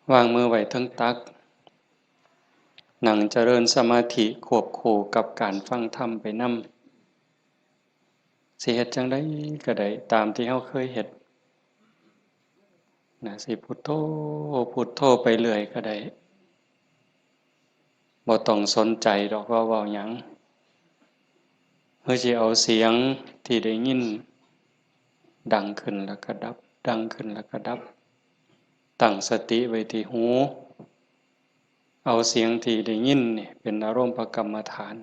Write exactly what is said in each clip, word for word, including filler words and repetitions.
วางมือไว้เทิงตัก นั่งเจริญสมาธิควบคู่กับการฟังธรรมไปนำ สิเฮ็ดจั่งใดก็ได้ ตามที่เฮาเคยเฮ็ด นะ สิพุทโธ พุทโธไปเรื่อยก็ได้ บ่ต้องสนใจดอกว่าเว้าหยัง เฮาสิเอาเสียงที่ได้ยิน ดังขึ้นแล้วก็ดับ ดังขึ้นแล้วก็ดับ ตั้งสติไว้ที่หู เอาเสียงที่ได้ยินนี่เป็นอารมณ์กรรมฐาน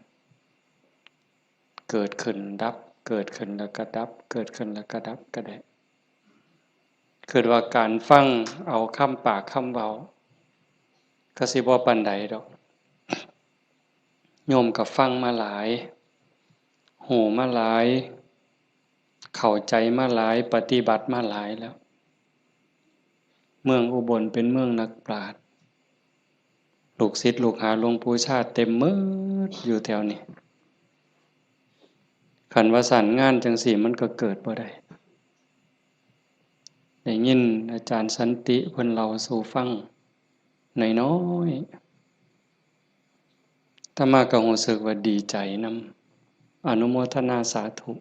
เกิดขึ้นดับ เกิดขึ้นแล้วก็ดับ เกิดขึ้นแล้วก็ดับก็ได้ คิดว่าการฟังเอาคำปากคำเว้า ก็สิบ่ปานใดดอก โยมก็ฟังมาหลาย ฮู้มาหลาย เข้าใจมาหลาย ปฏิบัติมาหลายแล้ว เมืองอุบลเป็นเมืองนักปราชญ์ ลูกศิษย์ลูกหาหลวงปู่ชาเต็มหมดอยู่แถวนี้ คันว่าซั่นงานจั่งซี้มันก็เกิดบ่ได้ ได้ยินอาจารย์สันติเพิ่นเล่าสู่ฟังน้อยๆ อาตมาก็รู้สึกว่าดีใจนำ อนุโมทนาสาธุ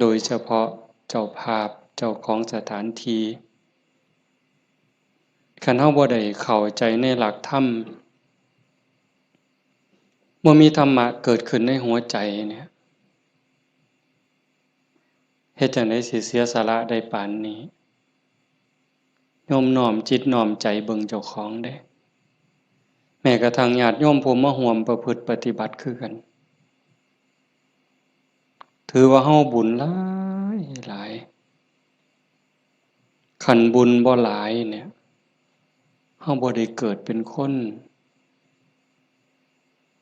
โดยเฉพาะเจ้าภาพ เจ้าของสถานที่ คันเฮาบ่ได้เข้าใจในหลักธรรม บ่มีธรรมะเกิดขึ้นในหัวใจเนี่ย เฮ็ดจั่งใดสิเสียสละได้ปานนี้ โยมน้อมจิตน้อมใจเบิ่งเจ้าของเด้ แม้กระทั่งญาติโยมผู้มาร่วมประพฤติปฏิบัติคือกัน ถือว่าเฮาบุญหลายหลาย คันบุญบ่หลายเนี่ย เฮาบ่ได้เกิดเป็นคน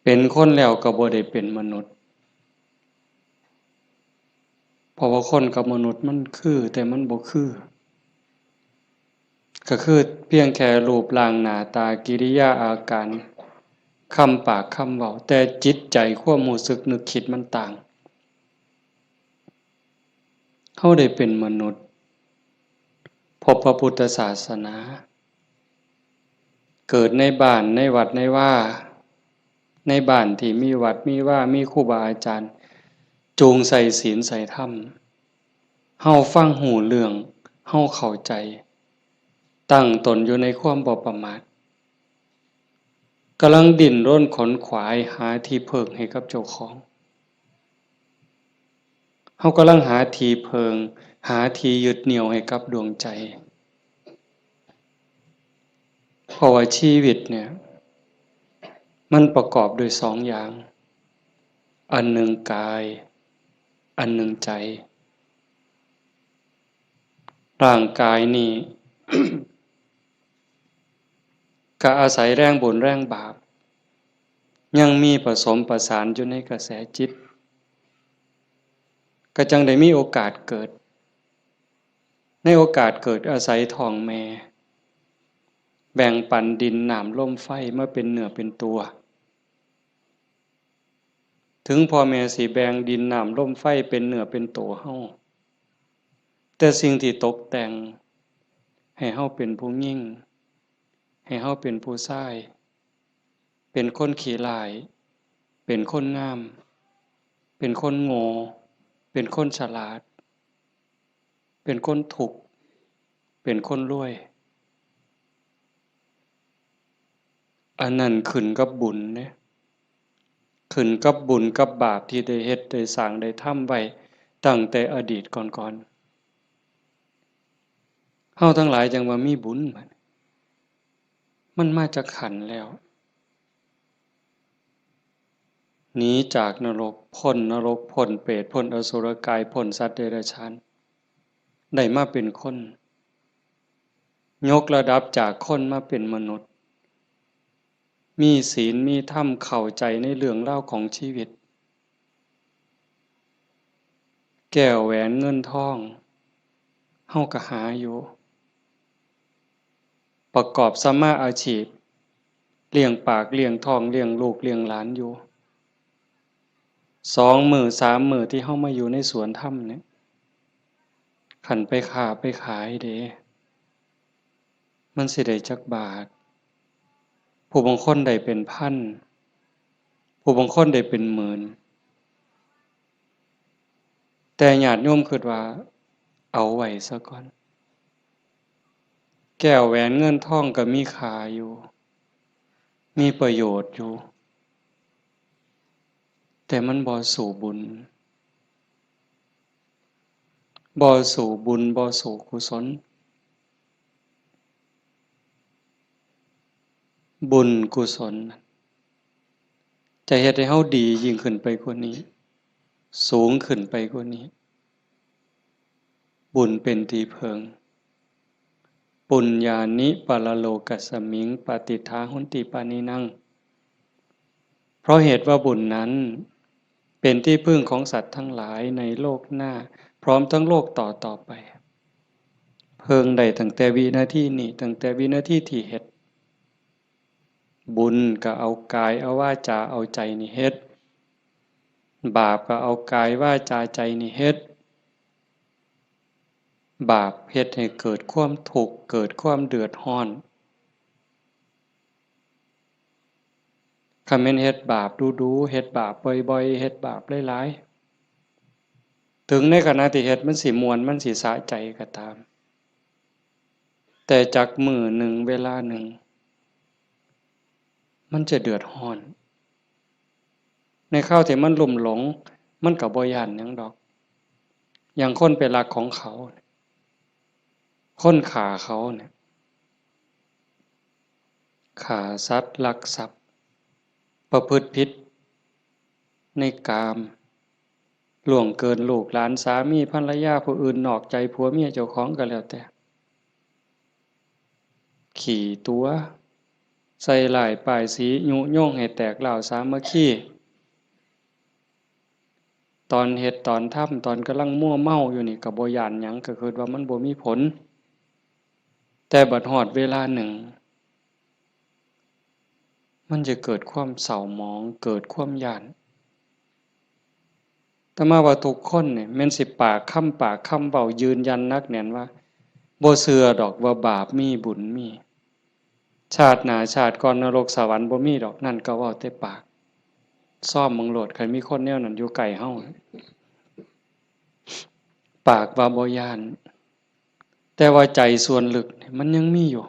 เป็นคนแล้วก็บ่ได้เป็นมนุษย์ เพราะว่าคนกับมนุษย์มันคือ แต่มันบ่คือ ก็คือเพียงแค่รูปร่างหน้าตากิริยาอาการ คำปากคำเว้า แต่จิตใจความรู้สึกนึกคิดมันต่าง เฮาได้เป็นมนุษย์ พบพระพุทธศาสนา เกิดในบ้านในวัดในวา ในบ้านที่มีวัดมีวา มีครูบาอาจารย์ จูงใส่ศีลใส่ธรรม เฮาฟังฮู้เรื่อง เฮาเข้าใจ ตั้งตนอยู่ในความบ่ประมาท กำลังดิ้นรนขนขวายหาที่เพิ่งให้กับเจ้าของ เฮากำลังหาที่เพิ่ง หาที่ยึดเหนี่ยวให้กับดวงใจ เพราะว่าชีวิตเนี่ย มันประกอบด้วยสองอย่าง อันหนึ่งกาย อันหนึ่งใจ ร่างกายนี่ ก็อาศัยแรงบุญแรงบาป ยังมีผสมประสานอยู่ในกระแสจิต ก็จั่งได้มีโอกาสเกิด ในโอกาสเกิดอาศัยท้องแม่ แบ่งปันดินน้ำลมไฟมาเป็นเนื้อเป็นตัว ถึงพ่อแม่สิแบ่งดินน้ำลมไฟเป็นเนื้อเป็นตัวเฮา แต่สิ่งที่ตกแต่งให้เฮาเป็นผู้หญิง ให้เฮาเป็นผู้ชาย เป็นคนขี้ร้าย เป็นคนงาม เป็นคนโง่ เป็นคนฉลาด เป็นคนทุกข์ เป็นคนรวย อันนั้นขึ้นกับบุญเด้ ขึ้นกับบุญกับบาปที่ได้เฮ็ดได้สร้างได้ทำไว้ตั้งแต่อดีตก่อนๆ เฮาทั้งหลายจั่งว่ามีบุญบัดนี้ มันมาจากขันธ์แล้ว หนีจากนรก พ้นนรก พ้นเปรต พ้นอสุรกาย พ้นสัตว์เดรัจฉาน ได้มาเป็นคน ยกระดับจากคนมาเป็นมนุษย์ มีศีล มีธรรม เข้าใจในเรื่องราวของชีวิต แก้วแหวนเงินทอง เฮาก็หาอยู่ ประกอบสัมมาอาชีพ เลี้ยงปาก เลี้ยงท้อง เลี้ยงลูก เลี้ยงหลานอยู่ สองมื้อสามมื้อที่เฮามาอยู่ในสวนธรรมเนี่ย คันไปค้าไปขายเด้ มันสิได้จักบาท ผู้บางคนได้เป็นพัน ผู้บางคนได้เป็นหมื่น แต่ญาติโยมคิดว่า เอาไว้ซะก่อน แก้วแหวนเงินทองก็มีค่าอยู่ มีประโยชน์อยู่ แต่มันบ่สู้บุญ บ่สู้บุญ บ่สู้กุศล บุญกุศล จะเฮ็ดให้เฮาดียิ่งขึ้นไปกว่านี้ สูงขึ้นไปกว่านี้ บุญเป็นที่เพิ่ง ปุญญานิปรโลกัสมิง ปาติฏฐาหนติปานินัง เพราะเหตุว่าบุญนั้นเป็นที่พึ่งของสัตว์ทั้งหลายในโลกหน้า พร้อมทั้งโลกต่อต่อไป เพิ่งได้ตั้งแต่วินาทีนี้ ตั้งแต่วินาทีที่เฮ็ด บุญก็เอากายเอาวาจาเอาใจนี่เฮ็ด บาปก็เอากายวาจาใจนี่เฮ็ด บาปเฮ็ดให้เกิดความทุกข์ เกิดความเดือดร้อน คันแม่นเฮ็ดบาปดูๆ เฮ็ดบาปบ่อยๆ เฮ็ดบาปหลายๆ ถึงในขณะที่เฮ็ดมันสิม่วน มันสิสะใจก็ตาม แต่จักมื้อหนึ่งเวลาหนึ่ง มันจะเดือดร้อน ในคราวที่มันลุ่มหลง มันก็บ่ย้านหยังดอก อย่างคนไปลักของเขา คนฆ่าเขาเนี่ย ฆ่าสัตว์ ลักทรัพย์ ประพฤติผิดในกาม ล่วงเกินลูกหลาน สามีภรรยาผู้อื่น นอกใจผัวเมียเจ้าของก็แล้วแต่ ขี้ตั๋ว ใส่ร้ายป้ายสี ยุยงให้แตกร้าวสามัคคี ตอนเฮ็ดตอนทำ ตอนกำลังมัวเมาอยู่นี่ก็บ่ย้านหยัง ก็คิดว่ามันบ่มีผล แต่บัดฮอดเวลาหนึ่ง มันจะเกิดความเศร้าหมอง เกิดความย้าน อาตมาว่าทุกคนเนี่ย แม่นสิปากคำปากคำเว้ายืนยันหนักแน่นว่า บ่เชื่อดอกว่าบาปมีบุญมี ชาติหน้าชาติก่อนนรกสวรรค์บ่มีดอก นั่นก็เว้าแต่ปาก ซ่อมเบิ่งโลด คันมีคนแนวนั้นอยู่ใกล้เฮา ปากว่าบ่ย้าน แต่ว่าใจส่วนลึกเนี่ยมันยังมีอยู่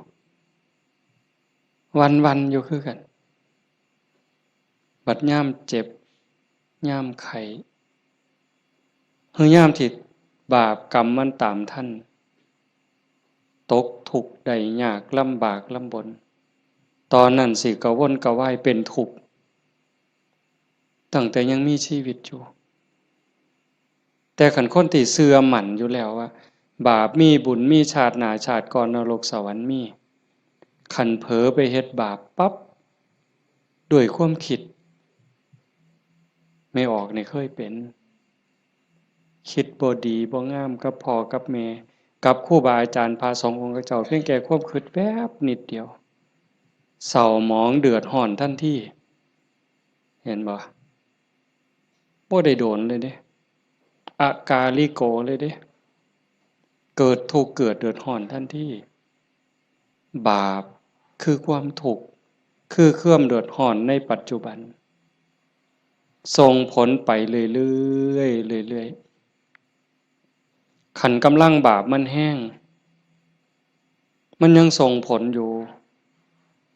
วันๆ อยู่คือกัน บัดยามเจ็บ ยามไข้ หรือยามที่บาปกรรมมันตามทัน ตกทุกข์ได้ยาก ลำบากลำบน ตอนนั้นสิกระวนกระวายเป็นทุกข์ ตั้งแต่ยังมีชีวิตอยู่ แต่คันคนที่เชื่อมั่นอยู่แล้วว่า บาปมีบุญมี ชาติหน้าชาติก่อนนรกสวรรค์มี คันเผลอไปเฮ็ดบาปปั๊บ ด้วยความคิด แม่ออกนี่เคยเป็น คิดบ่ดีบ่งามกับพ่อกับแม่ กับครูบาอาจารย์พระสงฆ์องค์เจ้า เพียงแค่ความคิดแวบนิดเดียว เศร้าหมองเดือดร้อนทันที เห็นบ่ บ่ได้โดนเลยเด้ อากาลิโกเลยเด้ เกิดทุกข์เกิดเดือดร้อนทันที บาปคือความทุกข์ คือความเดือดร้อนในปัจจุบัน ส่งผลไปเรื่อยๆ เรื่อยๆ คันกำลังบาปมันแฮง มันยังส่งผลอยู่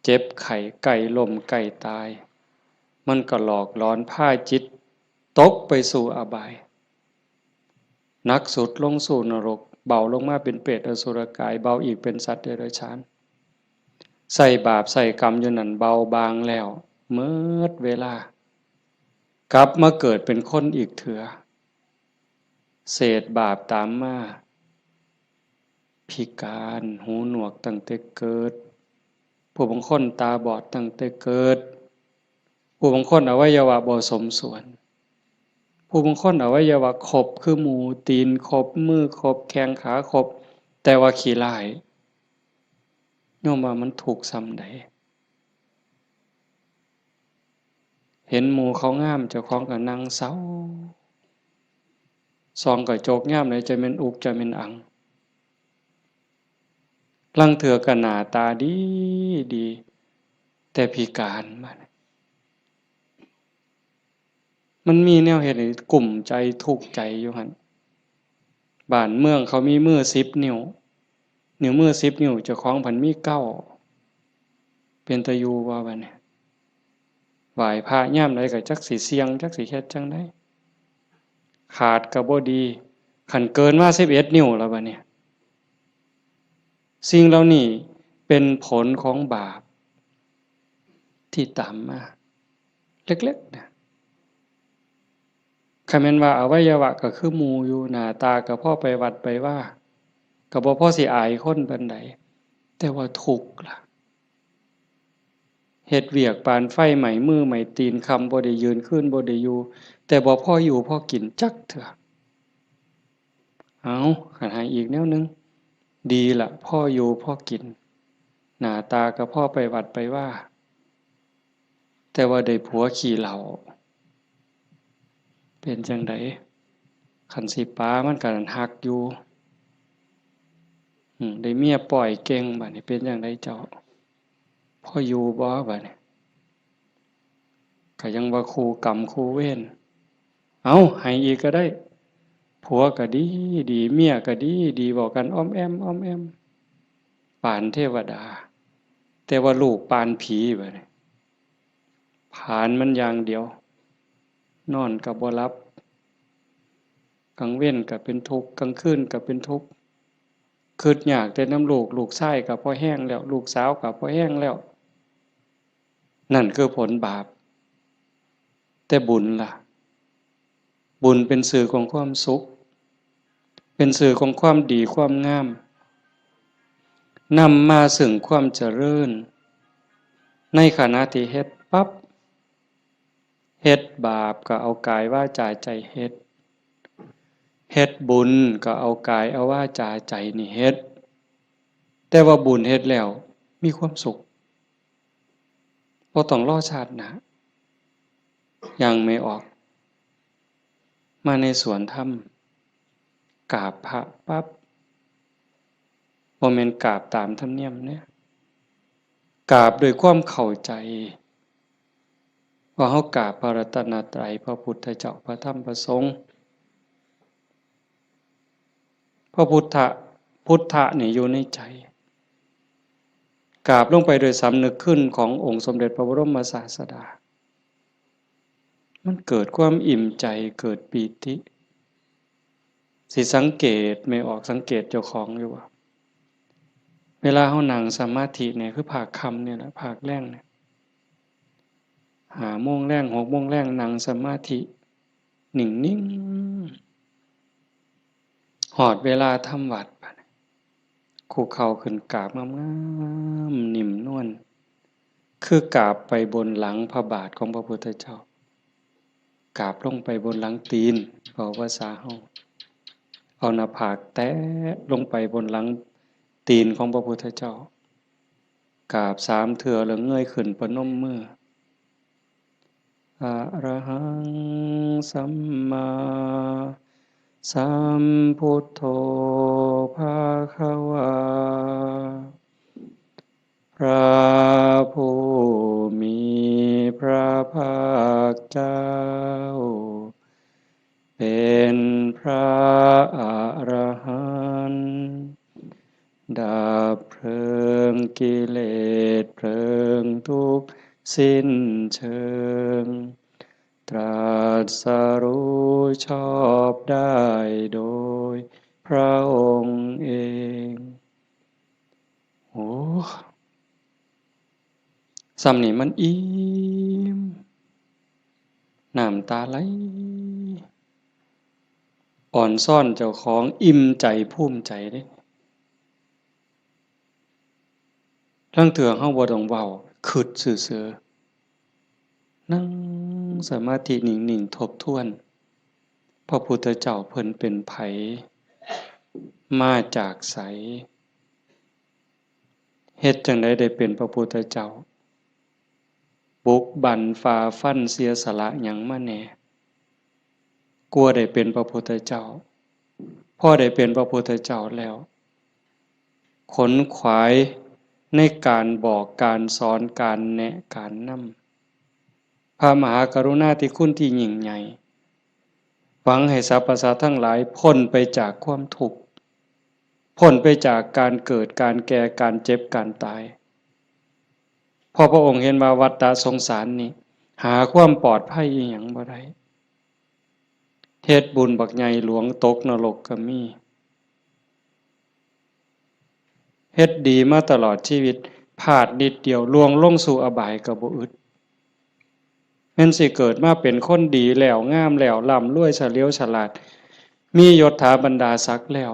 เจ็บไข้ ใกล้ล้ม ใกล้ตาย มันก็หลอกหลอนพาจิตตกไปสู่อบาย หนักสุดลงสู่นรก เบาลงมาเป็นเปรตอสุรกาย เบาอีกเป็นสัตว์เดรัจฉาน ใส่บาปใส่กรรมอยู่นั่น เบาบางแล้ว เมิดเวลา กลับมาเกิดเป็นคนอีกเถือ เศษบาปตามมา พิการ หูหนวกตั้งแต่เกิด ผู้บางคนตาบอดตั้งแต่เกิด ผู้บางคนอวัยวะบ่สมส่วน ผู้บางคนอวัยวะครบคือหมู ตีนครบ มือครบ แข้งขาครบ แต่ว่าขี้ร้าย โยมว่ามันทุกข์ส่ำใด เห็นหมู่เขางาม เจ้าของก็นั่งเศร้า ส่องกระจกยามใดจะแม่นอุกจะแม่นอัง ลางเทื่อก็หน้าตาดีดี แต่พิการมา มันมีแนวเฮ็ดให้กุ้มใจทุกข์ใจอยู่หั่น บ้านเมืองเขามีมือสิบนิ้ว นิ้วมือสิบนิ้ว เจ้าของพันมีเก้า เป็นตาอยู่บ่บัดนี้ ไหว้พระยามใดก็จักสิเสี่ยง จักสิเฮ็ดจั่งใด ขาดก็บ่ดี คันเกินมาสิบเอ็ดนิ้วแล้วบัดนี้ สิ่งเหล่านี้เป็นผลของบาปที่ตามมา เล็กๆนะ คันแม่นว่าอวัยวะก็คือหมู่อยู่ หน้าตาก็พอไปวัดไปวา ก็บ่พอสิอายคนปานใด แต่ว่าทุกข์ล่ะ เฮ็ดเวียกปานไฟไหม้มือไหม้ตีน ค่ำบ่ได้ยืน คืนบ่ได้อยู่ แต่บ่พออยู่พอกินจักเทื่อ เอา คันให้อีกแนวหนึ่ง ดีละ พออยู่พอกิน หน้าตาก็พอไปวัดไปวา แต่ว่าได้ผัวขี้เหล้า เป็นจั่งใด คันสิปามันก็ฮักอยู่ อืม ได้เมียป้อยเก่ง บัดนี้เป็นจั่งใดเจ้า พออยู่บ่บัดนี้ ก็ยังว่าคู่กรรมคู่เวร เอา ให้อีกก็ได้ ผัวก็ดีดี เมียก็ดีดี เว้ากันอ้อมแอ้มอ้อมแอ้ม ปานเทวดา แต่ว่าลูกปานผีบัดนี้ ผลาญมันอย่างเดียว นอนก็บ่หลับ กลางเว็นก็เป็นทุกข์ กลางคืนก็เป็นทุกข์ คิดยากแต่นำลูก ลูกชายก็พอแฮงแล้ว ลูกสาวก็พอแฮงแล้ว นั่นคือผลบาป แต่บุญล่ะ บุญเป็นสื่อของความสุข เป็นสื่อของความดีความงาม นำมาซึ่งความเจริญ ในขณะที่เฮ็ดปั๊บ เฮ็ดบาปก็เอากายวาจาใจเฮ็ด เฮ็ดบุญก็เอากายเอาวาจาใจนี่เฮ็ด แต่ว่าบุญเฮ็ดแล้วมีความสุข บ่ต้องรอชาติหน้า อย่างแม่ออก มาในสวนธรรม กราบพระปั๊บ บ่แม่นกราบตามธรรมเนียมเด้ กราบด้วยความเข้าใจ ว่าเฮากราบพระรัตนตรัย พระพุทธเจ้า พระธรรม พระสงฆ์ พระพุทธะ พุทธะนี่อยู่ในใจ กราบลงไปโดยสำนึกคุณขององค์สมเด็จพระบรมศาสดา มันเกิดความอิ่มใจ เกิดปีติ สิสังเกต แม่ออกสังเกตเจ้าของอยู่ว่า เวลาเฮานั่งสมาธิเนี่ย คือภาคค่ำเนี่ยแหละ ภาคแลงเนี่ย ห้าโมงแลง หกโมงแลง นั่งสมาธิ นิ่งๆ ฮอดเวลาทำวัตรบัดนี้ คุกเข่าขึ้นกราบงามๆ นิ่มนวล คือกราบไปบนหลังพระบาทของพระพุทธเจ้า กราบลงไปบนหลังตีน เว้าภาษาเฮา เอาหน้าผากแตะลงไปบนหลังตีนของพระพุทธเจ้า กราบสามเทื่อแล้วเงยขึ้นประนมมือ อะระหังสัมมาสัมพุทโธภะคะวา พระผู้มีพระภาคเจ้า เป็นพระอรหันต์ ดับเพลิงกิเลสเพลิงทุกข์สิ้นเชิง ตรัสรู้ชอบได้โดยพระองค์เอง โอ้ ส่ำนี่มันอิ่ม น้ำตาไหล อ่อนซ้อนเจ้าของ อิ่มใจภูมิใจเด้ ลางเทื่อเฮาบ่ต้องเว้า คิดซื่อๆ นั่งสมาธินิ่งๆ ทบทวน พระพุทธเจ้าเพิ่นเป็นไผ มาจากไส เฮ็ดจั่งใดได้เป็นพระพุทธเจ้า บุกบั่นฝ่าฟันเสียสละหยังมาแหน่ กว่าได้เป็นพระพุทธเจ้า พอได้เป็นพระพุทธเจ้าแล้ว ขนขวายในการบอก การสอน การแนะ การนำ พระมหากรุณาธิคุณที่ยิ่งใหญ่ หวังให้สรรพสัตว์ทั้งหลายพ้นไปจากความทุกข์ พ้นไปจากการเกิด การแก่ การเจ็บ การตาย เพราะพระองค์เห็นว่าวัฏสงสารนี้ หาความปลอดภัยอีหยังบ่ได้ เฮ็ดบุญบักใหญ่หลวงตกนรกก็มี เฮ็ดดีมาตลอดชีวิต พลาดนิดเดียวล่วงลงสู่อบายก็บ่อึด แม่นสิเกิดมาเป็นคนดีแล้ว งามแล้ว ร่ำรวย เฉลียวฉลาด มียศถาบรรดาศักดิ์แล้ว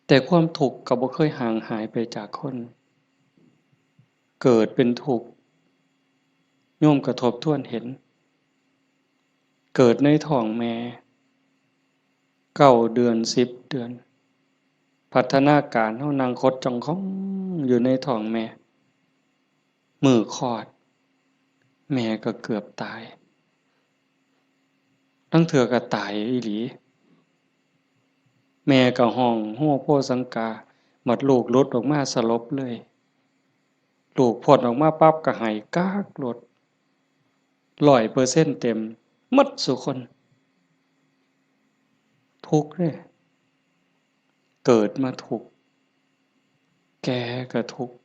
แต่ความทุกข์ก็บ่เคยห่างหายไปจากคน เกิดเป็นทุกข์ โยมก็ทบทวนเห็น เกิดในท้องแม่ เก้าเดือน สิบเดือน พัฒนาการเฮานั่งขดจ้องของอยู่ในท้องแม่ มื้อคลอด แม่ก็เกือบตาย ลางเทื่อก็ตายอีหลี แม่ก็ฮ้องโฮโฮสังกา บัดลูกหลุดออกมาสลบเลย ลูกพ้นออกมาปั๊บก็ไห้ก๊ากโลด ร้อยเปอร์เซ็นต์เต็ม หมดซุคน ทุกข์เด้ เกิดมาทุกข์ แก่ก็ทุกข์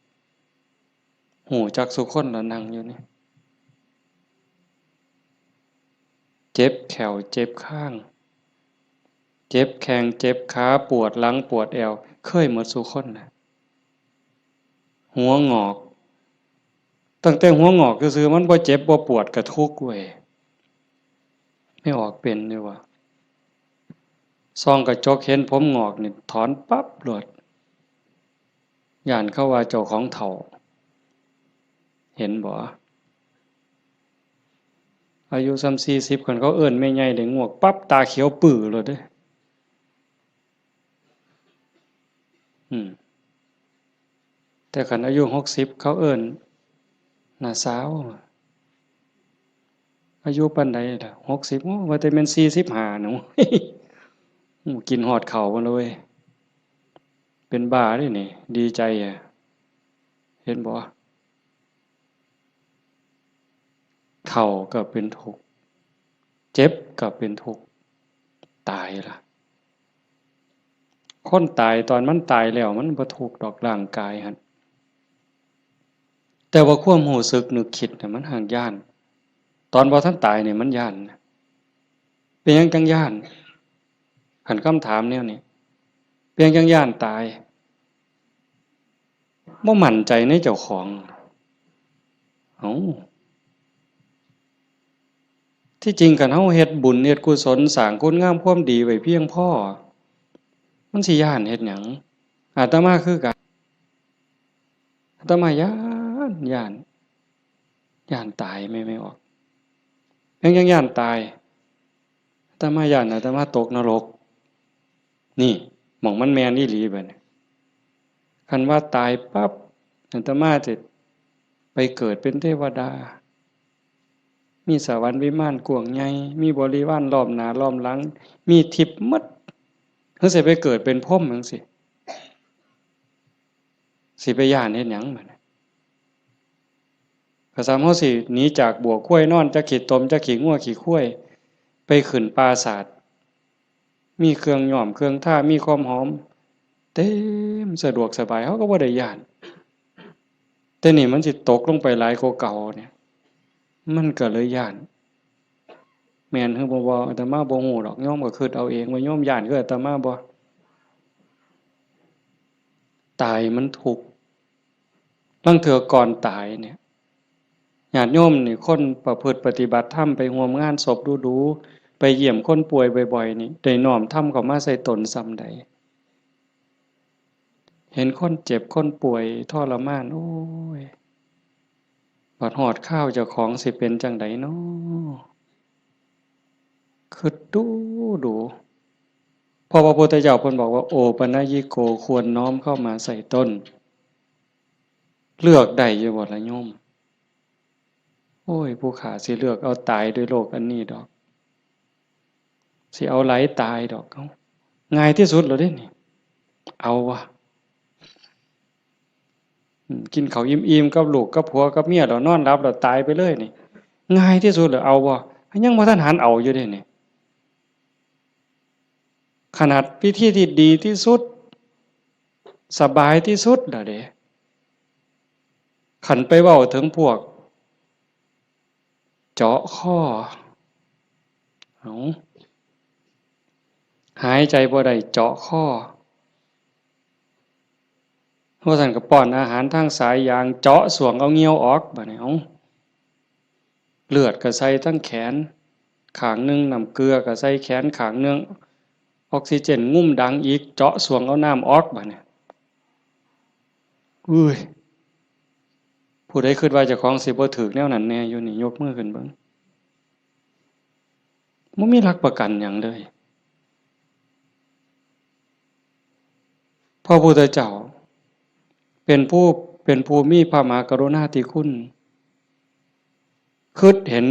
ฮู้จักซุคนละนั่งอยู่นี่ เจ็บแข้ว เจ็บคาง เจ็บแข้ง เจ็บขา ปวดหลัง ปวดแอว เคยหมดซุคนนะ หัวงอก ตั้งแต่หัวงอกซื่อๆ มันบ่เจ็บบ่ปวดก็ทุกข์เว้ย แม่ออกเป็นอยู่วะ ส่องกระจกเห็นผมงอกนี่ถอนปั๊บโลด ย้านเขาว่าเจ้าของเฒ่า เห็นบ่ อายุส่ำสี่สิบ คันเขาเอิ้นแม่ใหญ่ได้งวกปั๊บ ตาเขียวปื้อโลดเด้ อืม แต่คันอายุหกสิบ เขาเอิ้นน้าสาว อายุปานใดล่ะ หกสิบ โอ้ ว่าแต่แม่นสี่สิบห้าหนู โอ้ กินฮอดข้าวมาเลย เป็นบ้าเด้นี่ ดีใจอะ เห็นบ่ เฒ่าก็เป็นทุกข์ เจ็บก็เป็นทุกข์ ตายล่ะ คนตายตอนมันตายแล้วมันบ่ทุกข์ดอกร่างกายหั่น แต่ว่าความรู้สึกนึกคิดน่ะมันหากย้าน ตอนบ่ทันตายนี่มันย้านนะ เป็นหยังจั่งย้าน คันคำถามแนวนี้ เป็นหยังจั่งย้านตาย บ่มั่นใจในเจ้าของ เอ้า ที่จริงคันเฮาเฮ็ดบุญเฮ็ดกุศลสร้างคุณงามความดีไว้เพียงพอ มันสิย้านเฮ็ดหยัง อาตมาคือกัน อาตมาย้าน ย้าน ย้านตาย แม่ แม่ออก ยัง ยังย้านตาย อาตมาย้านอาตมาตกนรก นี่ หม่องมันแม่นอีหลีบัดนี้ คันว่าตายปั๊บ อาตมาจะไปเกิดเป็นเทวดา มีสวรรค์วิมานกว้างใหญ่ มีบริวารล้อมหน้าล้อมหลัง มีทิพย์หมด คือสิไปเกิดเป็นพรหมจั่งซี้ สิไปย้านเฮ็ดหยังบัดนี้ ก็ส่ำเฮาสิหนีจากบั้วควายนอน จักขี้ตม จักขี้งัวขี้ควาย ไปขึ้นปราสาท มีเครื่องย้อมเครื่องทา มีความหอม เต็ม สะดวกสบาย เฮาก็บ่ได้ย้าน แต่นี่มันสิตกลงไปหลายกว่าเก่าเนี่ย มันก็เลยย้าน แม่นหรือบ่ บ่ อาตมาบ่ฮู้ดอก โยมก็คิดเอาเองว่าโยมย้านคืออาตมาบ่ ตายมันทุกข์ ลางเทื่อก่อนตายเนี่ย ญาติโยมนี่ คนประพฤติปฏิบัติธรรม ไปร่วมงานศพดูๆ ไปเยี่ยมคนป่วยบ่อยๆ นี่ ได้น้อมธรรมเข้ามาใส่ตนส่ำใด เห็นคนเจ็บคนป่วยทรมาน โอ้ย บัดฮอดคราวเจ้าของสิเป็นจั่งใดน้อ คิดดูดู เพราะพระพุทธเจ้าเพิ่นบอกว่า โอปัญญิโก ควรน้อมเข้ามาใส่ตน เลือกได้อยู่บ่ล่ะโยม โอ้ย ผู้ข้าสิเลือกเอาตายด้วยโรคอันนี้ดอก สิเอาหลายตายดอก เอ้า ง่ายที่สุดแล้วเด้นี่ เอาวะ อืม กินข้าวอิ่มๆ กับลูกกับผัวกับเมีย แล้วนอนหลับ แล้วตายไปเลยนี่ ง่ายที่สุดเลย เอาบ่ ยังบ่ทันหันเอาอยู่เด้นี่ ขนาดวิธีที่ดีที่สุด สบายที่สุดแล้วเด้ คันไปเว้าถึงพวก เจาะคอ เอา หายใจบ่ได้ เจาะคอ ว่าซั่นก็ป้อนอาหารทางสายยาง เจาะส้วงเอาเหงื่อออก บัดนี้ เอา เลือดก็ใส่ทั้งแขนข้างหนึ่ง น้ำเกลือก็ใส่แขนข้างหนึ่ง ออกซิเจนงุ้มดังอีก เจาะส้วงเอาน้ำออก บัดนี้ อุ้ย ผู้ใดคิดว่าเจ้าของสิบ่ถืกแนวนั้นแน่อยู่นี่ ยกมือขึ้นเบิ่ง บ่มีหลักประกันหยังเลย พระพุทธเจ้า เป็นผู้ เป็นผู้มีพระมหากรุณาธิคุณ คิดเห็น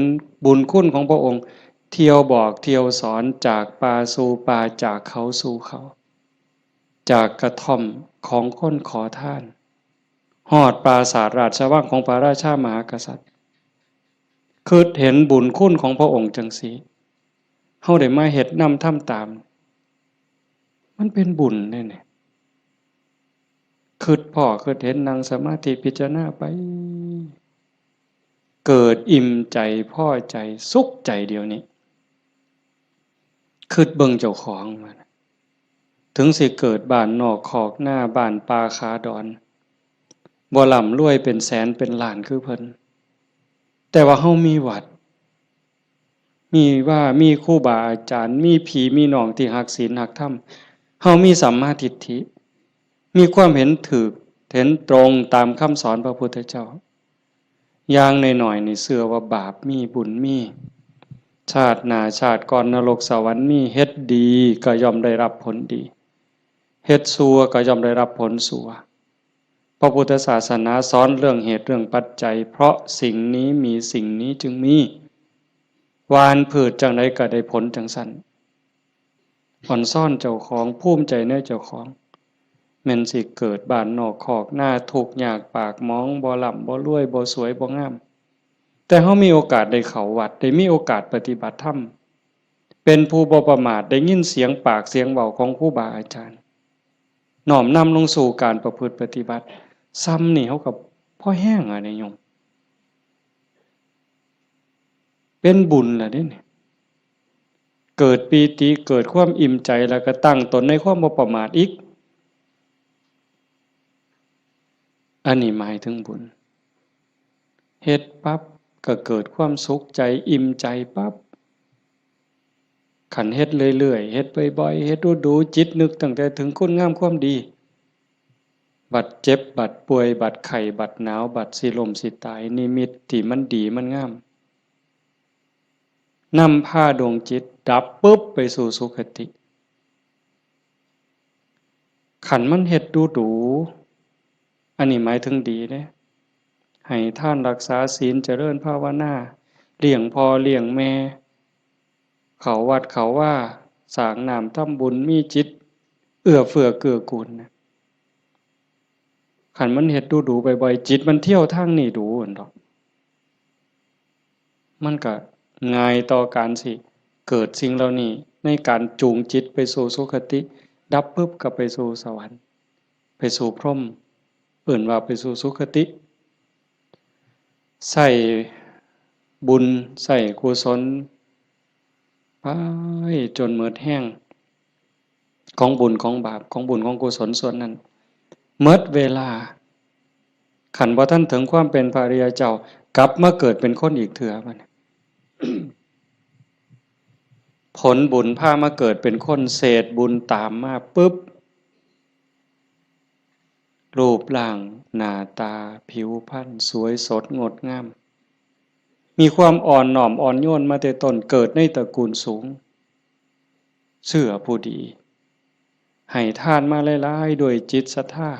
บุญคุณของพระองค์ เที่ยวบอกเที่ยวสอน จากป่าสู่ป่า จากเขาสู่เขา จากกระท่อมของคนขอทาน ฮอดปราสาทราชวังของพระราชามหากษัตริย์ คิดเห็นบุญคุณของพระองค์จังซี้ เฮาได้มาเฮ็ดนำทำตาม มันเป็นบุญเด้นี่ คิดพ้อคิดเห็น นั่งสมาธิพิจารณาไป เกิดอิ่มใจ พอใจ สุขใจเดี๋ยวนี้ คิดเบิ่งเจ้าของว่า ถึงสิเกิดบ้านนอกคอกนา บ้านป่าขาดอน บ่ร่ำรวยเป็นแสนเป็นล้านคือเพิ่น แต่ว่าเฮามีวัด มีว่า มีครูบาอาจารย์ มีพี่มีน้องที่ฮักศีลฮักธรรม เฮามีสัมมาทิฏฐิ มีความเห็นถูก เห็นตรงตามคำสอนพระพุทธเจ้า อย่างน้อยๆ นี่เชื่อว่าบาปมี บุญมี ชาติหน้าชาติก่อนนรกสวรรค์มี เฮ็ดดีก็ย่อมได้รับผลดี เฮ็ดชั่วก็ย่อมได้รับผลชั่ว พระพุทธศาสนาสอนเรื่องเหตุเรื่องปัจจัย เพราะสิ่งนี้มีสิ่งนี้จึงมี หว่านพืชจั่งใดก็ได้ผลจั่งซั้น อ่อนซ้อนเจ้าของ ภูมิใจในเจ้าของ แม่นสิเกิดบ้านนอกคอกนา ทุกข์ยากปากหมอง บ่ร่ำบ่รวย บ่สวยบ่งาม แต่เฮามีโอกาสได้เข้าวัด ได้มีโอกาสปฏิบัติธรรม เป็นผู้บ่ประมาท ได้ยินเสียงปากเสียงเว้าของครูบาอาจารย์ น้อมนำลงสู่การประพฤติปฏิบัติ ซ่ำนี่เฮาก็พอแฮงอะเด้โยม เป็นบุญล่ะเด้นี่ เกิดปีติ เกิดความอิ่มใจ แล้วก็ตั้งตนในความบ่ประมาทอีก อันนี้หมายถึงบุญ เฮ็ดปั๊บก็เกิดความสุขใจ อิ่มใจปั๊บ คันเฮ็ดเรื่อยๆ เฮ็ดบ่อยๆ เฮ็ดดูๆ จิตนึกตั้งแต่ถึงคุณงามความดี บัดเจ็บ บัดป่วย บัดไข้ บัดหนาว บัดสิล้มสิตาย นิมิตที่มันดีมันงาม นำพาดวงจิตดับปุ๊บไปสู่สุคติ คันมันเฮ็ดดูดู อันนี้หมายถึงดีเด้ ให้ทานรักษาศีล เจริญภาวนา เลี้ยงพ่อเลี้ยงแม่ เข้าวัดเข้าวา สร้างน้ำทำบุญ มีจิตเอื้อเฟื้อเกื้อกูลนะ คันมันเฮ็ดดูดูบ่อยๆ จิตมันเที่ยวทางนี้ดูหั่นดอก มันก็ง่ายต่อการสิเกิดสิ่งเหล่านี้ ในการจูงจิตไปสู่สุคติ ดับปุ๊บก็ไปสู่สวรรค์ ไปสู่พรหม เอิ้นว่าไปสู่สุคติ ใช้บุญ ใช้กุศล ไปจนหมดแฮง ของบุญของบาป ของบุญของกุศลส่วนนั้น หมดเวลา คันบ่ทันถึงความเป็นพระอริยเจ้า กลับมาเกิดเป็นคนอีกเทื่อบัดนี้ ผลบุญพามาเกิดเป็นคน เศษบุญตามมาปุ๊บ รูปร่างหน้าตาผิวพรรณสวยสดงดงาม มีความอ่อนน้อมอ่อนโยนมาแต่ต้น เกิดในตระกูลสูง เชื่อผู้ดี ให้ทานมาหลายๆ ด้วยจิตศรัทธา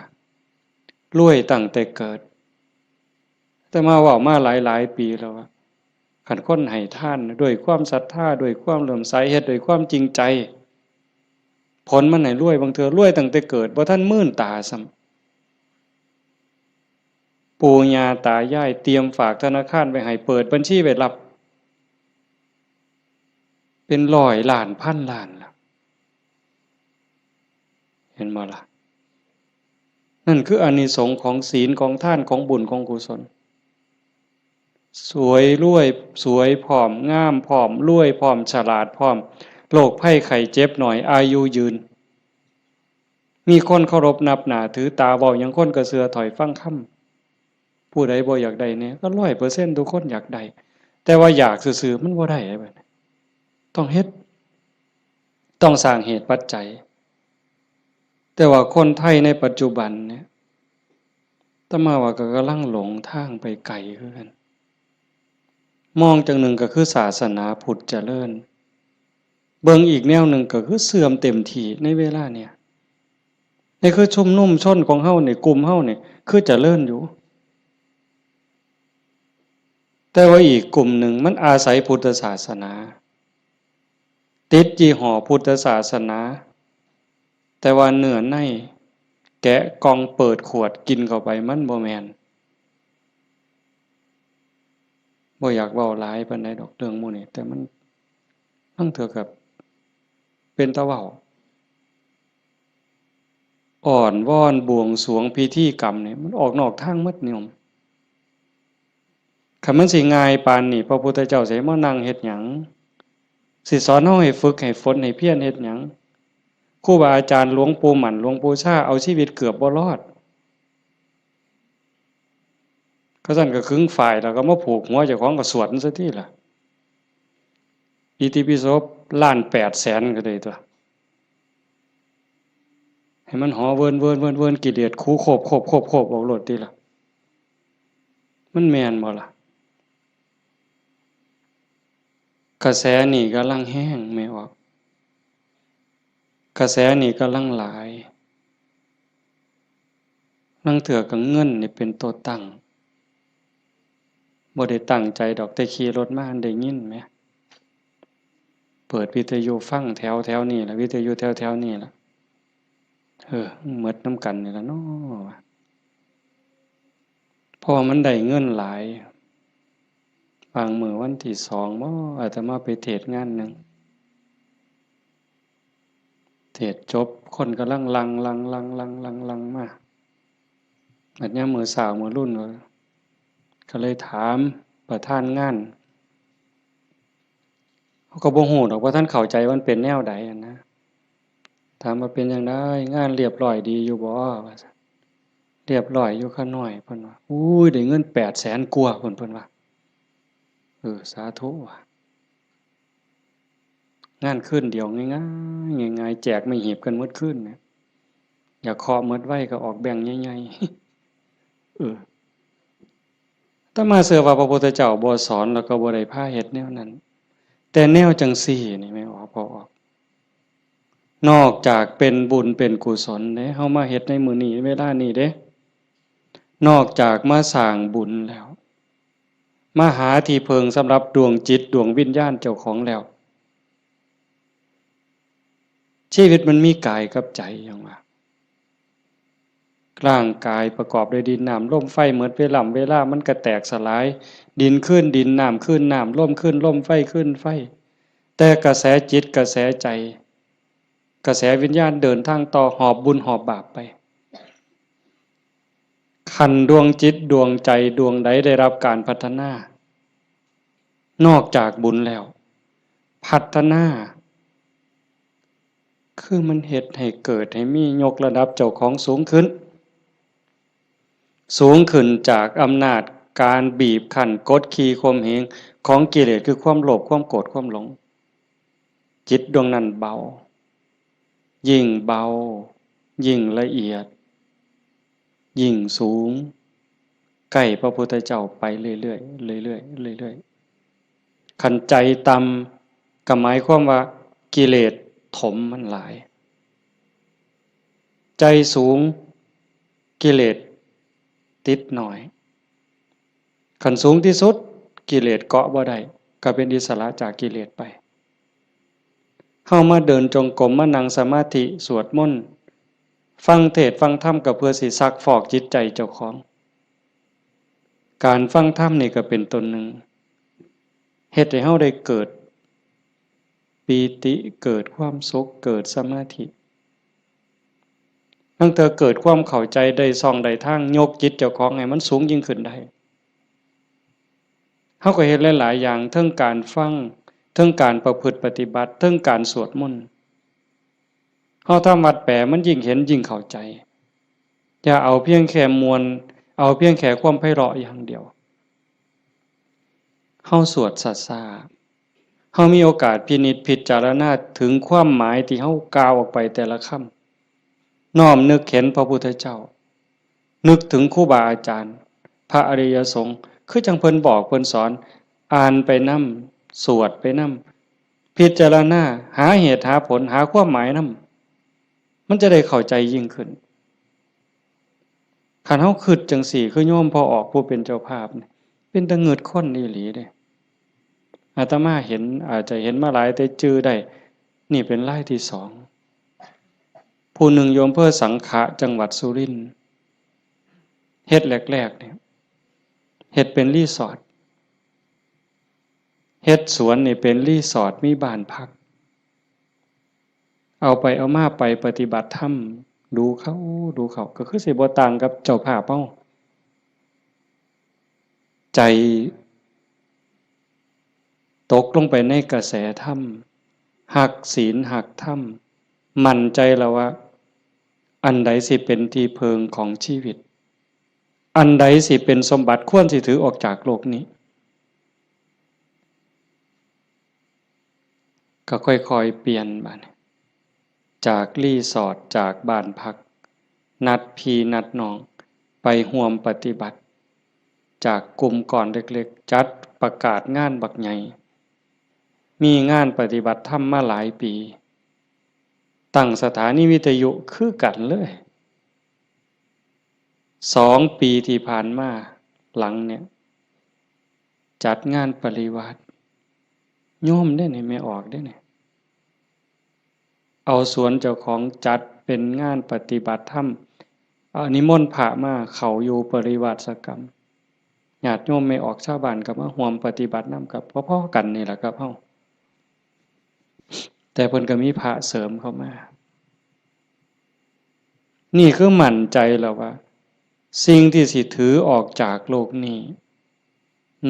รวยตั้งแต่เกิด อาตมาเว้ามาหลายๆ ปีแล้วว่า คันคนให้ทานด้วยความศรัทธา ด้วยความเลื่อมใส เฮ็ดด้วยความจริงใจ ผลมันให้รวย บางเทื่อรวยตั้งแต่เกิด บ่ทันมื่นตาซ้ำ ปู่ย่าตายายเตรียมฝากธนาคารไว้ให้ เปิดบัญชีไว้รับ เป็นร้อยล้านพันล้านล่ะ เห็นบ่ล่ะ นั่นคืออานิสงส์ของศีล ของทาน ของบุญ ของกุศล สวยรวย สวยพร้อม งามพร้อม รวยพร้อม ฉลาดพร้อม โรคภัยไข้เจ็บน้อย อายุยืน มีคนเคารพนับหน้าถือตา เว้าหยังคนก็เชื่อถ้อยฟังคำ ผู้ใดบ่อยากได้แหน่ ก็ร้อยเปอร์เซ็นต์ทุกคนอยากได้ แต่ว่าอยากซื่อๆมันบ่ได้เด้บัดนี้ ต้องเฮ็ด ต้องสร้างเหตุปัจจัย แต่ว่าคนไทยในปัจจุบันเนี่ย อาตมาว่าก็กำลังหลงทางไปไกลคือกัน มองจั่งหนึ่งก็คือศาสนาพุทธเจริญ เบิ่งอีกแนวหนึ่งก็คือเสื่อมเต็มที่ในเวลาเนี่ย นี่คือชุมนุมชนของเฮานี่ กลุ่มเฮานี่ คือเจริญอยู่ แต่ว่าอีกกลุ่มหนึ่งมันอาศัยพุทธศาสนา ติดยี่ห้อพุทธศาสนา แต่ว่าเนื้อใน แกะกล่องเปิดขวดกินเข้าไป มันบ่แม่น บ่อยากเว้าหลายปานใดดอกเรื่องหมู่นี้ แต่มัน ลางเทื่อก็เป็นตาเว้า อ้อนวอนบวงสรวงพิธีกรรมนี่ มันออกนอกทางหมดโยม คันมันสิง่ายปานนี้ พระพุทธเจ้าสิให้มานั่งเฮ็ดหยัง สิสอนเฮาให้ฝึกให้ฝนให้เพียรเฮ็ดหยัง ครูบาอาจารย์หลวงปู่หมั่น หลวงปู่ชา เอาชีวิตเกือบบ่รอด เขาซั่นก็ขึงฝ้ายแล้วก็มาผูกหัวเจ้าของก็สวดมันซะติล่ะ อิติปิโสล้านแปดแสนก็ได้ตั๊ว ให้มันหอเวินเวินเวินเวิน กิเลสขูโคบโคบโคบโคบออกโลดติล่ะ มันแม่นบ่ล่ะ กระแสนี่กำลังแฮง แม่ออก กระแสนี่กำลังหลาย ลางเทื่อก็เงินนี่เป็นตัวตั้ง บ่ได้ตั้งใจดอก แต่ขี่รถมาได้ยินแหม เปิดวิทยุฟังแถวแถวนี่ล่ะ วิทยุแถวแถวนี่ล่ะ เออ หมดนำกันนี่ล่ะเนาะ เพราะว่ามันได้เงินหลาย บางมื้อวันที่สองบ่ อาตมาไปเทศน์งานหนึ่ง เทศน์จบ คนกำลังหลั่ง หลั่ง หลั่ง หลั่ง หลั่ง หลั่งมา บัดยามมื้อเช้ามื้อรุ่น ก็เลยถามประธานงาน เขาก็บ่ฮู้ดอกว่าท่านเข้าใจว่ามันเป็นแนวใดหั้นนะ ถามว่าเป็นจั่งใด งานเรียบร้อยดีอยู่บ่ ว่าซั่น เรียบร้อยอยู่ข้าน้อย เพิ่นว่า อุ้ย ได้เงินแปดแสนกว่า เพิ่น เพิ่นว่า เออ สาธุว่ะ งานคืนเดียวง่ายๆ ง่ายๆ แจกไม้หีบกันหมดคืนเนี่ย อยากเคาะหมดไวก็ออกแบงค์ใหญ่ๆ เออ อาตมาเชื่อว่าพระพุทธเจ้าบ่สอนแล้วก็บ่ได้พาเฮ็ดแนวนั้น แต่แนวจั่งซี้นี่แม่นบ่ พ่อออก นอกจากเป็นบุญเป็นกุศลเด้ เฮามาเฮ็ดในมื้อนี้เวลานี้เด้ นอกจากมาสร้างบุญแล้ว มาหาที่พึ่งสำหรับดวงจิตดวงวิญญาณเจ้าของแล้ว ชีวิตมันมีกายกับใจหยังวะ ร่างกายประกอบด้วยดินน้ำลมไฟ หมดเวล่ำเวลามันก็แตกสลาย ดินคืนดิน น้ำคืนน้ำ ลมคืนลม ไฟคืนไฟ แต่กระแสจิตกระแสใจ กระแสวิญญาณเดินทางต่อ หอบบุญหอบบาปไป คันดวงจิตดวงใจดวงใดได้รับการพัฒนา นอกจากบุญแล้ว พัฒนา คือมันเฮ็ดให้เกิดให้มี ยกระดับเจ้าของสูงขึ้น สูงขึ้นจากอำนาจการบีบคั้นกดขี่ข่มเหงของกิเลส คือความโลภ ความโกรธ ความหลง จิตดวงนั้นเบา ยิ่งเบา ยิ่งละเอียด ยิ่งสูง ใกล้พระพุทธเจ้าไปเรื่อยๆ เรื่อยๆ เรื่อยๆ คันใจต่ำก็หมายความว่ากิเลสถมมันหลาย ใจสูงกิเลสติดน้อย คันสูงที่สุดกิเลสเกาะบ่ได้ ก็เป็นอิสระจากกิเลสไป เฮามาเดินจงกรม มานั่งสมาธิ สวดมนต์ ฟังเทศน์ฟังธรรม ก็เพื่อสิซักฟอกจิตใจเจ้าของ การฟังธรรมนี่ก็เป็นต้นหนึ่ง เฮ็ดให้เฮาได้เกิดปีติ เกิดความสุข เกิดสมาธิ ตั้งแต่เกิดความเข้าใจได้ช่องได้ทาง ยกจิตเจ้าของให้มันสูงยิ่งขึ้นได้ เฮาก็เฮ็ดหลายๆ อย่าง เทิงการฟัง เทิงการประพฤติปฏิบัติ เทิงการสวดมนต์ เฮาทำวัดแปลมันยิ่งเห็นยิ่งเข้าใจ อย่าเอาเพียงแค่ม่วน เอาเพียงแค่ความไพเราะอย่างเดียว เฮาสวดช้าๆ เฮามีโอกาสพินิจพิจารณาถึงความหมายที่เฮากล่าวออกไปแต่ละคำ น้อมนึกเห็นพระพุทธเจ้า นึกถึงครูบาอาจารย์ พระอริยสงฆ์ คือจั่งเพิ่นบอกเพิ่นสอน อ่านไปนำ สวดไปนำ พิจารณา หาเหตุหาผล หาความหมายนำ มันจะได้เข้าใจยิ่งขึ้น คันเฮาคิดจั่งซี้ คือโยมพ่อออกผู้เป็นเจ้าภาพนี่ เป็นตาเงิดคนอีหลีเด้ อาตมาเห็น อาจจะเห็นมาหลายแต่จื่อได้ นี่เป็นรายที่สอง ผู้หนึ่งอยู่อำเภอสังขะ จังหวัดสุรินทร์ เฮ็ดแรกๆ เนี่ย เฮ็ดเป็นรีสอร์ท เฮ็ดสวนนี่เป็นรีสอร์ท มีบ้านพัก เอาไปเอามาไปปฏิบัติธรรม ดูเข้า ดูเข้า ก็คือสิบ่ต่างกับเจ้าภาพเฮา ใจตกลงไปในกระแสธรรม ฮักศีลฮักธรรม มั่นใจแล้วว่า อันใดสิเป็นที่เพิ่งของชีวิต อันใดสิเป็นสมบัติควรสิถือออกจากโลกนี้ ก็ค่อยๆ เปลี่ยนบัดนี้ จากรีสอร์ท จากบ้านพัก นัดพี่นัดน้อง ไปร่วมปฏิบัติ จากกลุ่มก้อนเล็กๆ จัดประกาศงานบักใหญ่ มีงานปฏิบัติธรรมมาหลายปี ตั้งสถานีวิทยุคือกันเลย สองปีที่ผ่านมาหลังเนี่ย จัดงานปริวาส โยมเด้นี่ แม่ออกเด้นี่ เอาสวนเจ้าของจัดเป็นงานปฏิบัติธรรม เอานิมนต์พระมาเข้าอยู่ปริวาสกรรม ญาติโยมแม่ออกชาวบ้านก็มาร่วมปฏิบัตินำ กับพอๆ กันนี่แหละครับเฮา แต่เพิ่นก็มีพระเสริมเข้ามา นี่คือมั่นใจแล้วว่า สิ่งที่สิถือออกจากโลกนี้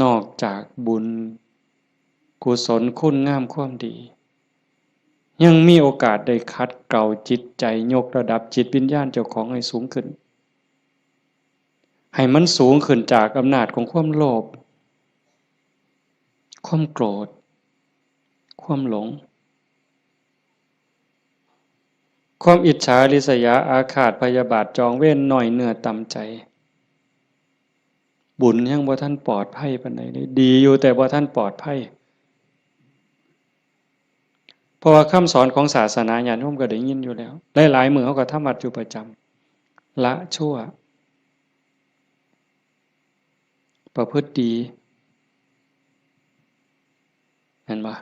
นอกจากบุญ กุศลคุณงามความดี ยังมีโอกาสได้ขัดเกลาจิตใจ ยกระดับจิตวิญญาณเจ้าของให้สูงขึ้น ให้มันสูงขึ้นจากอำนาจของความโลภ ความโกรธ ความหลง ความอิจฉาริษยาอาฆาตพยาบาทจองเวร น้อยเนื้อต่ำใจ บุญยังบ่ทันปลอดภัยปานใดเลย ดีอยู่แต่บ่ทันปลอดภัย เพราะว่าคำสอนของศาสนาญาติโยมก็ได้ยินอยู่แล้ว หลายๆ มื้อเฮาก็ทำวัดอยู่ประจำ ละชั่ว ประพฤติดี เห็นบ่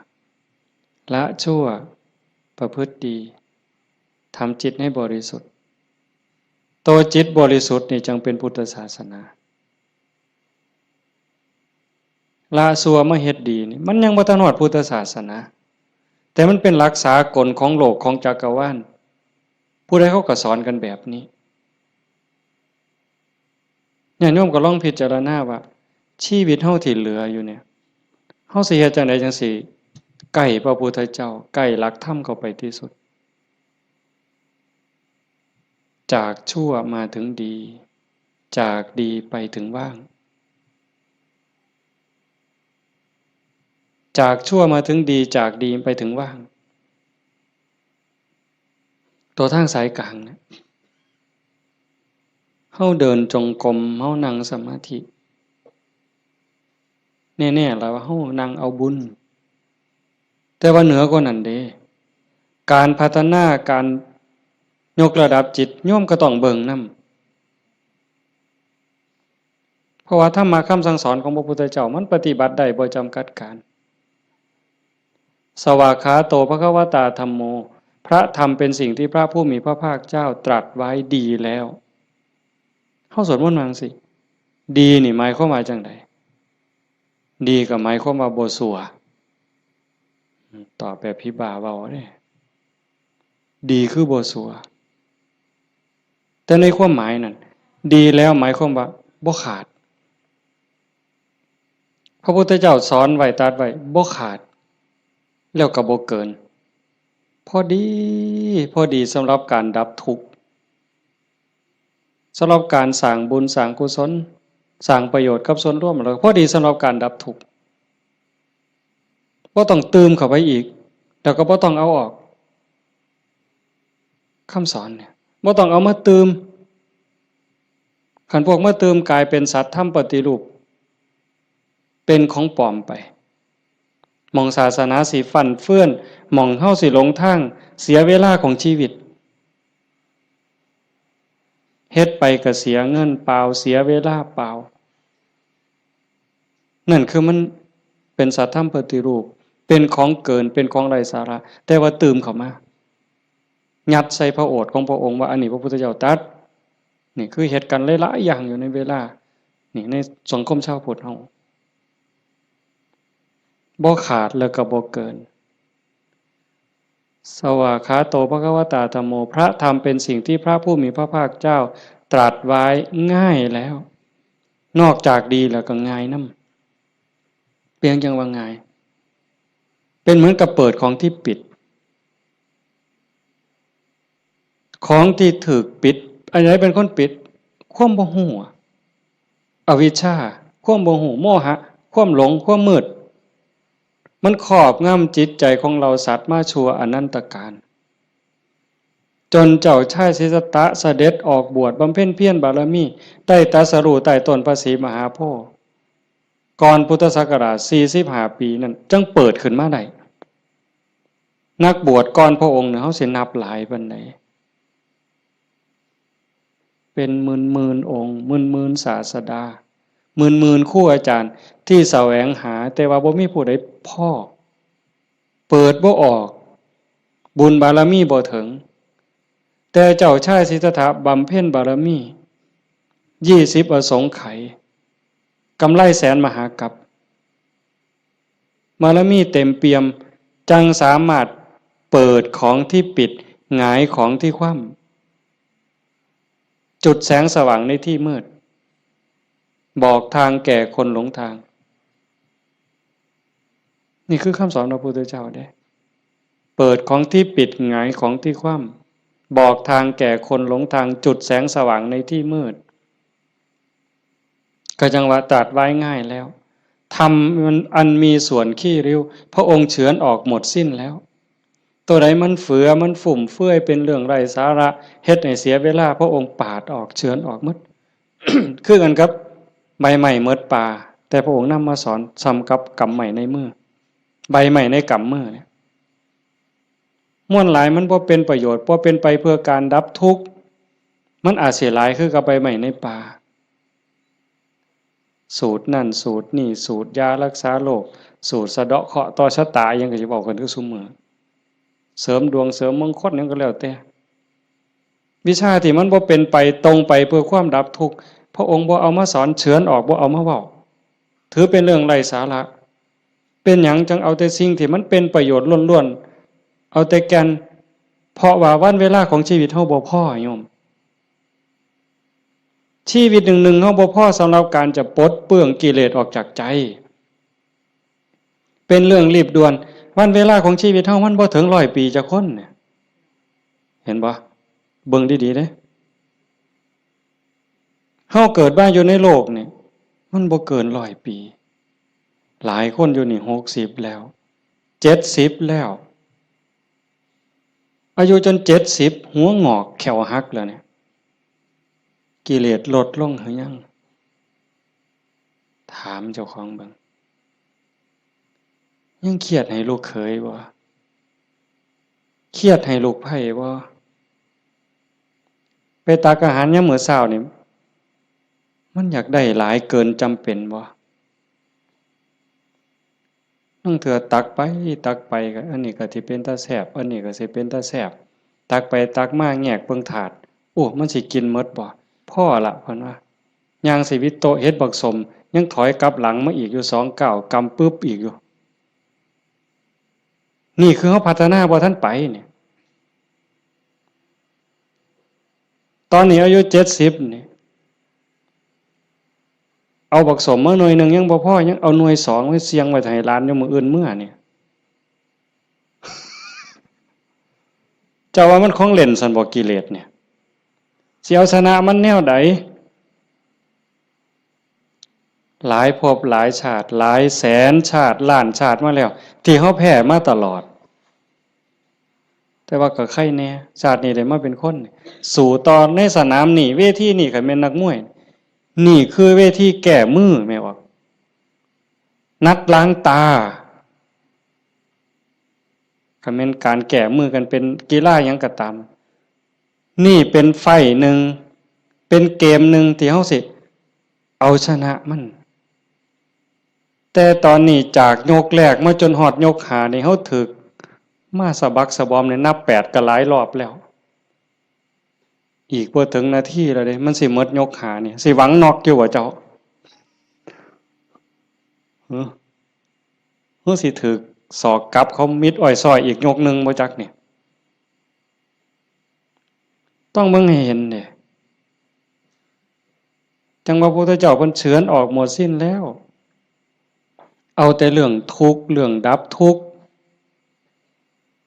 ละชั่ว ประพฤติดี ทำจิตให้บริสุทธิ์ ตัวจิตบริสุทธิ์นี่จั่งเป็นพุทธศาสนา ละชั่วมาเฮ็ดดีนี่ มันยังบ่ทันฮอดพุทธศาสนา แต่มันเป็นหลักสากลของโลกของจักรวาล ผู้ใดเขาก็สอนกันแบบนี้ ญาติโยมก็ลองพิจารณาว่า ชีวิตเฮาที่เหลืออยู่เนี่ย เฮาสิเฮ็ดจั่งใดจั่งสิใกล้พระพุทธเจ้า ใกล้หลักธรรมเข้าไปที่สุด จากชั่วมาถึงดี จากดีไปถึงว่าง จากชั่วมาถึงดี จากดีไปถึงว่าง ตัวทางสายกลางเนี่ย เฮาเดินจงกรม เฮานั่งสมาธิ แน่ๆ แล้วว่าเฮานั่งเอาบุญ แต่ว่าเหนือกว่านั้นเด้ การพัฒนา การยกระดับจิต โยมก็ต้องเบิ่งนำ เพราะว่าธรรมะคำสั่งสอนของพระพุทธเจ้ามันปฏิบัติได้บ่จำกัดการ สวากขาโตภควตาธัมโม พระธรรมเป็นสิ่งที่พระผู้มีพระภาคเจ้าตรัสไว้ดีแล้ว เฮาสวดมนต์ว่าจั่งซี้ ดีนี่หมายความว่าจั่งใด ดีก็หมายความว่าบ่ซัว ตอบแบบผีบ้าเว้าเด้ ดีคือบ่ซัว แต่ในความหมายนั่น ดีแล้วหมายความว่าบ่ขาด พระพุทธเจ้าสอนไว้ตรัสไว้บ่ขาด แล้วก็บ่เกิน พอดี พอดีสำหรับการดับทุกข์ สำหรับการสร้างบุญสร้างกุศล สร้างประโยชน์กับส่วนรวม แล้วก็พอดีสำหรับการดับทุกข์ บ่ต้องตื่มเข้าไปอีก แล้วก็บ่ต้องเอาออก คำสอนเนี่ย บ่ต้องเอามาตื่ม คันพวกมาตื่มกลายเป็นสัตว์ธรรมปฏิรูป เป็นของปลอมไป หม่องศาสนาสิฟั่นเฟือน หม่องเฮาสิหลงทาง เสียเวลาของชีวิต เฮ็ดไปก็เสียเงินเปล่า เสียเวลาเปล่า นั่นคือมันเป็นสัตว์ธรรมปฏิรูป เป็นของเกิน เป็นของไร้สาระ แต่ว่าตื่มเข้ามา ยัดใส่พระโอษฐ์ของพระองค์ว่าอันนี้พระพุทธเจ้าตรัส นี่คือเฮ็ดกันหลายๆอย่างอยู่ในเวลา นี่ในสังคมชาวพุทธเฮา บ่ขาดแล้วก็บ่เกิน สวากขาโต ภควตา ธัมโม พระธรรมเป็นสิ่งที่พระผู้มีพระภาคเจ้าตรัสไว้ง่ายแล้ว นอกจากดีแล้วก็ง่ายนำ เปรียงจั่งว่าง่าย เป็นเหมือนกับเปิดของที่ปิด ของที่ถูกปิด อันไหนเป็นคนปิด ความบ่ฮู้อะ อวิชชา ความบ่ฮู้ โมหะ ความหลง ความมืด มันครอบงำจิตใจของเราสัตว์มาชั่วอนันตกาล จนเจ้าชายสิทธัตถะเสด็จออกบวชบำเพ็ญเพียรบารมี ได้ตรัสรู้ใต้ต้นพระศรีมหาโพธิ์ ก่อนพุทธศักราชสี่สิบห้าปีนั่น จั่งเปิดขึ้นมาได้ นักบวชก่อนพระองค์เนี่ย เฮาสินับหลายปานใด เป็นหมื่นๆองค์ หมื่นๆศาสดา หมื่นๆครูอาจารย์ที่แสวงหา แต่ว่าบ่มีผู้ใดพ้อ เปิดบ่ออก บุญบารมีบ่ถึง แต่เจ้าชายสิทธัตถะบำเพ็ญบารมี ยี่สิบอสงไขย กำไรแสนมหากัป บารมีเต็มเปี่ยม จั่งสามารถเปิดของที่ปิด หงายของที่คว่ำ จุดแสงสว่างในที่มืด บอกทางแก่คนหลงทาง นี่คือคำสอนพระพุทธเจ้าเด้ เปิดของที่ปิด หงายของที่คว่ำ บอกทางแก่คนหลงทาง จุดแสงสว่างในที่มืด ก็จั่งว่าตรัสไว้ง่ายแล้ว ธรรมอันมีส่วนขี้ริ้ว พระองค์เฉือนออกหมดสิ้นแล้ว ตัวใดมันเฟือ มันฟุ่มเฟือย เป็นเรื่องไร้สาระ เฮ็ดให้เสียเวลา พระองค์ปาดออก เฉือนออกหมด คือกันกับใบไม้หมดป่า แต่พระองค์นำมาสอนส่ำกับกำไม้ในมือ ใบไม้ในกำมือเนี่ย มวลหลายมันบ่เป็นประโยชน์ บ่เป็นไปเพื่อการดับทุกข์ มันอาจสิหลายคือกับใบไม้ในป่า สูตรนั่นสูตรนี่ สูตรยารักษาโรค สูตรสะเดาะเคราะห์ต่อชะตา อิหยังก็สิเว้ากันคือซุมื้อ เสริมดวงเสริมมงคลหยังก็แล้วแต่ วิชาที่มันบ่เป็นไปตรงไปเพื่อความดับทุกข์ พระองค์บ่เอามาสอน เฉือนออก บ่เอามาเว้า ถือเป็นเรื่องไร้สาระ เป็นหยังจั่งเอาแต่สิ่งที่มันเป็นประโยชน์ล้วนๆ เอาแต่แก่น เพราะว่าวันเวลาของชีวิตเฮาบ่พอโยม ชีวิตหนึ่งๆ เฮาบ่พอสำหรับการจะปลดเปลื้องกิเลสออกจากใจ เป็นเรื่องรีบด่วน วันเวลาของชีวิตเฮามันบ่ถึงร้อยปีจักคนเนี่ย เห็นบ่ เบิ่งดีๆ เด้ เฮาเกิดมาอยู่ในโลกนี่ มันบ่เกินร้อยปี หลายคนอยู่นี่หกสิบแล้ว เจ็ดสิบแล้ว อายุจนเจ็ดสิบ หัวงอกแข้วหักแล้วเนี่ย กิเลสลดลงหรือยัง ถามเจ้าของเบิ่ง ยังเครียดให้ลูกเขยบ่ เครียดให้ลูกไพร่บ่ ไปตักอาหารยามมื้อเช้านี่ มันอยากได้หลายเกินจำเป็นบ่ ลางเทื่อตักไปตักไปก็ อันนี้ก็สิเป็นตาแซ่บ อันนี้ก็สิเป็นตาแซ่บ ตักไปตักมาแงกเบิ่งถาด โอ้ มันสิกินหมดบ่ พอละ เพิ่นว่า ย่างสิวิโตะ เห็นบักส้ม ยังถอยกลับหลังมาอีกอยู่สองก้าว กำปึ๊บอีกอยู่ นี่คือเฮาพัฒนาบ่ทันไปเนี่ย ตอนนี้อายุเจ็ดสิบนี่ เอาบักส้มมาหน่วยหนึ่งยังบ่พอ ยังเอาหน่วยสองไว้เสี่ยงไว้ให้หลานอยู่มื้ออื่นเมือเนี่ย เจ้าว่ามันของเล่นซั่นบ่ กิเลสเนี่ย สิเอาชนะมันแนวใด หลายภพหลายชาติ หลายแสนชาติ ล้านชาติมาแล้ว ที่เฮาแพ้มาตลอด แต่ว่าก็ไคแน่ ชาตินี้ได้มาเป็นคน สู้ต่อในสนามนี่ เวทีนี่ คันแม่นนักมวย นี่คือเวทีแก้มือ แม่นบ่ นัดล้างตา คันแม่นการแก้มือกันเป็นกีฬาหยังก็ตาม นี่เป็นไฟต์หนึ่ง เป็นเกมหนึ่งที่เฮาสิเอาชนะมัน แต่ตอนนี้จากยกแรกมาจนฮอดยกห้านี่ เฮาถืกมาสะบักสะบอมนี่ นับแปดก็หลายรอบแล้ว อีกบ่ถึงนาทีแล้วเด้ มันสิหมดยกห้านี่ สิหวังน็อกอยู่บ่เจ้า หึ หรือสิถืกศอกกลับเขามิดอ้อยซ้อยอีกยกหนึ่งบ่จักนี่ ต้องเบิ่งให้เห็นเด้ จั่งว่าพระพุทธเจ้าเพิ่นเฉือนออกหมดสิ้นแล้ว เอาแต่เรื่องทุกข์ เรื่องดับทุกข์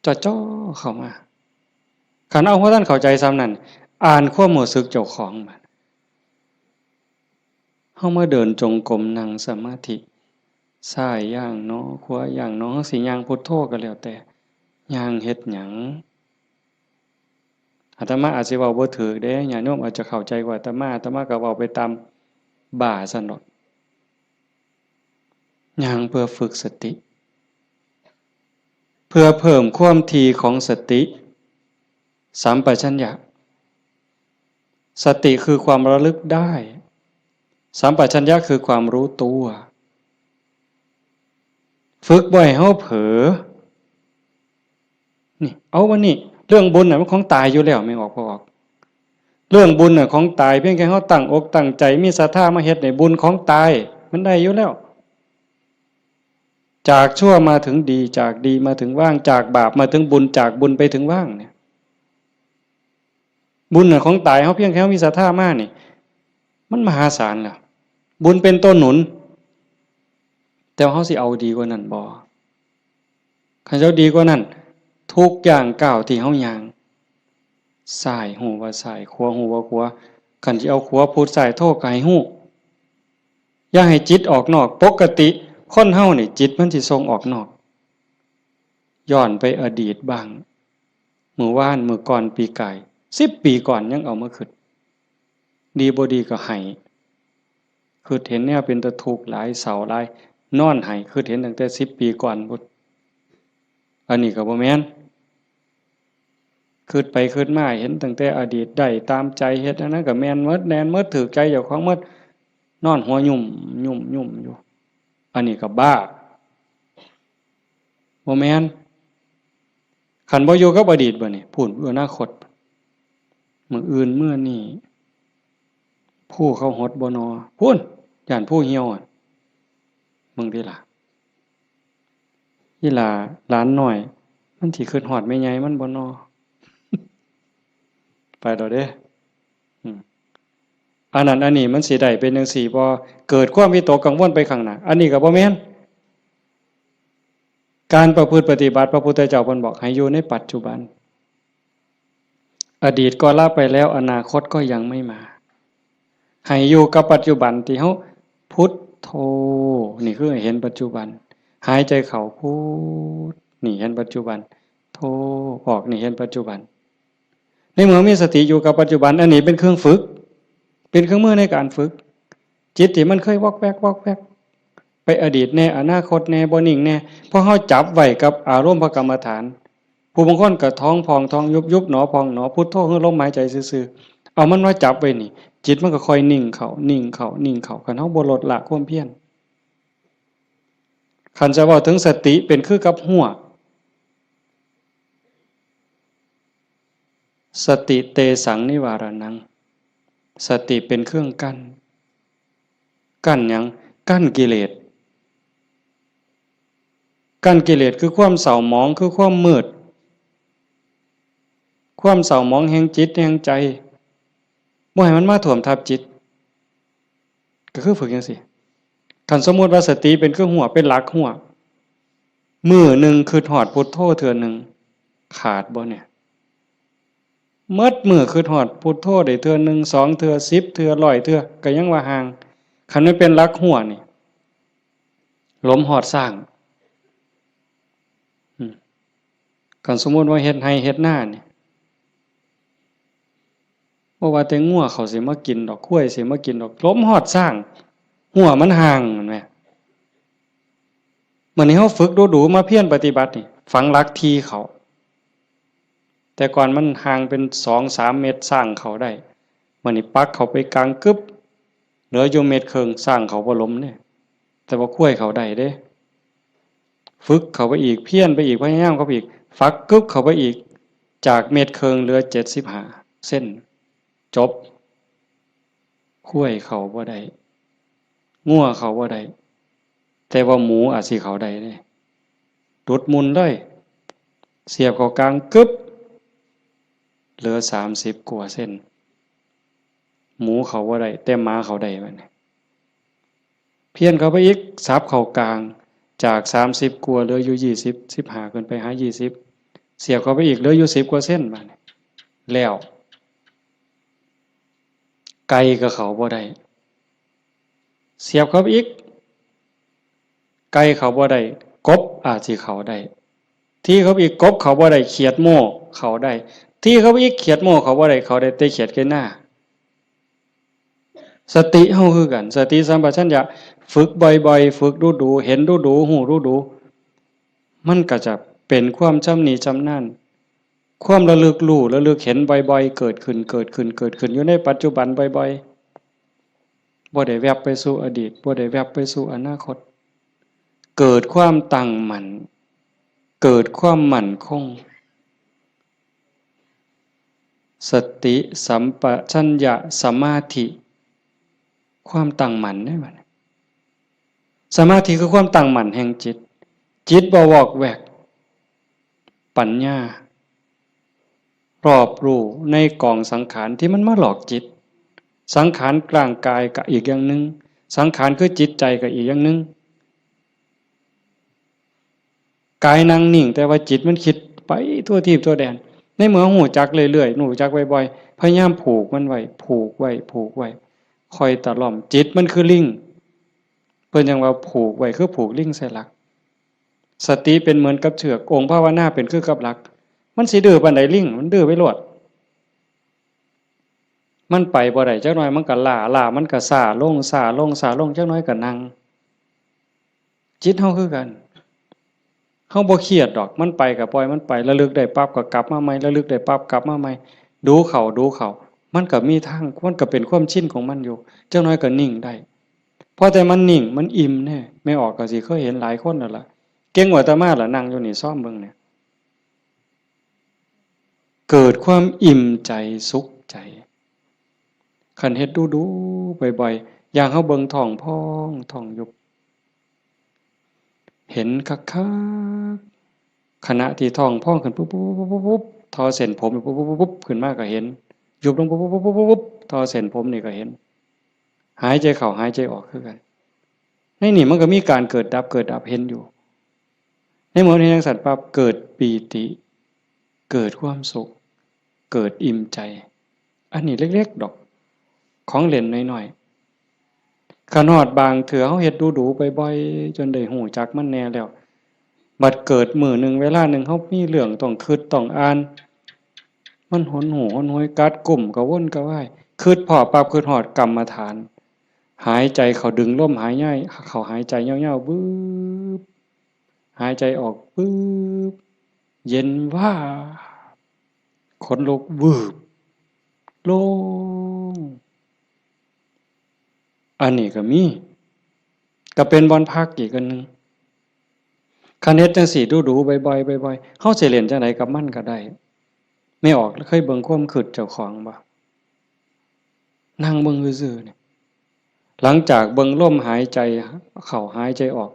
จ่อๆเข้ามา คันเอาบ่ทันเข้าใจส่ำนั้น อ่านความรู้สึกเจ้าของบาด เฮามาเดินจงกรม นั่งสมาธิ ซ้ายย่างหนอ ขวาย่างหนอ เฮาสิย่างพุทโธก็แล้วแต่ ย่างเฮ็ดหยัง อาตมาอาจสิเว้าบ่ถูกเด้ ญาติโยมอาจจะเข้าใจกว่าอาตมา อาตมาก็เว้าไปตามบ้าซั่นดอก ย่างเพื่อฝึกสติ เพื่อเพิ่มความถี่ของสติ สัมปชัญญะ สติคือความระลึกได้ สัมปชัญญะคือความรู้ตัว ฝึกบ่ให้เฮาเผลอ นี่ เอาวันนี้ เรื่องบุญน่ะมันของตายอยู่แล้ว แม่นออกบ่ออก เรื่องบุญน่ะของตาย เพียงแค่เฮาตั้งอกตั้งใจ มีศรัทธามาเฮ็ดนี่ บุญของตาย มันได้อยู่แล้ว จากชั่วมาถึงดี จากดีมาถึงว่าง จากบาปมาถึงบุญ จากบุญไปถึงว่างเนี่ย บุญน่ะของตาย เฮาเพียงแค่เฮามีศรัทธามานี่ มันมหาศาลแล้ว บุญเป็นตัวหนุน แต่ว่าเฮาสิเอาดีกว่านั้นบ่ คันเฮาดีกว่านั้น ทุกย่างก้าวที่เฮาย่าง ซ้ายฮู้ว่าซ้าย ขวาฮู้ว่าขวา คันสิเอาขวาพุทซ้ายโธก็ให้ฮู้ อย่าให้จิตออกนอก ปกติคนเฮานี่จิตมันสิส่งออกนอก ย้อนไปอดีตบ้าง มื้อวาน มื้อก่อน ปีกาย สิบปีก่อนยังเอามาคิด ดีบ่ดีก็ไห้ คิดเห็นแนวเป็นตาทุกข์หลาย เศร้าหลาย นอนไห้ คิดเห็นตั้งแต่สิบปีก่อนพุ้น อันนี้ก็บ่แม่น คิดไปคิดมาเห็นตั้งแต่อดีต ได้ตามใจ เฮ็ดอันนั้นก็แม่นหมด แม่นหมด ถูกใจเจ้าของหมด นอนหัวยุ่ม ยุ่ม ยุ่มอยู่ อันนี้ก็บ้า บ่แม่น คันบ่อยู่กับอดีตบัดนี้ พู้น อนาคต มื้ออื่นมื้อนี้ ภูเขาหดบ่นอ พู้น ย้านภูเหี่ยวอะ มึงติล่ะ อีหล่าหลานน้อย มันสิคิดฮอดแม่ใหญ่มันบ่นอ ไปแล้วเด้ อืม อันนั้นอันนี้มันสิได้เป็นจั่งซี้บ่ เกิดความวิตกกังวลไปข้างหน้า อันนี้ก็บ่แม่น การประพฤติปฏิบัติ พระพุทธเจ้าเพิ่นบอกให้อยู่ในปัจจุบัน อดีตก็ละไปแล้ว อนาคตก็ยังไม่มา ให้อยู่กับปัจจุบันที่เฮาพุทโธ นี่คือให้เห็นปัจจุบัน หายใจเข้าพุท นี่เห็นปัจจุบัน โธ ออก นี่เห็นปัจจุบัน ในเมื่อมีสติอยู่กับปัจจุบัน อันนี้เป็นเครื่องฝึก เป็นเครื่องมือในการฝึก จิตที่มันเคยวอกแวกวอกแวก ไปอดีตแน่ อนาคตแน่ บ่นิ่งแน่ พอเฮาจับไว้กับอารมณ์พระกรรมฐาน ผู้บางคนก็ท้องพองท้องยุบ ยุบหนอพองหนอ พุทโธคือลมหายใจซื่อๆ เอามันมาจับไว้นี่ จิตมันก็ค่อยนิ่งเข้า นิ่งเข้า นิ่งเข้า คันเฮาบ่ลดละความเพียร คันจะเว้าถึงสติเป็นคือกับฮั้ว สติเตสังนิวารณัง สติเป็นเครื่องกั้น กั้นหยัง? กั้นกิเลส กั้นกิเลสคือความเศร้าหมอง คือความมืด ความเศร้าหมองแห่งจิตแห่งใจ บ่ให้มันมาท่วมทับจิต ก็คือฝึกจั่งซี้ คันสมมุติว่าสติเป็นคือฮั้ว เป็นหลักฮั้ว มื้อหนึ่งคิดฮอดพุทโธเทื่อหนึ่ง ขาดบ่เนี่ย? หมดมื้อคิดฮอดพุทโธได้เทื่อหนึ่ง สองเทื่อ สิบเทื่อ ร้อยเทื่อ ก็ยังว่าห่าง คันมันเป็นหลักฮั้วนี่ หลมฮอดซ้าง อืม คันสมมุติว่าเฮ็ดไร่เฮ็ดนานี่ บ่ว่าแต่งัวเขาสิมากินดอก ควายสิมากินดอก หลมฮอดซ้าง ฮั้วมันห่าง แม่นบ่? มื้อนี้เฮาฝึกดูๆ มาเพียรปฏิบัตินี่ ฝังหลักถี่เข้า แต่ก่อนมันห่างเป็นสองสามเมตร ซ้างเข้าได้ มื้อนี้ปักเข้าไปกลางกึบ เหลืออยู่เมตรครึ่ง ซ้างเข้าบ่หลมเด้ แต่ว่าควายเข้าได้เด้ ฝึกเข้าไปอีก เพียรไปอีก พยายามเข้าไปอีก ฝักกึบเข้าไปอีก จากเมตรครึ่งเหลือเจ็ดสิบห้าเซน จบ ควายเข้าบ่ได้ งัวเข้าบ่ได้ แต่ว่าหมูอาจสิเข้าได้เด้ ดุดมุ่นเลย เสียบเข้ากลางกึบ เหลือสามสิบกว่าเซน หมูเข้าบ่ได้ แต่หมาเข้าได้บัดนี้ เพี้ยนเข้าไปอีก สับเข้ากลาง จากสามสิบกว่าเหลืออยู่ยี่สิบ สิบห้าขึ้นไปหายี่สิบ เสียบเข้าไปอีกเหลืออยู่สิบกว่าเซนบัดนี้ แล้ว ไก่ก็เข้าบ่ได้ เสียบเข้าไปอีก ไก่เข้าบ่ได้ กบอาจสิเข้าได้ ถี่เข้าไปอีก กบเข้าบ่ได้ เขียดโม่เข้าได้ ถี่เข้าไปอีก เขียดโม่เข้าบ่ได้ เข้าได้แต่เขียดไก่นา สติเฮาคือกัน สติสัมปชัญญะ ฝึกบ่อยๆ ฝึกดูๆ เห็นดูๆ ฮู้ดูๆ มันก็จะเป็นความชำนิชำนาญ ความระลึกรู้ ระลึกเห็นบ่อยๆ เกิดขึ้น เกิดขึ้น เกิดขึ้น อยู่ในปัจจุบันบ่อยๆ บ่ได้แวบไปสู่อดีต บ่ได้แวบไปสู่อนาคต เกิดความตั้งมั่น เกิดความมั่นคง สติสัมปชัญญะสมาธิ ความตั้งมั่นเด้บัดนี้ สมาธิคือความตั้งมั่นแห่งจิต จิตบ่วอกแวก ปัญญา รอบรู้ในกองสังขารที่มันมาหลอกจิต สังขารร่างกายก็อีกอย่างหนึ่ง สังขารคือจิตใจก็อีกอย่างหนึ่ง กายนั่งนิ่ง แต่ว่าจิตมันคิดไปทั่วทีปทั่วแดน ในเมื่อฮู้จักเรื่อยๆ ฮู้จักบ่อยๆ พยายามผูกมันไว้ ผูกไว้ ผูกไว้ ค่อยตะล่อม จิตมันคือลิง เพิ่นจั่งว่าผูกไว้คือผูกลิงใส่หลัก สติเป็นเหมือนกับเชือก องค์ภาวนาเป็นคือกับหลัก มันสิดื้อปานใดลิง มันดื้อไปโลด มันไปบ่ได้ จักหน่อยมันก็ล้า ล้ามันก็ซ้าลง ซ้าลง ซ้าลง จักหน่อยก็นั่ง จิตเฮาคือกัน เฮาบ่เครียดดอก มันไปก็ปล่อยมันไป ระลึกได้ปั๊บก็กลับมาใหม่ ระลึกได้ปั๊บกลับมาใหม่ ดูเข้า ดูเข้า มันก็มีทาง มันก็เป็นความชินของมันอยู่ จักหน่อยก็นิ่งได้ พอแต่มันนิ่ง มันอิ่มแน่ แม่ออกก็สิเคยเห็นหลายคนแล้วล่ะ เก่งกว่าอาตมาล่ะ นั่งอยู่นี่ ซอมเบิ่งเนี่ย เกิดความอิ่มใจสุขใจ คันเฮ็ดดูๆ บ่อยๆ อย่างเฮาเบิ่งท้องพองท้องยุบ เห็นคักๆ ขณะที่ท้องพองขึ้นปุ๊บๆๆๆๆ ทอเส้นผมปุ๊บๆๆๆ ขึ้นมาก็เห็น ยุบลงปุ๊บๆๆๆๆ ทอเส้นผมนี่ก็เห็น หายใจเข้าหายใจออกคือกัน ในนี่มันก็มีการเกิดดับ เกิดดับ เห็นอยู่ ในเมื่อเห็นจั่งซั้นปั๊บ เกิดปีติ เกิดความสุข เกิดอิ่มใจ อันนี้เล็กๆ ดอก ของเล่นน้อยๆ คันฮอดบางเทื่อเฮาเฮ็ดดูๆ บ่อยๆ จนได้ฮู้จักมันแน่แล้ว บัดเกิดมื้อหนึ่งเวลาหนึ่งเฮามีเรื่องต้องคิดต้องอ่าน มันหนหูหนหวย กัดกุ้ม กระวนกระวาย คิดพ้อปั๊บ คิดฮอดกรรมฐาน หายใจเข้า ดึงลมหายใจเข้า หายใจยาวๆ วืบ หายใจออก วืบ เย็นวาบ ขนลุก วืบ โล่ง อันนี้ก็มี ก็เป็นบ่อนพักอีกอันหนึ่ง คันเฮ็ดจั่งซี้ดูๆ บ่อยๆ บ่อยๆ เฮาสิเล่นจั่งใดกับมันก็ได้ แม่ออกเคยเบิ่งความคิดเจ้าของบ่? นั่งเบิ่งซื่อๆ นี่ หลังจากเบิ่งลมหายใจเข้าหายใจออก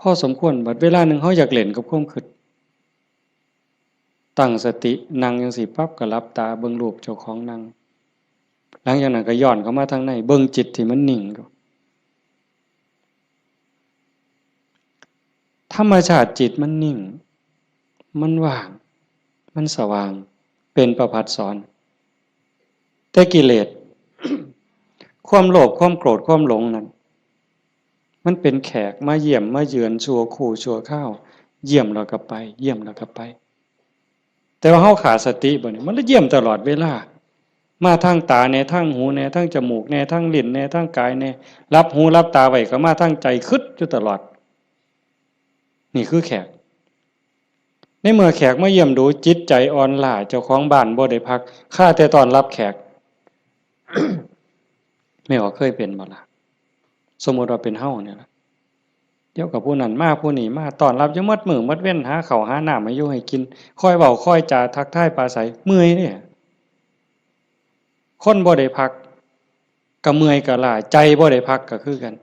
พอสมควร บัดเวลาหนึ่งเฮาอยากเล่นกับความคิด ตั้งสตินั่งจั่งซี้ปั๊บ ก็หลับตาเบิ่งรูปเจ้าของนั่ง หลังจากนั้นก็ย้อนเข้ามาทางใน เบิ่งจิตที่มันนิ่งอยู่ ธรรมชาติจิตมันนิ่ง มันว่าง มันสว่าง เป็นประภัสสร แต่กิเลส ความโลภ ความโกรธ ความหลงนั่น มันเป็นแขกมาเยี่ยมมาเยือนชั่วครู่ชั่วคราว เยี่ยมแล้วก็ไป เยี่ยมแล้วก็ไป แต่ว่าเฮาขาดสติบ่นี่ มันเลยเยี่ยมตลอดเวลา มาทางตาแหน่ ทางหูแหน่ ทางจมูกแหน่ ทางลิ้นแหน่ ทางกายแหน่ หลับหูหลับตาไว้ก็มาทางใจ คิดอยู่ตลอด นี่คือแขก ในเมื่อแขกมาเยี่ยมดู จิตใจอ่อนล้า เจ้าของบ้านบ่ได้พัก คาแต่ต้อนรับแขก แม่ออกเคยเป็นบ่ล่ะ สมมุติว่าเป็นเฮาเนี่ยล่ะ เดี๋ยวก็ผู้นั้นมา ผู้นี้มา ต้อนรับอยู่หมดมื้อหมดเว็น หาข้าวหาน้ำให้อยู่ให้กิน คอยเว้าคอยจาทักทายปราศรัย เมื่อยเด้ คนบ่ได้พัก ก็เมื่อยก็ล้า ใจบ่ได้พักก็คือกัน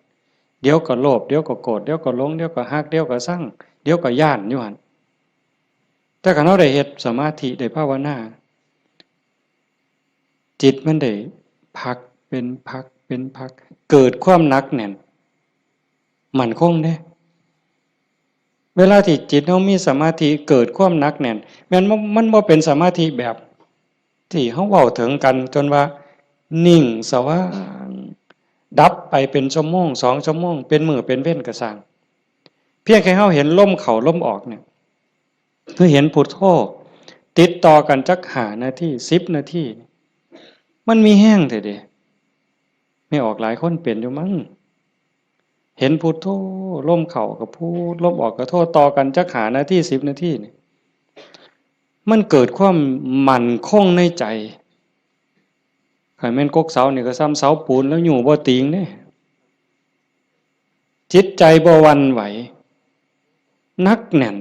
เดี๋ยวก็โลภ เดี๋ยวก็โกรธ เดี๋ยวก็หลง เดี๋ยวก็ฮัก เดี๋ยวก็ซัง เดี๋ยวก็ย้านอยู่หั่น แต่คันเฮาได้เฮ็ดสมาธิ ได้ภาวนา จิตมันได้พักเป็นพักเป็นพัก เกิดความหนักแน่น มั่นคงเด้ เวลาที่จิตเฮามีสมาธิ เกิดความหนักแน่น แม่นบ่ มันบ่เป็นสมาธิแบบที่เฮาเว้าถึงกัน จนว่านิ่งสว่าง ดับไปเป็นชั่วโมง สองชั่วโมง เป็นมื้อเป็นเว็นก็ซ่าง เพียงแค่เฮาเห็นลมเข้าลมออกเนี่ย คือเห็นพุทโธ ติดต่อกันจักห้านาที สิบนาที มันมีแฮงแท้เด้ แม่ออกหลายคนเป็นอยู่มั้ง เห็นพุทโธ ลมเข้าก็พุท ลมออกก็โธ ต่อกันจักห้านาที สิบนาทีนี่ มันเกิดความมั่นคงในใจ คันแม่นกกเสานี่ก็ส่ำเสาปูนแล้วอยู่บ่ติงเด้ จิตใจบ่หวั่นไหว หนักแน่น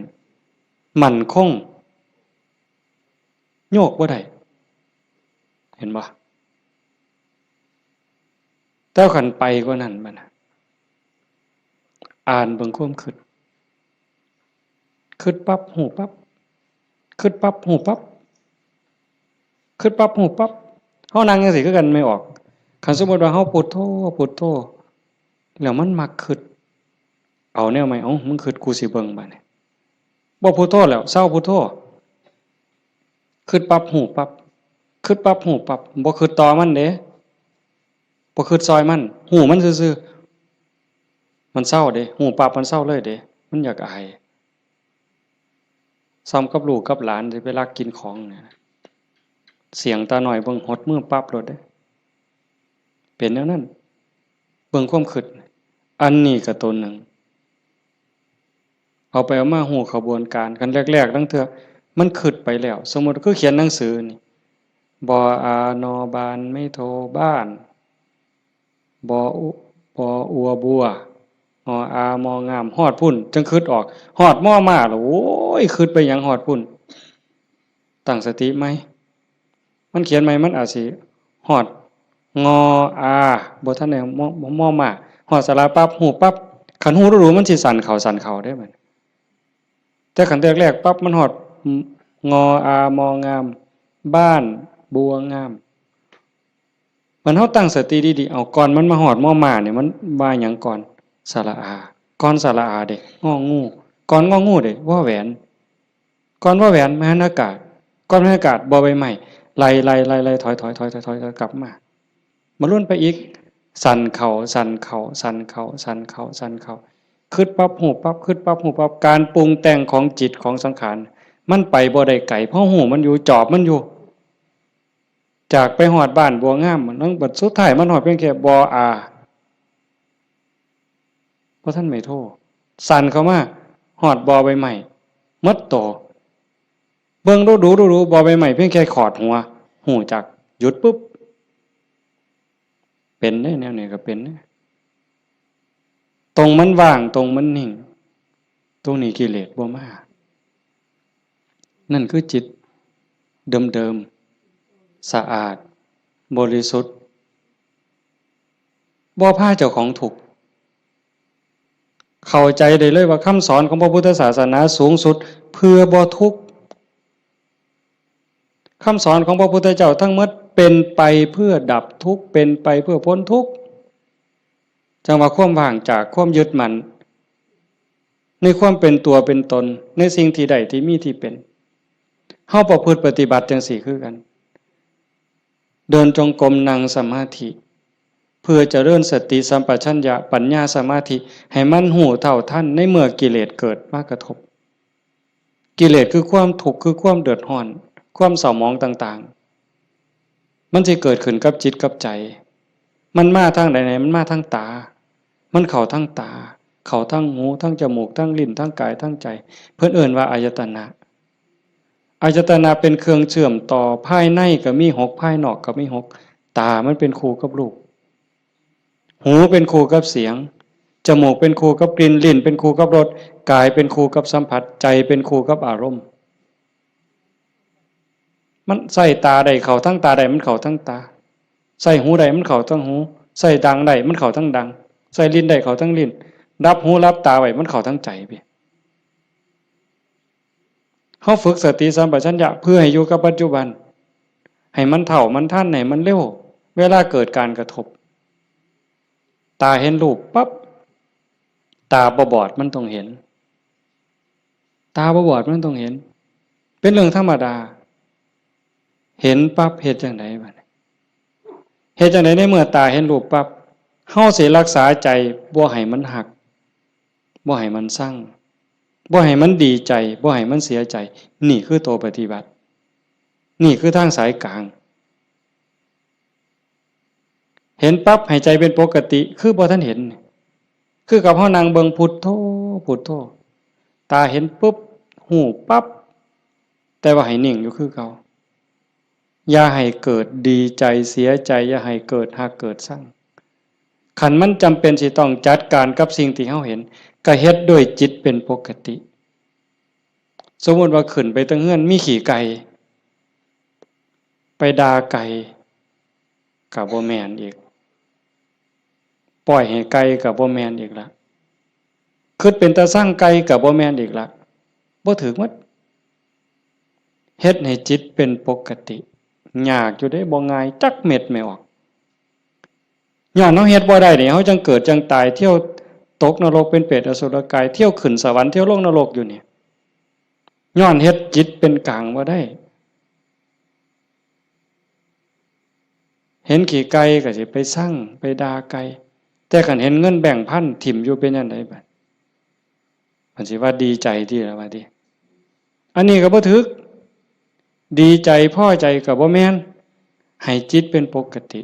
มั่นคง โยกบ่ได้ เห็นบ่ แต่คันไปกว่านั้นบัดน่ะ อ่านเบิ่งความคิด คิดปั๊บ ฮู้ปั๊บ คิดปั๊บ ฮู้ปั๊บ คิดปั๊บ ฮู้ปั๊บ เฮานั่งจั่งซี้คือกัน แม่ออก คันสมมุติว่าเฮาพุทโธ พุทโธ แล้วมันมักคิด เอาแนวใหม่ เอ้า มึงคิด กูสิเบิ่งบัดนี้ บ่พุทโธแล้ว เซาพุทโธ คิดปั๊บ ฮู้ปั๊บ คิดปั๊บ ฮู้ปั๊บ บ่คิดต่อมันเด้ บ่คิดซอยมัน ฮู้มันซื่อๆ มันเซาเด้ ฮู้ปั๊บ มันเซาเลยเด้ มันอยากอาย ส่ำกับลูกกับหลานที่ไปลักกินของเนี่ย เสี้ยงตาน้อยเบิ่งหดมือปั๊บโลดเด้ เป็นแนวนั้น เบิ่งความคิด อันนี้ก็ตัวหนึ่ง เอาไปเอามาฮู้ขบวนการ คันแรกๆ ลางเทื่อมันคิดไปแล้ว สมมุติคือเขียนหนังสือนี่ บออา นอบาน ไม้โท บ้าน บออุ บออัว บัว งออา มองาม ฮอดพุ้น จั่งคิดออก ฮอดมอม้าแล้ว โอ้ย คิดไปหยังฮอดพุ้น ตั้งสติใหม่ มันเขียนใหม่ มันอาจสิฮอด งออา บ่ทันได้ มอ มอม้า ฮอดสระปั๊บ ฮู้ปั๊บ คันฮู้ดูๆ มันสิสั้นเข้า สั้นเข้าเด้บัด แต่คันแรกๆ ปั๊บ มันฮอด งออา มองาม บ้าน บัวงาม มันเฮาตั้งสติดีๆ เอา ก่อนมันมาฮอดมอม้านี่ มันว่าหยังก่อน สระอา ก่อนสระอาเด้ งองู ก่อนงองูเด้ วอแหวน ก่อนวอแหวน มหันอากาศ ก่อนมหันอากาศ บอใบไม้ ไล่ๆๆๆ ถอยๆๆๆ กลับมา มาลุ้นไปอีก สั้นเข้า สั้นเข้า สั้นเข้า สั้นเข้า สั้นเข้า คิดปั๊บ ฮู้ปั๊บ คิดปั๊บ ฮู้ปั๊บ การปรุงแต่งของจิตของสังขาร มันไปบ่ได้ไกล เพราะฮู้มันอยู่ จอบมันอยู่ จากไปฮอดบ้านบัวงาม มันบัดสุดท้ายมันฮอดเพียงแค่ บออา บ่ทันไม้โท สั้นเข้ามา ฮอดบอใบไม้ หมดโต เบิ่งดูๆๆ บอใบไม้เพียงแค่ขอดหัว ฮู้จัก หยุดปุ๊บ เป็นเด้ แนวนี้ก็เป็นเด้ ตรงมันว่าง ตรงมันนิ่ง ตรงนี้กิเลสบ่มา นั่นคือจิตเดิมๆ สะอาด บริสุทธิ์ บ่พาเจ้าของทุกข์ เข้าใจได้เลยว่าคำสอนของพระพุทธศาสนาสูงสุดเพื่อบ่ทุกข์ คำสอนของพระพุทธเจ้าทั้งหมดเป็นไปเพื่อดับทุกข์ เป็นไปเพื่อพ้นทุกข์ จั่งว่าความว่างจากความยึดมั่น ในความเป็นตัวเป็นตน ในสิ่งที่ได้ที่มีที่เป็น เฮาประพฤติปฏิบัติจั่งซี้คือกัน เดินจงกรม นั่งสมาธิ เพื่อเจริญสติสัมปชัญญะ ปัญญา สมาธิ ให้มันรู้เท่าทันในเมื่อกิเลสเกิดมากระทบ กิเลสคือความทุกข์ คือความเดือดร้อน ความเศร้าหมองต่างๆ มันสิเกิดขึ้นกับจิตกับใจ มันมาทางใดเนี่ย มันมาทางตา มันเข้าทางตา เข้าทางหู ทางจมูก ทางลิ้น ทางกาย ทางใจ เพิ่นเอิ้นว่าอายตนะ อายตนะเป็นเครื่องเชื่อมต่อ ภายในก็มีหก ภายนอกก็มีหก ตามันเป็นคู่กับรูป หูเป็นคู่กับเสียง จมูกเป็นคู่กับกลิ่น ลิ้นเป็นคู่กับรส กายเป็นคู่กับสัมผัส ใจเป็นคู่กับอารมณ์ มันใส่ตาได้เข้าทั้งตาได้ มันเข้าทั้งตา ใส่หูได้มันเข้าทั้งหู ใส่ดังได้มันเข้าทั้งดัง ใส่ลิ้นได้เข้าทั้งลิ้น รับหูรับตาไว้มันเข้าทั้งใจพี่ เฮาฝึกสติสัมปชัญญะเพื่อให้อยู่กับปัจจุบัน ให้มันเท่ามันทัน ให้มันเร็ว เวลาเกิดการกระทบ ตาเห็นรูปปั๊บ ตาบ่บอดมันต้องเห็น ตาบ่บอดมันต้องเห็น เป็นเรื่องธรรมดา เห็นปั๊บเฮ็ดจั่งใดบัดนี้ เฮ็ดจั่งใดในเมื่อตาเห็นรูปปั๊บ เฮาสิรักษาใจบ่ให้มันฮัก บ่ให้มันซัง บ่ให้มันดีใจ บ่ให้มันเสียใจ นี่คือตัวปฏิบัติ นี่คือทางสายกลาง เห็นปั๊บให้ใจเป็นปกติ คือบ่ทันเห็น คือกับเฮานั่งเบิ่งพุทโธ พุทโธ ตาเห็นปุ๊บ ฮู้ปั๊บ แต่ว่าให้นิ่งอยู่คือเก่า อย่าให้เกิดดีใจเสียใจ อย่าให้เกิดฮักเกิดซัง คันมันจำเป็นสิต้องจัดการกับสิ่งที่เฮาเห็น ก็เฮ็ดด้วยจิตเป็นปกติ สมมุติว่าขึ้นไปเทิงเฮือนมีขี้ไก่ ไปด่าไก่ ก็บ่แม่นอีก ปล่อยให้ไก่ก็บ่แม่นอีกละ คิดเป็นตาซังไก่ก็บ่แม่นอีกละ บ่ถืกหมด เฮ็ดให้จิตเป็นปกติ ยากอยู่เด้ บ่ง่ายจักเม็ดแม่ออก ย้อนเฮาเฮ็ดบ่ได้นี่ เฮาจั่งเกิดจั่งตาย เที่ยวตกนรกเป็นเปรตอสุรกาย เที่ยวขึ้นสวรรค์ เที่ยวลงนรกอยู่นี่ ย้อนเฮ็ดจิตเป็นกลางบ่ได้ เห็นขี้ไก่ก็สิไปซัง ไปด่าไก่ แต่คันเห็นเงินแบงค์พันถิ่มอยู่เป็นจั่งใดบัด เพิ่นสิว่าดีใจติล่ะว่าติ อันนี้ก็บ่ถืก ดีใจพอใจก็บ่แม่น ให้จิตเป็นปกติ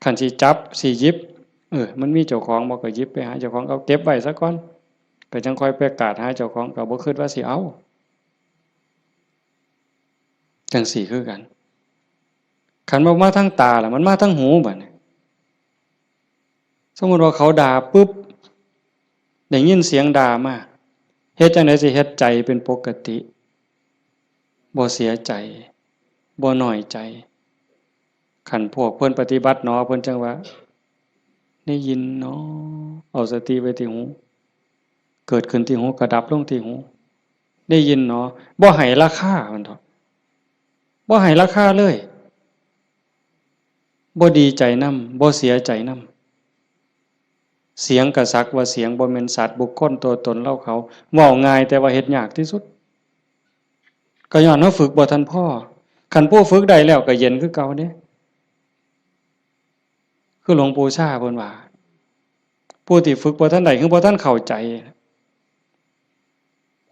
คันสิจับสิหยิบ เออ มันมีเจ้าของบ่ก็หยิบไปหาเจ้าของ เอาเก็บไว้ซะก่อน ก็จั่งค่อยไปกาดหาเจ้าของ ก็บ่คิดว่าสิเอา จั่งซี้คือกัน คันบ่มาทางตาล่ะ มันมาทางหูบัดนี้ สมมุติว่าเขาด่าปุ๊บ ได้ยินเสียงด่ามา เฮ็ดจั่งใดสิเฮ็ดใจเป็นปกติ บ่เสียใจ บ่น้อยใจ คันพวกเพิ่นปฏิบัติหนอ เพิ่นจั่งว่า ได้ยินหนอ เอาสติไว้ที่หู เกิดขึ้นที่หู ก็ดับลงที่หู ได้ยินหนอ บ่ให้ราคา มันเถาะ บ่ให้ราคาเลย บ่ดีใจนำ บ่เสียใจนำ เสียงก็สักว่าเสียง บ่แม่นสัตว์บุคคลตัวตนเราเขา เว้าง่ายแต่ว่าเฮ็ดยากที่สุด ก็ย้อนเฮาฝึกบ่ทันพอ คันผู้ฝึกได้แล้วก็เย็นคือเก่าเด้ คือหลวงปู่ชาเพิ่นว่า ผู้ที่ฝึกบ่ทันได้ คือบ่ทันเข้าใจ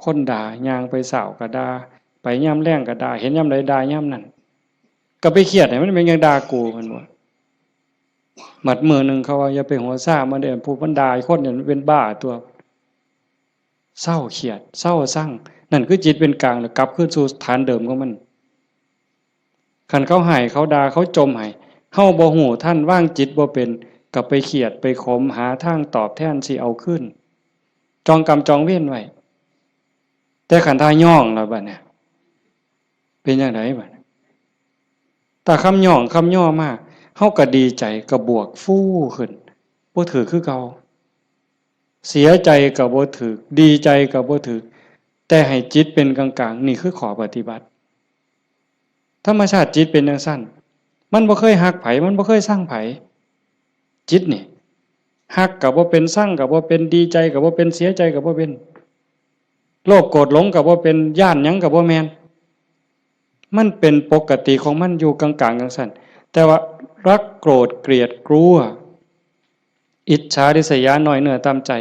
คนด่า ย่างไปเช้าก็ด่า ไปยามแลงก็ด่า เห็นยามใดด่ายามนั้น ก็ไปเครียดให้มันเป็นหยังด่ากู เพิ่นว่า บัดมื้อหนึ่งเขาว่า อย่าไปหัวซ่ามันเด้อ ผู้มันด่าคนเนี่ยมันเป็นบ้าตัว เซาเครียด เซาซัง นั่นคือจิตเป็นกลาง แล้วกลับคืนสู่ฐานเดิมของมัน คันเขาให้ เขาด่า เขาจ่มให้ เฮาบ่ฮู้ทัน วางจิตบ่เป็น ก็ไปเครียด ไปขม หาทางตอบแทนสิเอาคืน จองกรรมจองเวรไว้ แต่คันถ้าย้องแล้วบัดเนี่ย เป็นจั่งใดบัดเนี่ย ถ้าคำย้องคำย่อมา เฮาก็ดีใจ ก็บวกฟูขึ้น บ่ถืกคือเก่า เสียใจก็บ่ถืก ดีใจก็บ่ถืก แต่ให้จิตเป็นกลางๆ นี่คือข้อปฏิบัติ ธรรมชาติจิตเป็นจั่งซั้น มันบ่เคยฮักไผ มันบ่เคยซังไผ จิตนี่ ฮักก็บ่เป็น ซังก็บ่เป็น ดีใจก็บ่เป็น เสียใจก็บ่เป็น โลภโกรธหลงก็บ่เป็น ย้านหยังก็บ่แม่น มันเป็นปกติของมันอยู่กลางๆ จั่งซั้น แต่ว่ารักโกรธเกลียดกลัว อิจฉาริษยา น้อยเนื้อต่ำใจ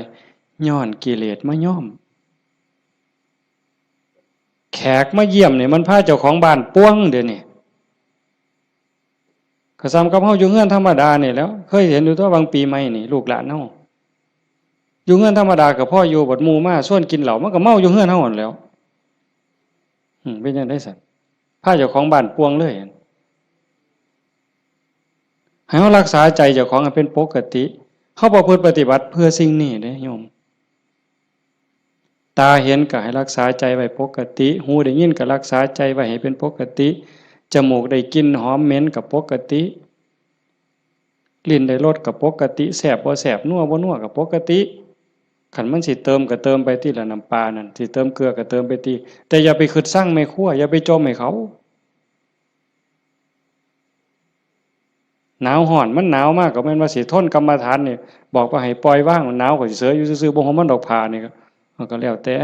ย้อนกิเลสมาย้อม แขกมาเยี่ยมนี่มันพาเจ้าของบ้านป่วงเดี๋ยวนี้ ก็ส่ำกับเฮาอยู่เฮือนธรรมดานี่แหล้ว เคยเห็นอยู่ตั๊ว บางปีใหม่นี่ ลูกหลานเฮา อยู่เฮือนธรรมดาก็พออยู่ บัดหมู่มาชวนกินเหล้า มันก็เมาอยู่เฮือนเฮาหั้นแหล้ว อืม เป็นจั่งใดซั้น พาเจ้าของบ้านป่วงเลย ให้เฮารักษาใจเจ้าของให้เป็นปกติ เฮาประพฤติปฏิบัติเพื่อสิ่งนี้เด้โยม ตาเห็นก็ให้รักษาใจไว้ปกติ หูได้ยินก็รักษาใจไว้ให้เป็นปกติ จมูกได้กลิ่นหอมเหม็นก็ปกติ ลิ้นได้รสก็ปกติ แซ่บบ่แซ่บ นัวบ่นัวก็ปกติ คันมันสิเติมก็เติมไปติล่ะ น้ำปลานั่น สิเติมเกลือก็เติมไปติ แต่อย่าไปคิดซังแม่ครัว อย่าไปจ่มให้เขา หนาวร้อน มันหนาวมากก็แม่นว่าสิทนกรรมฐานนี่ บอกว่าให้ปล่อยวาง หนาวก็สิเสยอยู่ซื่อๆ บ่ห่มมันดอกผ้านี่ก็ มันก็แล้วแต่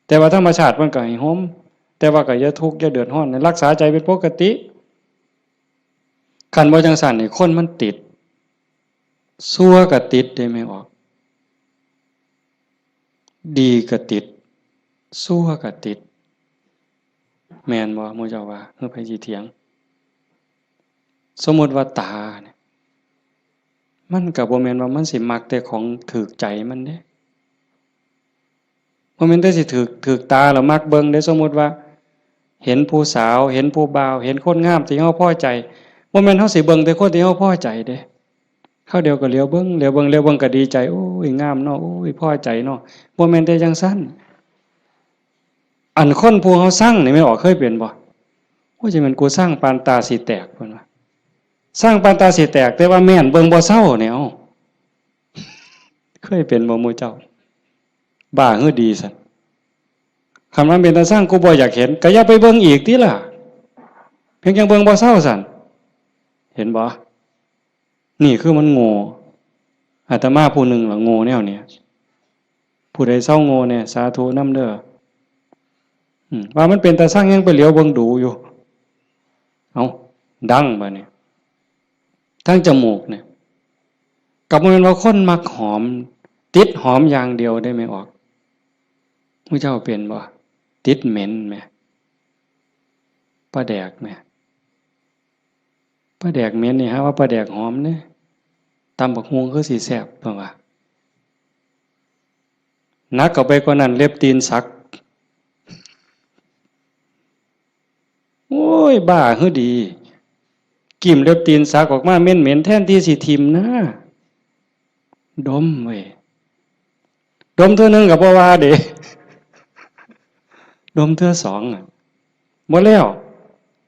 แต่ว่าธรรมชาติมันก็ให้ห่ม แต่ว่าก็อย่าทุกข์อย่าเดือดร้อน รักษาใจเป็นปกติ คันบ่จั่งซั้นนี่คนมันติด ชั่วก็ติดเด้แม่ออก ดีก็ติด ชั่วก็ติด แม่นบ่ หมู่เจ้าว่า คือไผสิเถียง สมมุติว่าตาเนี่ย มันก็บ่แม่นว่ามันสิมักแต่ของถูกใจมันเด้ บ่แม่นแต่สิถูก ถูกตาแล้วมักเบิ่งเด้ สมมุติว่า เห็นผู้สาว เห็นผู้บ่าว เห็นคนงามที่เฮาพอใจ บ่แม่นเฮาสิเบิ่งแต่คนที่เฮาพอใจเด้ คราวเดียวก็เหลียวเบิ่ง เหลียวเบิ่ง เหลียวเบิ่งก็ดีใจ โอ้ย งามเนาะ โอ้ย พอใจเนาะ บ่แม่นแต่จั่งซั้น อันคนผู้เฮาซังนี่แม่นออก เคยเป็นบ่ โอ้ย จั่งแม่นกูซังปานตาสิแตก เพิ่นว่า ซังปานตาสิแตก แต่ว่าแม่นเบิ่งบ่เซาเนี่ย เอ้า เคยเป็นบ่หมู่เจ้า บ้าหรือดีซั้น คันมันเป็นตาซัง กูบ่อยากเห็น ก็อย่าไปเบิ่งอีกติล่ะ เพียงจั่งเบิ่งบ่เซาซั้น เห็นบ่ นี่คือมันโง่ อาตมาผู้หนึ่งล่ะโง่แนวเนี้ย ผู้ใดเซาโง่แน่ สาธุนำเด้อ อืม ว่ามันเป็นตาซังยังไปเหลียวเบิ่งดูอยู่ เอ้า ดังบาดนี้ ทางจมูกเนี่ย ก็บ่แม่นว่าคนมักหอม ติดหอมอย่างเดียวเด้แม่ออก หมู่เจ้าเป็นบ่ ติดเหม็นแหม ปลาแดกแหม ปลาแดกเหม็นนี่หาว่าปลาแดกหอมเด้ ตำบักหุ่งคือสิแซ่บ เพิ่นว่า หนักเข้าไปกว่านั้น เล็บตีนสัก โอ้ย บ้าหรือดี กิ่มเล็บตีนสักออกมาเหม็นๆ แทนที่สิถิ่มนะ ดมเว้ย ดมเทื่อหนึ่งก็บ่ว่าเด้ ดมเทื่อสองอะ บ่แล้ว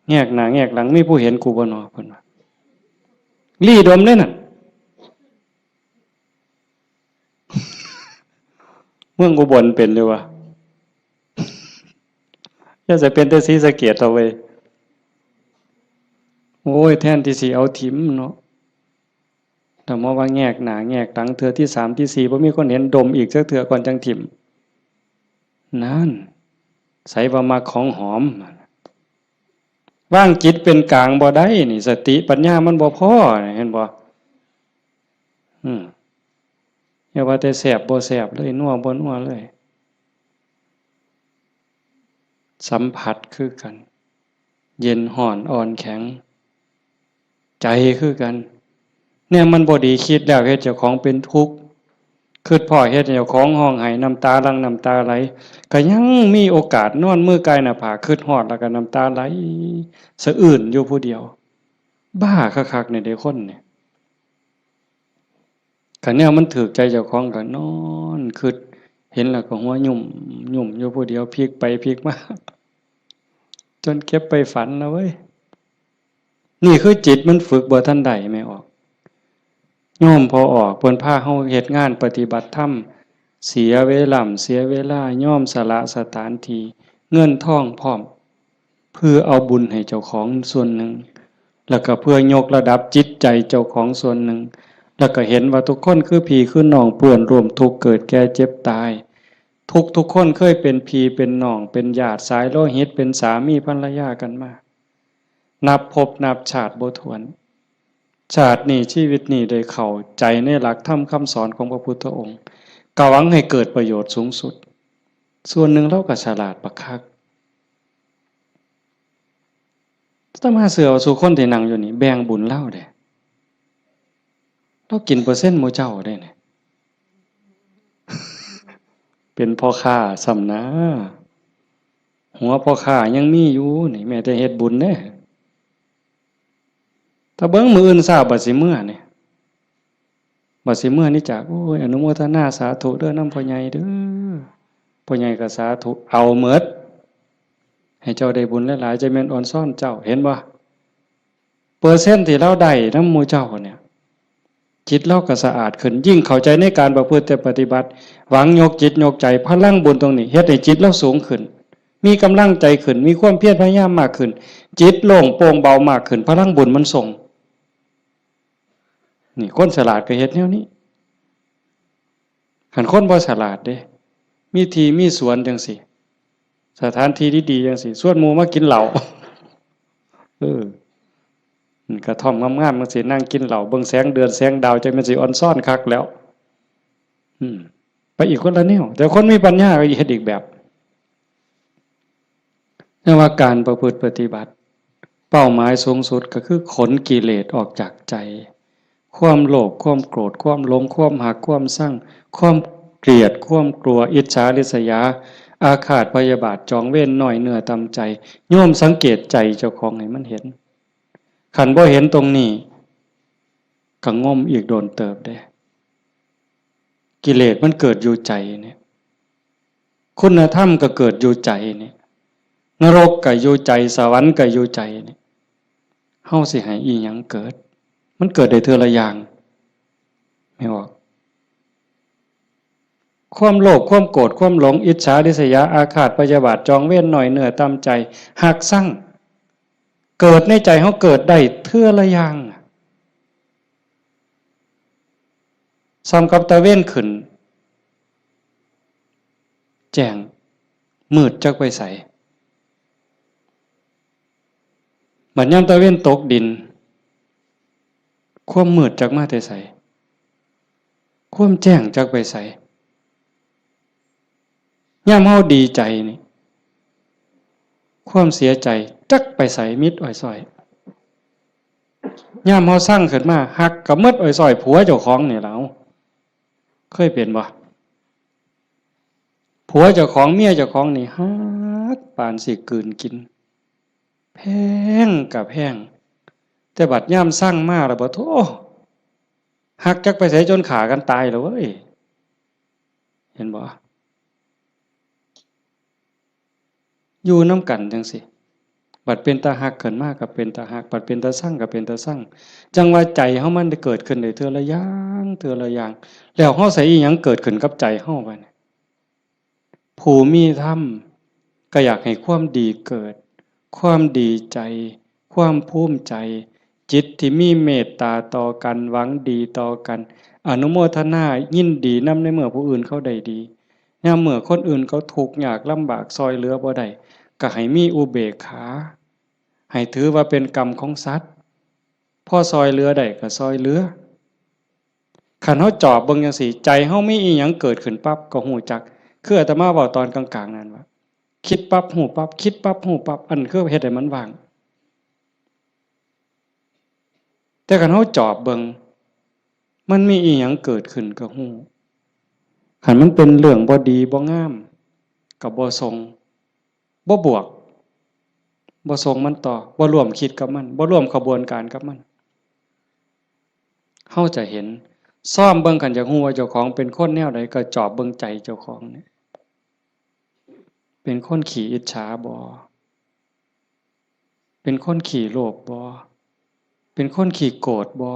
แงกหน้าแงกหลัง มีผู้เห็นกูบ่นอ เพิ่นว่า ลี้ดมเด้นั่น เมืองอุบลเป็นอยู่วะ อย่าจะเป็นแต่ศรีสะเกษเถาะเว้ย โอ้ย แทนที่สิเอาถิ่มเนาะ แต่มาว่าแงกหน้าแงกหลัง เทื่อที่สามที่สี่ บ่มีคนเห็น ดมอีกจักเทื่อก่อนจั่งถิ่ม นั่น ไสว่ามักของหอม วางจิตเป็นกลางบ่ได้นี่ สติปัญญามันบ่พอนี่ เห็นบ่ อืม อย่าว่าแต่แซ่บบ่แซ่บเลย นัวบ่นัวเลย สัมผัสคือกัน เย็นร้อนอ่อนแข็ง ใจคือกัน แนวมันบ่ดี คิดแล้วเฮ็ดเจ้าของเป็นทุกข์ คิดพ้อเฮ็ดให้เจ้าของร้องไห้ น้ำตาหลั่งน้ำตาไหล ก็ยังมีโอกาสนอนมือกายหน้าผาก คิดฮอดแล้วก็น้ำตาไหลสะอื้นอยู่ผู้เดียว บ้าคักๆ นี่เด้คนนี่ คันแนวมันถูกใจเจ้าของก็นอนคิด เห็นแล้วก็หัวยุ่มยุ่มอยู่ผู้เดียว พลิกไปพลิกมา จนเก็บไปฝันนะเว้ย นี่คือจิตมันฝึกบ่ทันได้ แม่ออก โยมพ่อออก เพิ่นพาเฮาเฮ็ดงานปฏิบัติธรรม เสียเวลา เสียเวลา ยอมสละสถานที่ เงินทองพร้อม เพื่อเอาบุญให้เจ้าของส่วนหนึ่ง แล้วก็เพื่อยกระดับจิตใจเจ้าของส่วนหนึ่ง แล้วก็เห็นว่าทุกคนคือพี่คือน้อง เพื่อนร่วมทุกข์เกิดแก่เจ็บตาย ทุกทุกคนเคยเป็นพี่เป็นน้อง เป็นญาติสายโลหิต เป็นสามีภรรยากันมา นับภพนับชาติบ่ถ้วน ชาตินี้ชีวิตนี้ได้เข้าใจในหลักธรรมคำสอนของพระพุทธองค์ ก็หวังให้เกิดประโยชน์สูงสุด ส่วนหนึ่งเราก็ฉลาดบักคัก อาตมาเชื่อว่าสู่คนที่นั่งอยู่นี่แบ่งบุญลาวเด้ ลาวกินเปอร์เซ็นต์หมู่เจ้าเด้นี่ เป็นพ่อค้าซ้ำนะ หัวพ่อค้ายังมีอยู่นี่ แม้แต่เฮ็ดบุญเด้ ถ้าเบิ่งมื้ออื่นเช้าบัดสิเมือนี่ บัดสิเมือนี่จาก โอ้ย อนุโมทนาสาธุเด้อนำพ่อใหญ่เด้อ พ่อใหญ่ก็สาธุ เอาเมิด ให้เจ้าได้บุญหลายๆ จะแม่นออนซ่อนเจ้า เห็นบ่ เปอร์เซ็นต์ที่ลาวได้นำหมู่เจ้าเนี่ย จิตลาวก็สะอาดขึ้น ยิ่งเข้าใจในการประพฤติปฏิบัติ หวังยกจิตยกใจ พลังบุญตรงนี้ เฮ็ดให้จิตลาวสูงขึ้น มีกำลังใจขึ้น มีความเพียรพยายามมากขึ้น จิตโล่งโปร่งเบามากขึ้น พลังบุญมันส่ง นี่คนฉลาดก็เฮ็ดแนวนี้ คันคนบ่ฉลาดเด้ มีที่มีสวนจังซี้ สถานที่ดีๆจังซี้ ชวนหมู่มากินเหล้า เออ กระท่อมงามๆจังซี้ นั่งกินเหล้า เบิ่งแสงเดือนแสงดาว จังแม่นสิออนซ่อนคักแล้ว อืม ไปอีกคนละแนว แต่คนมีปัญญาก็เฮ็ดอีกแบบ แต่ว่าการประพฤติปฏิบัติ เป้าหมายสูงสุดก็คือขนกิเลสออกจากใจ ความโลภ ความโกรธ ความหลง ความฮัก ความซัง ความเกลียด ความกลัว อิจฉาริษยา อาฆาตพยาบาท จองเวร น้อยเนื้อต่ำใจ โยมสังเกตใจเจ้าของให้มันเห็น คันบ่เห็นตรงนี้ ก็งมอีกโดนเติบเด้ กิเลสมันเกิดอยู่ใจเนี่ย คุณธรรมก็เกิดอยู่ใจเนี่ย นรกก็อยู่ใจ สวรรค์ก็อยู่ใจเนี่ย เฮาสิให้อีหยังเกิด มันเกิดได้เทื่อละอย่าง แม่นบ่ ความโลภ ความโกรธ ความหลง อิจฉาริษยา อาฆาตพยาบาท จองเวร น้อยเนื้อต่ำใจ ฮักซัง เกิดในใจเฮาเกิดได้เทื่อละอย่าง ส่ำกับตะเวนขึ้น แจ้ง มืดจักไปไส บัดยามตะเวนตกดิน ความมืดจักมาแต่ไส ความแจ้งจักไปไส ยามเฮาดีใจนี่ ความเสียใจจักไปไส มิดอ้อยซ้อย ยามเฮาซังขึ้นมา ฮักก็มิดอ้อยซ้อย ผัวเจ้าของนี่ล่ะ เคยเป็นบ่ ผัวเจ้าของ เมียเจ้าของนี่ ฮักปานสิกลืนกิน แพงก็แพง แต่บัดยามซังมาแล้วบ่ โธ่ ฮักจักไปไส จนฆ่ากันตายแล้วเว้ย เห็นบ่ อยู่นำกันจังซี้ บัดเป็นตาฮักขึ้นมาก็เป็นตาฮัก บัดเป็นตาซังก็เป็นตาซัง จั่งว่าใจเฮามันได้เกิดขึ้นได้เทื่อละอย่าง เทื่อละอย่าง แล้วเฮาใส่อีหยังเกิดขึ้นกับใจเฮาบัดนี้ ผู้มีธรรมก็อยากให้ความดีเกิด ความดีใจ ความภูมิใจ จิตที่มีเมตตาต่อกัน หวังดีต่อกัน อนุโมทนายินดีนำในเมื่อผู้อื่นเขาได้ดี ยามเมื่อคนอื่นเขาทุกข์ยากลำบาก ซ่อยเหลือบ่ได้ ก็ให้มีอุเบกขา ให้ถือว่าเป็นกรรมของสัตว์ พอซ่อยเหลือได้ก็ซ่อยเหลือ คันเฮาจอบเบิ่งจังซี้ ใจเฮามีอีหยังเกิดขึ้นปั๊บก็ฮู้จัก คืออาตมาเว้าตอนกลางๆนั่นว่า คิดปั๊บฮู้ปั๊บ คิดปั๊บฮู้ปั๊บ อันคือเฮ็ดให้มันว่าง แต่คันเฮาจอบเบิ่ง มันมีอีหยังเกิดขึ้นก็ฮู้ คันมันเป็นเรื่องบ่ดีบ่งาม ก็บ่ส่ง บ่บวก บ่ส่งมันต่อ บ่ร่วมคิดกับมัน บ่ร่วมขบวนการกับมัน เฮาจะเห็น ซ่อมเบิ่ง คันอยากฮู้ว่าเจ้าของเป็นคนแนวใด ก็จอบเบิ่งใจเจ้าของนี่ เป็นคนขี้อิจฉาบ่ เป็นคนขี้โลภบ่ เป็นคนขี้โกรธบ่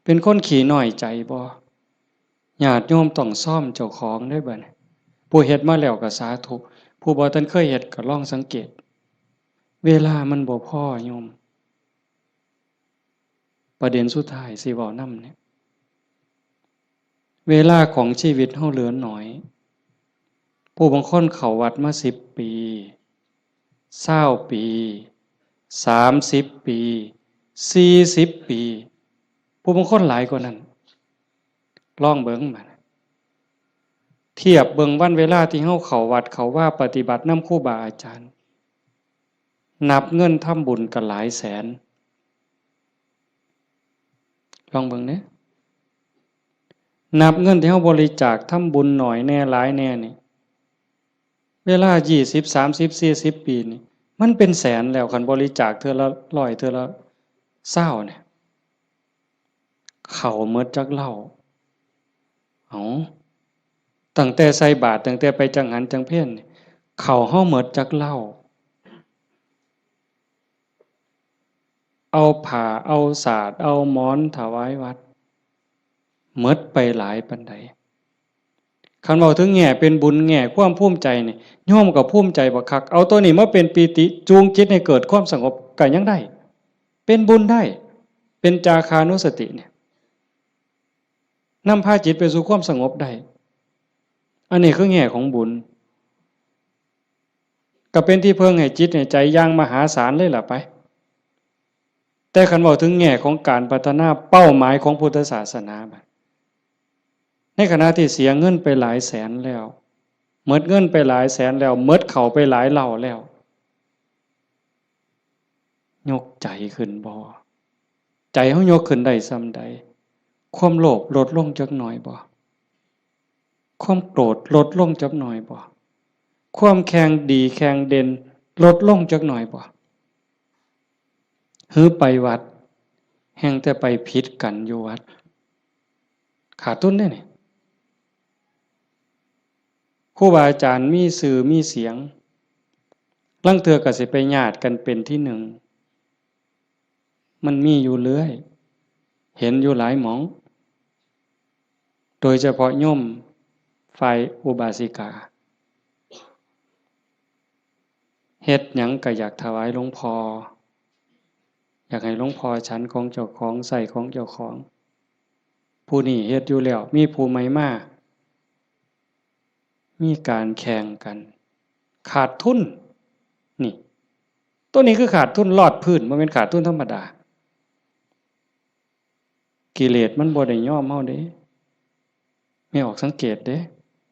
เป็นคนขี้น้อยใจบ่ ญาติโยมต้องซ่อมเจ้าของเด้อบัดนี้ ผู้เฮ็ดมาแล้วก็สาธุ ผู้บ่ทันเคยเฮ็ดก็ลองสังเกต เวลามันบ่พอโยม ประเด็นสุดท้ายสิเว้านำเนี่ย เวลาของชีวิตเฮาเหลือน้อย ผู้บางคนเข้าวัดมาสิบปี ซาวปี สามสิบปี สี่สิบปี ผู้บางคนหลายกว่านั้น ลองเบิ่งบัด เทียบเบิ่งวันเวลาที่เฮาเข้าวัดเข้าวาปฏิบัตินำครูบาอาจารย์ นับเงินทำบุญก็หลายแสน ลองเบิ่งเด้ นับเงินที่เฮาบริจาคทำบุญน้อยแหน่หลายแหน่นี่ เวลายี่สิบ สามสิบ สี่สิบปีนี่ มันเป็นแสนแล้ว คันบริจาคเทื่อละร้อย เทื่อละซาวเนี่ย เข้าหมดจักเหล้า เอ้า ตั้งแต่ใส่บาตร ตั้งแต่ไปจังหันจังเพลนี่ เข้าเฮาหมดจักเหล้า เอาผ้า เอาสาด เอาหมอนถวายวัด หมดไปหลายปานใด คันเว้าถึงแง่เป็นบุญ แง่ความภูมิใจนี่ โยมก็ภูมิใจบักคัก เอาตัวนี้มาเป็นปีติ จูงจิตให้เกิดความสงบก็ยังได้ เป็นบุญได้ เป็นจาคานุสติเนี่ย นำพาจิตไปสู่ความสงบได้ อันนี้คือแง่ของบุญ ก็เป็นที่เพิ่งให้จิตให้ใจอย่างมหาศาลเลยล่ะไป แต่คันเว้าถึงแง่ของการพัฒนาเป้าหมายของพุทธศาสนาบัด ในขณะที่เสียเงินไปหลายแสนแล้ว หมดเงินไปหลายแสนแล้ว หมดเข้าไปหลายเหล้าแล้ว ยกใจขึ้นบ่ ใจเฮายกขึ้นได้ส่ำใด ความโลภลดลงจักหน่อยบ่ ความโกรธลดลงจักหน่อยบ่ ความแข่งดีแข่งเด่นลดลงจักหน่อยบ่ หือไปวัด แฮ่งแต่ไปผิดกันอยู่วัด ขาดทุนเด้นี่ ครูบาอาจารย์มีชื่อมีเสียง ลางเทื่อก็สิไปญาติกันเป็นที่หนึ่ง มันมีอยู่เรื่อย เห็นอยู่หลายหม่อง โดยเฉพาะโยมฝ่ายอุบาสิกา เฮ็ดหยังก็อยากถวายหลวงพ่อ อยากให้หลวงพ่อฉันของเจ้าของ ใช้ของเจ้าของ ผู้นี้เฮ็ดอยู่แล้ว มีผู้ใหม่มา มีการแข่งกัน ขาดทุน นี่ ตัวนี้คือขาดทุนลอดพื้น บ่แม่นขาดทุนธรรมดา กิเลสมันบ่ได้ยอมเฮาเด้ แม่ออกสังเกตเด้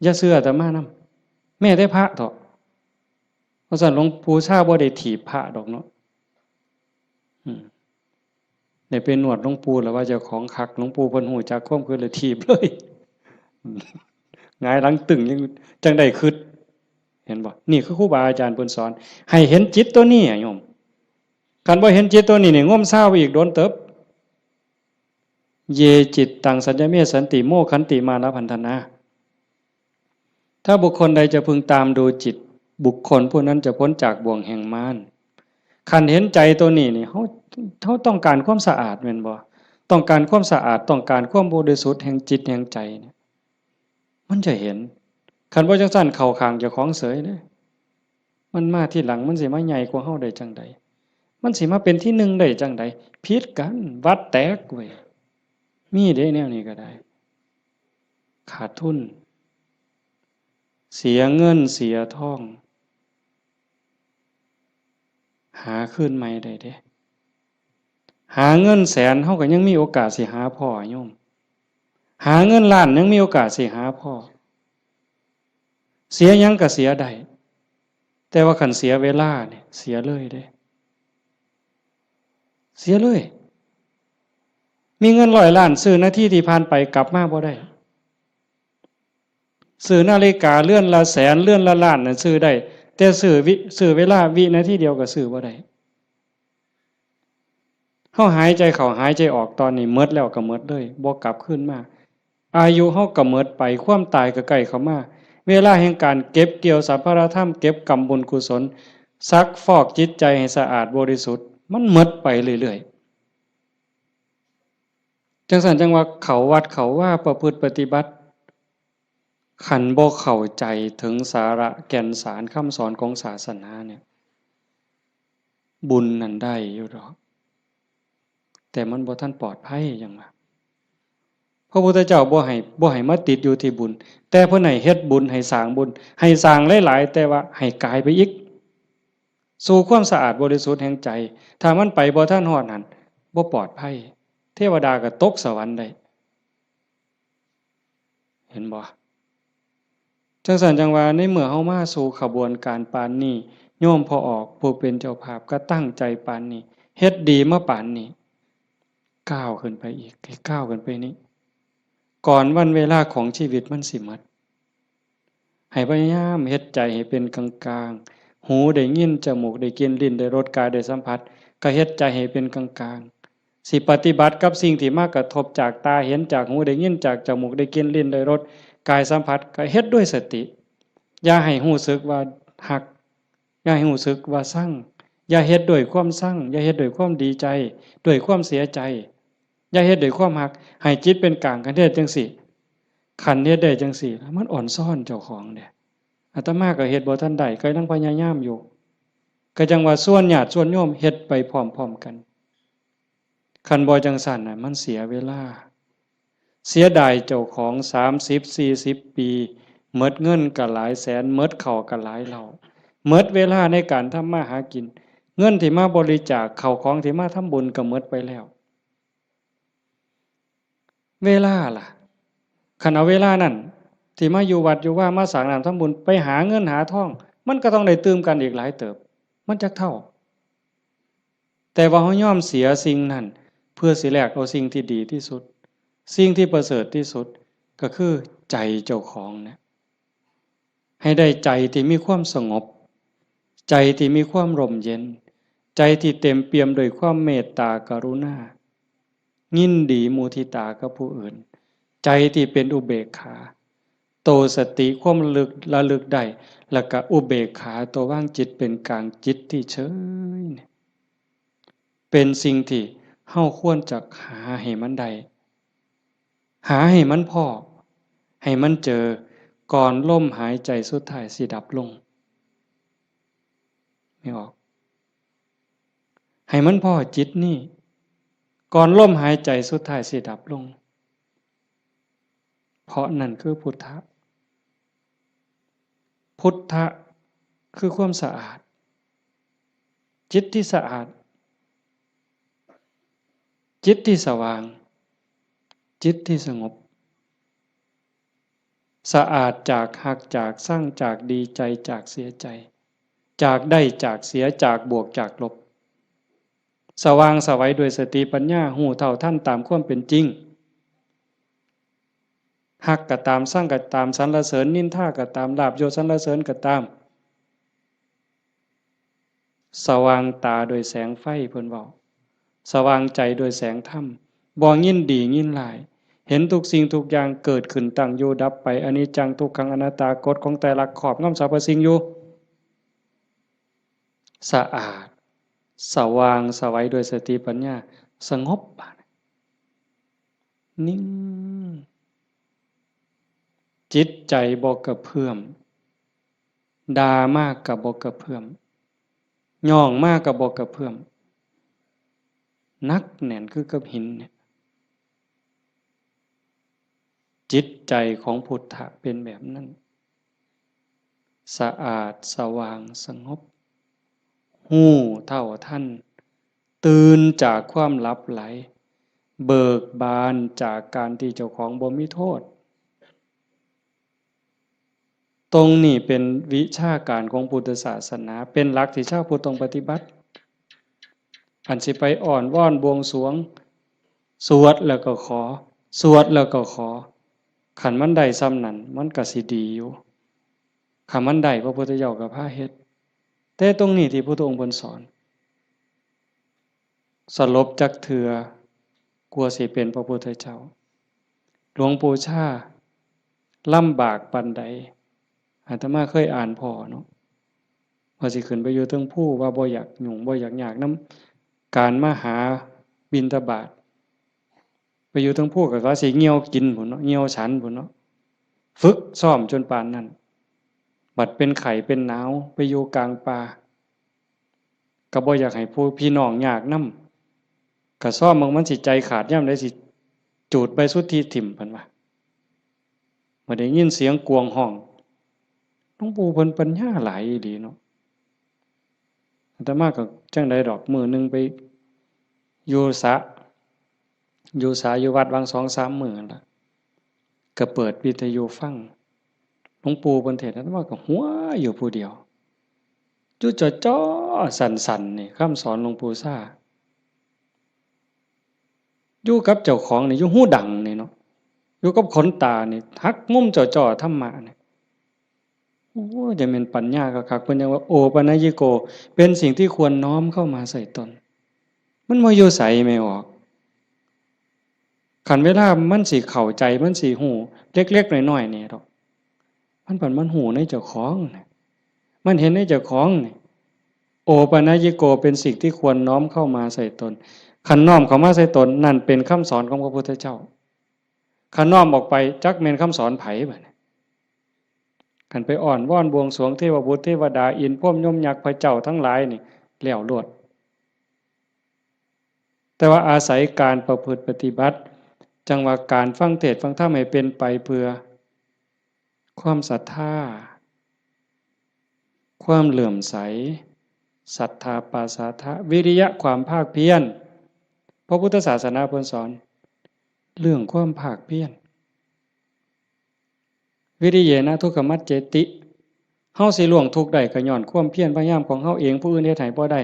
อย่าเชื่ออาตมานำ แม้แต่พระเถาะ เพราะฉะนั้นหลวงปู่ชาบ่ได้ถีบพระดอกเนาะ อืม ได้ไปนวดหลวงปู่แล้วว่าเจ้าของคัก หลวงปู่เพิ่นฮู้จักความคิดเลยถีบเลย หงายหลังตึงยังจั่งได้คิด เห็นบ่ นี่คือครูบาอาจารย์เพิ่นสอน ให้เห็นจิตตัวนี้อะโยม คันบ่เห็นจิตตัวนี้นี่ งมซาวอีกโดนเติบ เย จิตตัง สัญญเม สันติ โมคขันติ มานะพันธนา ถ้าบุคคลใดจะพึงตามดูจิต บุคคลผู้นั้นจะพ้นจากบ่วงแห่งมาร คันเห็นใจตัวนี้นี่ เฮา เฮาต้องการความสะอาดแม่นบ่ ต้องการความสะอาด ต้องการความบริสุทธิ์แห่งจิตแห่งใจเนี่ย มันจะเห็น คันบ่จั่งซั้นเข้าข้างเจ้าของเสยเด้ มันมาทีหลัง มันสิมาใหญ่กว่าเฮาได้จั่งใด มันสิมาเป็นที่หนึ่งได้จั่งใด ผิดกัน วัดแตกเว้ย มีเด้แนวนี้ก็ได้ ขาดทุน เสียเงินเสียทอง หาคืนใหม่ได้เด้ หาเงินแสนเฮาก็ยังมีโอกาสสิหาพ้อโยม หาเงินล้านยังมีโอกาสสิหาพ้อ เสียหยังก็เสียได้ แต่ว่าคันเสียเวลาเนี่ย เสียเลยเด้ เสียเลย มีเงินร้อยล้านซื้อนาทีที่ผ่านไปกลับมาบ่ได้ ซื้อนาฬิกาเรือนละแสน เรือนละล้านน่ะซื้อได้ แต่ซื้อวิ ซื้อเวลาวินาทีเดียวก็ซื้อบ่ได้ เฮาหายใจเข้าหายใจออกตอนนี้หมดแล้วก็หมดเลย บ่กลับคืนมา อายุเฮาก็หมดไป ความตายก็ใกล้เข้ามา เวลาแห่งการเก็บเกี่ยวสรรพารธรรม เก็บกำบุญกุศล ซักฟอกจิตใจให้สะอาดบริสุทธิ์ มันหมดไปเรื่อยๆ จั่งซั้นจั่งว่าเข้าวัดเข้าวาประพฤติปฏิบัติ คันบ่เข้าใจถึงสาระแก่นสารคำสอนของศาสนาเนี่ย บุญนั่นได้อยู่ดอก แต่มันบ่ทันปลอดภัยหยังว่า พระพุทธเจ้าบ่ให้ บ่ให้มาติดอยู่ที่บุญ แต่เพิ่นให้เฮ็ดบุญ ให้สร้างบุญ ให้สร้างหลายๆ แต่ว่าให้กายไปอีก สู่ความสะอาดบริสุทธิ์แห่งใจ ถ้ามันไปบ่ทันฮอดหั้น บ่ปลอดภัย เทวดาก็ตกสวรรค์ได้ เห็นบ่ จั่งซั้นจั่งว่าในเมื่อเฮามาสู่ขบวนการปานนี้ โยมพ่อออกผู้เป็นเจ้าภาพก็ตั้งใจปานนี้ เฮ็ดดีมาปานนี้ ก้าวขึ้นไปอีก ให้ก้าวขึ้นไปนี้ ก่อนวันเวลาของชีวิตมันสิหมด ให้พยายามเฮ็ดใจให้เป็นกลางๆ หูได้ยิน จมูกได้กลิ่น ลิ้นได้รส กายได้สัมผัส ก็เฮ็ดใจให้เป็นกลางๆ สิปฏิบัติกับสิ่งที่มากระทบจากตาเห็น จากหูได้ยิน จากจมูกได้กลิ่น ลิ้นได้รส กายสัมผัส ก็เฮ็ดด้วยสติ อย่าให้รู้สึกว่าฮัก อย่าให้รู้สึกว่าชัง อย่าเฮ็ดด้วยความชัง อย่าเฮ็ดด้วยความดีใจ ด้วยความเสียใจ อย่าเฮ็ดด้วยความฮัก ให้จิตเป็นกลาง คันเฮ็ดจั่งซี้ คันเฮ็ดได้จั่งซี้ มันอ่อนซ้อนเจ้าของเด้ อาตมาก็เฮ็ดบ่ทันได้ ก็ยังพยายามอยู่ ก็จั่งว่าชวนญาติชวนโยมเฮ็ดไปพร้อมๆ กัน คันบ่จั่งซั้นน่ะ มันเสียเวลา เสียดายเจ้าของ สามสิบ สี่สิบ ปี หมดเงินก็หลายแสน หมดข้าวก็หลายเล่า หมดเวลาในการทำมาหากิน เงินที่มาบริจาค ข้าวของที่มาทำบุญก็หมดไปแล้ว เวลาล่ะ คันเอาเวลานั้น ที่มาอยู่วัดอยู่วา มาสร้างน้ำทำบุญ ไปหาเงินหาทอง มันก็ต้องได้ตื่มกันอีกหลายเติบ มันจักเท่า แต่ว่าเฮายอมเสียสิ่งนั้น เพื่อสิแลกเอาสิ่งที่ดีที่สุด สิ่งที่ประเสริฐที่สุด ก็คือใจเจ้าของเนี่ย ให้ได้ใจที่มีความสงบ ใจที่มีความร่มเย็น ใจที่เต็มเปี่ยมด้วยความเมตตากรุณา ยินดีมุทิตากับผู้อื่น ใจที่เป็นอุเบกขา โตสติความระลึก ระลึกได้ แล้วก็อุเบกขา ตัววางจิตเป็นกลาง จิตที่เฉยเนี่ย เป็นสิ่งที่เฮาควรจะหาให้มันได้ หาให้มันพ้อ ให้มันเจอ ก่อนลมหายใจสุดท้ายสิดับลง ไม่ออก ให้มันพ้อจิตนี่ ก่อนลมหายใจสุดท้ายสิดับลง เพราะนั่นคือพุทธะ พุทธะคือความสะอาด จิตที่สะอาด จิตที่สว่าง จิตที่สงบ สะอาดจากฮัก จากชัง จากดีใจ จากเสียใจ จากได้ จากเสีย จากบวก จากลบ สว่างไสวด้วยสติปัญญา ฮู้เท่าทันตามความเป็นจริง ฮักก็ตาม ชังก็ตาม สรรเสริญนินทาก็ตาม ลาภยศสรรเสริญก็ตาม สว่างตาโดยแสงไฟ เพิ่นเว้า สว่างใจโดยแสงธรรม บ่ยินดียินร้าย เห็นทุกสิ่งทุกอย่างเกิดขึ้น ตั้งอยู่ดับไป อนิจจัง ทุกขัง อนัตตา กฎของไตรลักษณ์ครอบงำสรรพสิ่งอยู่ สะอาด สว่างไสวด้วยสติปัญญา สงบ นิ่ง จิตใจบ่กระเพื่อม ด่ามากก็บ่กระเพื่อม ย่องมากก็บ่กระเพื่อม หนักแน่นคือกับหินเนี่ย จิตใจของพุทธะเป็นแบบนั้น สะอาด สว่าง สงบ ฮู้เท่าทัน ตื่นจากความหลับไหล เบิกบานจากการที่เจ้าของบ่มีโทษ ตรงนี้เป็นวิชาการของพุทธศาสนา เป็นหลักที่ชาวพุทธต้องปฏิบัติ อันสิไปอ้อนวอนบวงสรวง สวดแล้วก็ขอ สวดแล้วก็ขอ คันมันได้ส่ำนั้น มันก็สิดีอยู่ คันมันได้ พระพุทธเจ้าก็พาเฮ็ด แต่ตรงนี้ที่พุทธองค์เพิ่นสอน สลบจักเทื่อ กว่าสิเป็นพระพุทธเจ้า หลวงปู่ชาลำบากปานใด อาตมาเคยอ่านพ้อเนาะ ว่าสิขึ้นไปอยู่เทิงภู ว่าบ่อยากยุ่ง บ่อยากยากนำการมาหาบิณฑบาต ไป อยู่เทิงภูก็ว่าสิเหี่ยวกินพุ้นเนาะ เหี่ยวฉันพุ้นเนาะ ฝึกซ้อมจนปานนั้น บัดเป็นไข้เป็นหนาวไปอยู่กลางป่า ก็บ่อยากให้ผู้พี่น้องยากนำ ก็ซ้อมเบิ่งมันสิใจขาดยามใดสิจูดใบสุทธิถิ่ม เพิ่นว่า เมื่อได้ยินเสียงกวงฮ้อง หลวงปู่เพิ่นปัญญาหลายอีหลีเนาะ อาตมาก็จั่งใดดอก มื้อหนึ่งไปอยู่สระ อยู่สระอยู่วัดหว่างสองสามมื้อนั่นล่ะ ก็เปิดวิทยุฟัง หลวงปู่เพิ่นเทศน์ อาตมาก็หัวอยู่ผู้เดียว อยู่จ่อๆ สั่นๆ นี่ คำสอนหลวงปู่ซ่า อยู่กับเจ้าของนี่ อยู่หูดังนี่เนาะ อยู่กับขนตานี่ หักมุมจ่อๆ ธรรมะนี่ โอ้ จะเป็นปัญญาคักๆ เพิ่นยังว่า โอปัญญิโก เป็นสิ่งที่ควรน้อมเข้ามาใส่ตน มันบ่อยู่ไสแม่ออก คันเวลามันสิเข้าใจ มันสิฮู้เล็กๆ น้อยๆ นี่ดอก มันผัดมันฮู้ในเจ้าของนี่ มันเห็นในเจ้าของนี่ โอปัญญิโก เป็นสิ่งที่ควรน้อมเข้ามาใส่ตน คันน้อมเข้ามาใส่ตน นั่นเป็นคำสอนของพระพุทธเจ้า คันน้อมออกไป จักแม่นคำสอนไผบัดนี้ คันไปอ้อนวอนบวงสรวงเทวบุตรเทวดา อินทร์พรหมยมยักษ์พระเจ้าทั้งหลายนี่ แล้วโลด แต่ว่าอาศัยการประพฤติปฏิบัติ จั่งว่าการฟังเทศน์ฟังธรรมให้เป็นไปเพื่อ ความศรัทธา ความเลื่อมใส ศรัทธาปาสาทะ วิริยะ ความภาคเพียร พระพุทธศาสนาเพิ่นสอน เรื่องความภาคเพียร วิริเยนะทุกขมัจเจติ เฮาสิล่วงทุกข์ได้ก็ย้อนความเพียรพยายามของเฮาเอง ผู้อื่นเฮ็ดให้บ่ได้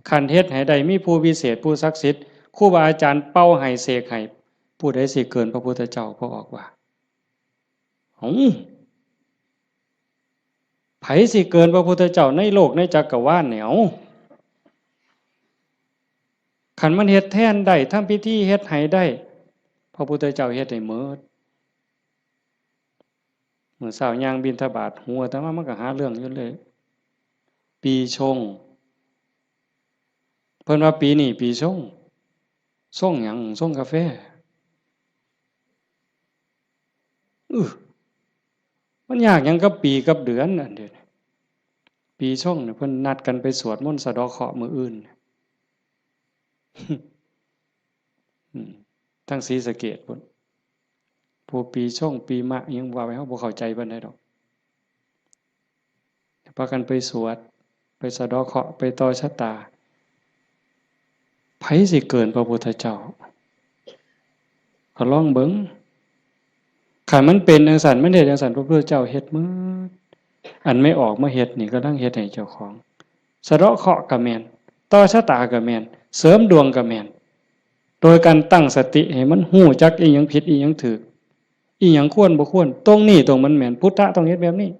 คันเฮ็ดให้ได้ มีผู้วิเศษ ผู้ศักดิ์สิทธิ์ ครูบาอาจารย์เป่าให้เสกให้ ผู้ใดสิเกินพระพุทธเจ้า พระออกว่า เอ้า ไผสิเกินพระพุทธเจ้าในโลกในจักรวาลเนี่ย เอ้า คันมันเฮ็ดแทนได้ ทำพิธีเฮ็ดให้ได้ พระพุทธเจ้าเฮ็ดให้หมด มื้อเช้าย่างบิณฑบาต หัวอาตมามันก็หาเรื่องอยู่เลย ปีชง เพิ่นว่าปีนี้ปีชง ชงหยัง ชงกาแฟ อื้อ มันยากหยังกับปีกับเดือนอันเดียวนี้ ปีชงเนี่ยเพิ่นนัดกันไปสวดมนต์สะเดาะเคราะห์มื้ออื่น อืม ทางศรีสะเกษพุ้น ผู้ปีชงปีมะอิหยังว่าไป เฮาบ่เข้าใจปานใดดอก พากันไปสวด ไปสะเดาะเคราะห์ ไปต่อชะตา ไผสิเกินพระพุทธเจ้า ก็ลองเบิ่ง คันมันเป็นจั่งซั้น มันเฮ็ดจั่งซั้น พระพุทธเจ้าเฮ็ดหมด อันแม่ออกมาเฮ็ดนี่ กำลังเฮ็ดให้เจ้าของ สะเดาะเคราะห์ก็แม่น ต่อชะตาก็แม่น เสริมดวงก็แม่น โดยการตั้งสติให้มันฮู้จักอิหยังผิดอิหยังถูก อิหยังควรบ่ควร ตรงนี้ตรงมันแม่น พุทธะต้องเฮ็ดแบบนี้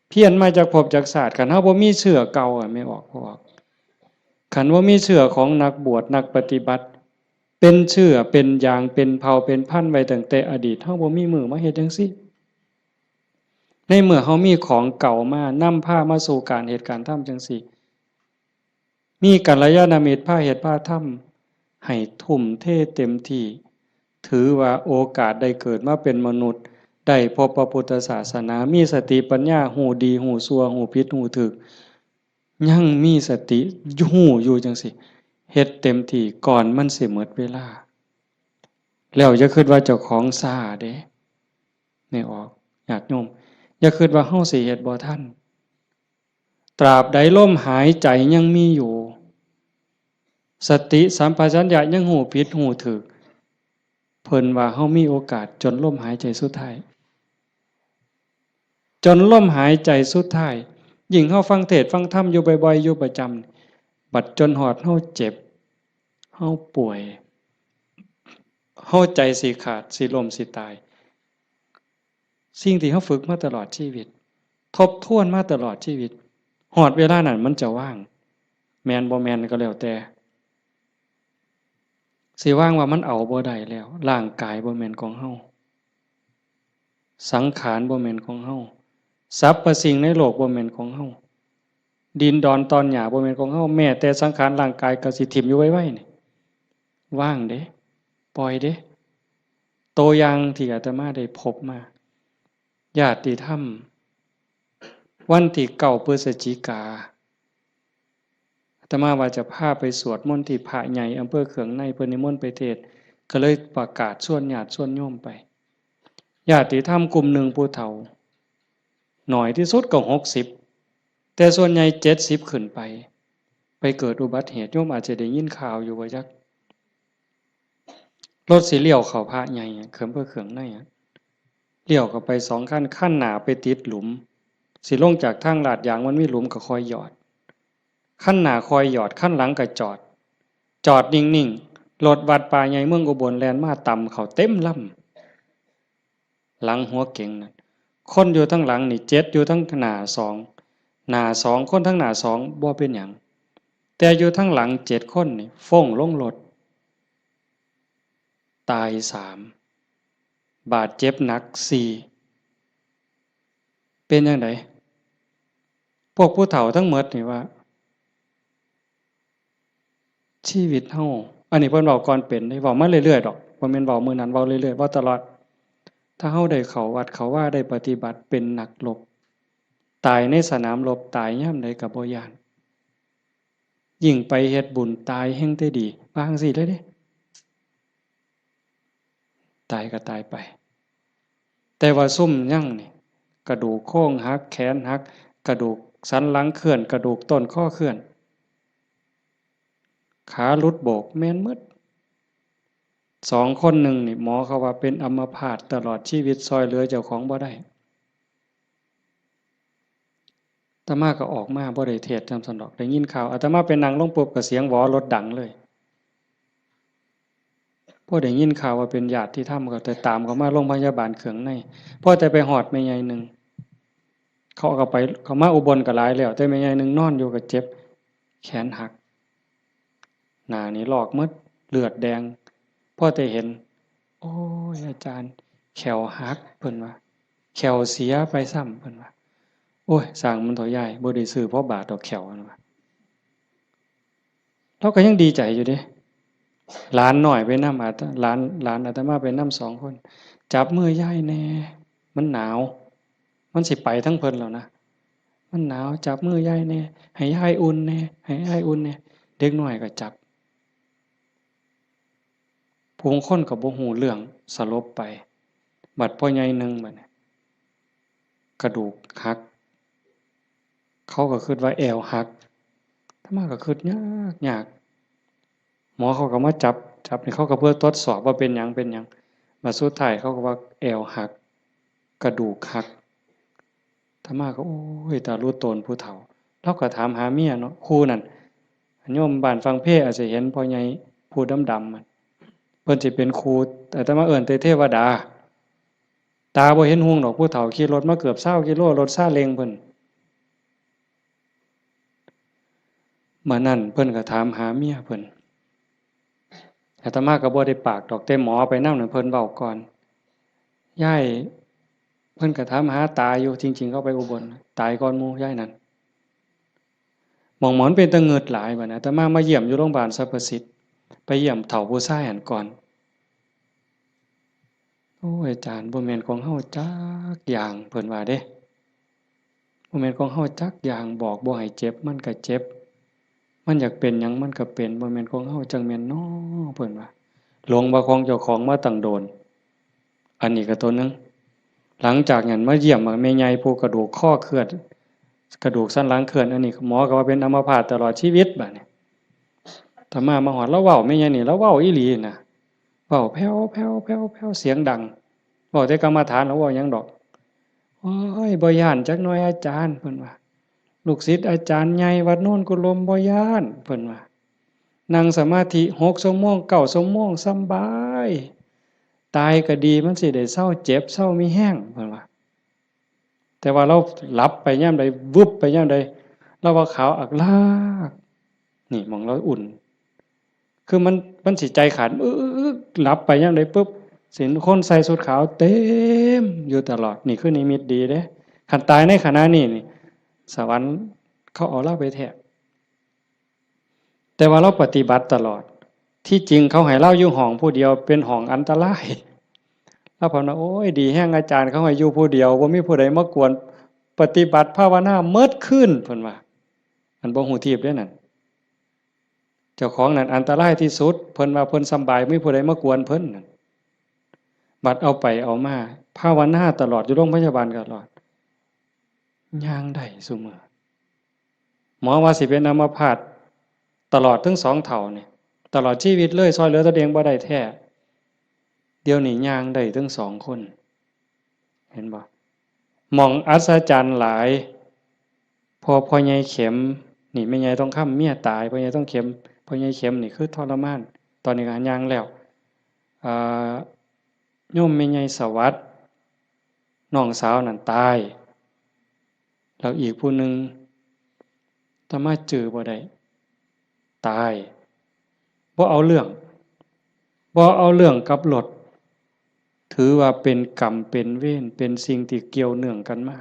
เพี้ยนมาจากภพจากชาติ คันเฮาบ่มีเชื้อเก่าอะ แม่ออก พอออก คันบ่มีเชื้อของนักบวชนักปฏิบัติ เป็นเชื้อเป็นยางเป็นเผ่าเป็นพันธุ์ไว้ตั้งแต่อดีต เฮาบ่มีมื้อมาเฮ็ดจั่งซี้ ในเมื่อเฮามีของเก่ามานำพามาสู่การเฮ็ดการทำจั่งซี้ มีกัลยาณมิตรพาเฮ็ดพาทำ ให้ทุ่มเทเต็มที่ ถือว่าโอกาสได้เกิดมาเป็นมนุษย์ ได้พบพระพุทธศาสนา มีสติปัญญา ฮู้ดีฮู้ชั่ว ฮู้ผิดฮู้ถูก ยังมีสติฮู้อยู่จั่งซี้ เฮ็ดเต็มที่ก่อนมันสิหมดเวลา แล้วอย่าคิดว่าเจ้าของช้าเด้ แม่ออก ญาติโยม อย่าคิดว่าเฮาสิเฮ็ดบ่ทัน ตราบใดลมหายใจยังมีอยู่ สติสัมปชัญญะยังฮู้ผิดฮู้ถูก เพิ่นว่าเฮามีโอกาสจนลมหายใจสุดท้าย จนลมหายใจสุดท้าย ยิ่งเฮาฟังเทศน์ฟังธรรมอยู่บ่อยๆ อยู่ประจำ บัดจนฮอดเฮาเจ็บ เฮาป่วย เฮาใจสิขาด สิล้ม สิตาย สิ่งที่เฮาฝึกมาตลอดชีวิต ทบทวนมาตลอดชีวิต ฮอดเวลานั้นมันจะว่าง แม่นบ่แม่นก็แล้วแต่ สิว่างว่ามันเอาบ่ได้แล้ว ร่างกายบ่แม่นของเฮา สังขารบ่แม่นของเฮา สรรพสิ่งในโลกบ่แม่นของเฮา ดินดอนตอนหญ้าบ่แม่นของเฮา แม้แต่สังขารร่างกายก็สิถิ่มอยู่ไวๆ นี่ ว่างเด้ ปล่อยเด้ ตัวอย่างที่อาตมาได้พบมา ญาติธรรม วันที่เก้าพฤศจิกา อาตมาว่าจะพาไปสวดมนต์ที่พระใหญ่อำเภอเขืองใน เพิ่นนิมนต์ไปเทศน์ ก็เลยประกาศชวนญาติชวนโยมไป ญาติธรรมกลุ่มหนึ่งผู้เฒ่า หน่อยที่สุดก็หกสิบ แต่ส่วนใหญ่เจ็ดสิบขึ้นไป ไปเกิดอุบัติเหตุ โยมอาจจะได้ยินข่าวอยู่ว่าจัก รถสิเลี้ยวเข้าพระใหญ่อะ เขืองเพื่อเขืองในอะ เลี้ยวเข้าไปสองคัน คันหน้าไปติดหลุม สิลงจากทางลาดยางมันมีหลุมก็คอยหยอด คันหน้าคอยหยอด คันหลังก็จอด จอดนิ่งๆ รถวัดป่าใหญ่เมืองอุบลแล่นมาตำเข้าเต็มลำ หลังหัวเก๋งนั่น คนอยู่ทั้งหลังนี่เจ็ด อยู่ทั้งหน้าสอง หน้าสอง คนทั้งหน้าสองบ่เป็นหยัง แต่อยู่ทั้งหลังเจ็ดคนนี่ฟ้งลงรถ ตายสาม บาดเจ็บหนักสี่ เป็นจั่งใด พวกผู้เฒ่าทั้งหมดนี่ว่า ชีวิตเฮา อันนี้เพิ่นเว้าก่อนเป็นเด้ เว้ามาเรื่อยๆดอก บ่แม่นเว้ามื้อนั้น เว้าเรื่อยๆ เว้าตลอด ถ้าเฮาได้เข้าวัดเข้าวา ได้ปฏิบัติ เป็นนักรบ ตายในสนามรบ ตายยามใดก็บ่ย้าน ยิ่งไปเฮ็ดบุญ ตายแฮ่งแต่ดี ว่าจั่งซี้เลยเด้ ตายก็ตายไป แต่ว่าซุมยังนี่ กระดูกโครงหัก แขนหัก กระดูกสันหลังเคลื่อน กระดูกต้นคอเคลื่อน ขาหลุดโบก แม่นหมด สองคนหนึ่งนี่ หมอเขาว่าเป็นอัมพาตตลอดชีวิต ซ่อยเหลือเจ้าของบ่ได้ อาตมาก็ออกมา บ่ได้เทศน์นำซั้นดอก ได้ยินข่าว อาตมาไปนั่งลงปุ๊บก็เสียงหวอรถดังเลย พอได้ยินข่าวว่าเป็นญาติธรรมก็แต่ตามเขามาโรงพยาบาลเขืองใน พอแต่ไปฮอดแม่ใหญ่หนึ่ง เขาก็ไป เขามาอุบลก็หลายแล้ว แต่แม่ใหญ่หนึ่งนอนอยู่ก็เจ็บ แขนหัก หน้านี่ลอกหมด เลือดแดง พอแต่เห็น โอ้ย อาจารย์ แข้วหัก เพิ่นว่า แข้วเสียไปซ้ำ เพิ่นว่า โอ้ย ซ่างมันเถาะยาย บ่ได้ซื้อพอบาทดอกแข้ว เพิ่นว่า ลาวก็ยังดีใจอยู่เด้ หลานน้อยไปนำ อาต- หลาน หลานอาตมาไปนำสองคน จับมือยายแหน่ มันหนาว มันสิไปทางเพิ่นแล้วนะ มันหนาว จับมือยายแหน่ ให้ยายอุ่นแหน่ ให้ยายอุ่นแหน่ เด็กน้อยก็จับ ผู้บางคนก็บ่ฮู้เรื่อง สลบไป บัดพ่อใหญ่หนึ่งบัดนี้ กระดูกหัก เขาก็คิดว่าแอวหัก อาตมาก็คิดยากยาก หมอเขาก็มาจับ จับนี่เขาก็เพื่อทดสอบว่าเป็นหยัง เป็นหยัง บัดสุดท้ายเขาก็ว่าแอวหัก กระดูกหัก อาตมาก็ โอ้ย ตาลุโตนผู้เฒ่า ลาวก็ถามหาเมียเนาะ คู่นั่น โยมบ้านฝั่งเพอาจจะเห็นพ่อใหญ่ผู้ดำๆ มัน เพิ่นสิเป็นครู อาตมาเอิ้นแต่เทวดา ตาบ่เห็นหุงดอก ผู้เฒ่าขี่รถมาเกือบซาวกิโล รถซาเล้งเพิ่น มื้อนั้นเพิ่นก็ถามหาเมียเพิ่น อาตมาก็บ่ได้ปากดอก แต่หมอไปนำนั่นเพิ่นเว้าก่อน ยาย เพิ่นก็ถามหาตาอยู่ จริงๆ เขาไปอุบล ตายก่อนหมู่ยายนั่น หม่องหมอนเป็นตะเงิดหลายบัดนี้ อาตมามาเยี่ยมอยู่โรงพยาบาลสรรพสิทธิ์ ไปเยี่ยมเฒ่าผู้ชายหั้นก่อน โอ้ย อาจารย์ บ่แม่นของเฮาจักอย่าง เพิ่นว่าเด้ บ่แม่นของเฮาจักอย่าง บอกบ่ให้เจ็บ มันก็เจ็บ มันอยากเป็นหยังมันก็เป็น บ่แม่นของเฮาจั่งแม่นน้อ เพิ่นว่า หลงว่าของเจ้าของมาตั้งโดน อันนี้ก็ตัวหนึ่ง หลังจากนั้นมาเยี่ยมแม่ใหญ่ผู้กระดูกคอเคลื่อน กระดูกสันหลังเคลื่อน อันนี้หมอก็ว่าเป็นอัมพาตตลอดชีวิตบัดนี้ อาตมามาฮอด ลาวเว้าแม่ใหญ่นี่ ลาวเว้าอีหลีนะ เว้าแผ่วๆๆๆ เสียงดัง เว้าแต่กรรมฐาน ลาวเว้าหยังดอก โอ้ย บ่ย้านจักหน่อยอาจารย์ เพิ่นว่า ลูกศิษย์อาจารย์ใหญ่วัดโนนกุลมบ่ย้าน เพิ่นว่า นั่งสมาธิหกชั่วโมง เก้าชั่วโมง สำบาย ตายก็ดี มันสิได้เซาเจ็บ เซามีแฮง เพิ่นว่า แต่ว่าลาวหลับไปยามใด วึบไปยามใด ลาวว่าขาวอักลาก นี่หม่องลาวอุ่น คือมัน มันสิใจขาด อึ๊กๆๆ หลับไปยามใดปุ๊บ สิเห็นคนใส่ชุดขาวเต็มอยู่ตลอด นี่คือนิมิตดีเด้ คันตายในขณะนี้นี่ สวรรค์เขาเอาลาวไปแท้ แต่ว่าลาวปฏิบัติตลอด ที่จริงเขาให้ลาวอยู่ห้องผู้เดียว เป็นห้องอันตราย ลาวเพิ่นว่า โอ้ย ดีแฮง อาจารย์เขาให้อยู่ผู้เดียว บ่มีผู้ใดมากวน ปฏิบัติภาวนาเมิดคืน เพิ่นว่า อันบ่ฮู้ทีบเด้นั่น เจ้าของนั่นอันตรายที่สุด เพิ่นว่าเพิ่นสำบาย บ่มีผู้ใดมากวนเพิ่นนั่น บัดเอาไปเอามา ภาวนาตลอด อยู่โรงพยาบาลตลอด ย่างได้ซุมื้อ หมอว่าสิเป็นอัมพาตตลอดทั้งสองเฒ่านี่ ตลอดชีวิตเลย ซ่อยเหลือตนเองบ่ได้แท้ เดี๋ยวนี้ย่างได้ทั้งสองคน เห็นบ่ หม่องอัศจรรย์หลาย พอพ่อใหญ่เข็ม นี่แม่ใหญ่ทองคำเมียตาย พ่อใหญ่ทองเข็ม พ่อใหญ่เข็มนี่คือทรมาน ตอนนี้ก็ย่างแล้ว อ่า โยมแม่ใหญ่สวัสดิ์ น้องสาวนั่นตาย แล้วอีกผู้หนึ่ง อาตมาจื่อบ่ได้ ตาย บ่เอาเรื่อง บ่เอาเรื่องกับรถ ถือว่าเป็นกรรมเป็นเวร เป็นสิ่งที่เกี่ยวเนื่องกันมา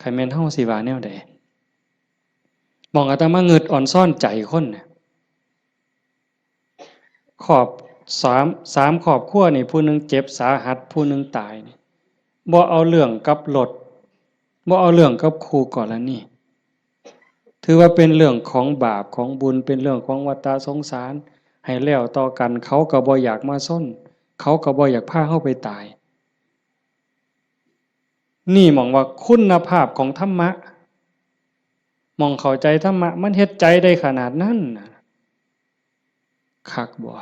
คันแม่นเฮาสิว่าแนวใด หม่องอาตมางึดออนซอนใจคนน่ะ ครอบ สาม สามครอบครัวนี่ ผู้หนึ่งเจ็บสาหัส ผู้หนึ่งตายนี่ บ่เอาเรื่องกับรถ บ่เอาเรื่องกับคู่กรณี ถือว่าเป็นเรื่องของบาปของบุญ เป็นเรื่องของวัฏสงสาร ให้แล้วต่อกัน เขาก็บ่อยากมาซน เขาก็บ่อยากพาเฮาไปตาย นี่หม่องว่าคุณภาพของธรรมะ หม่องเข้าใจธรรมะ มันเฮ็ดใจได้ขนาดนั้นน่ะ คักบ่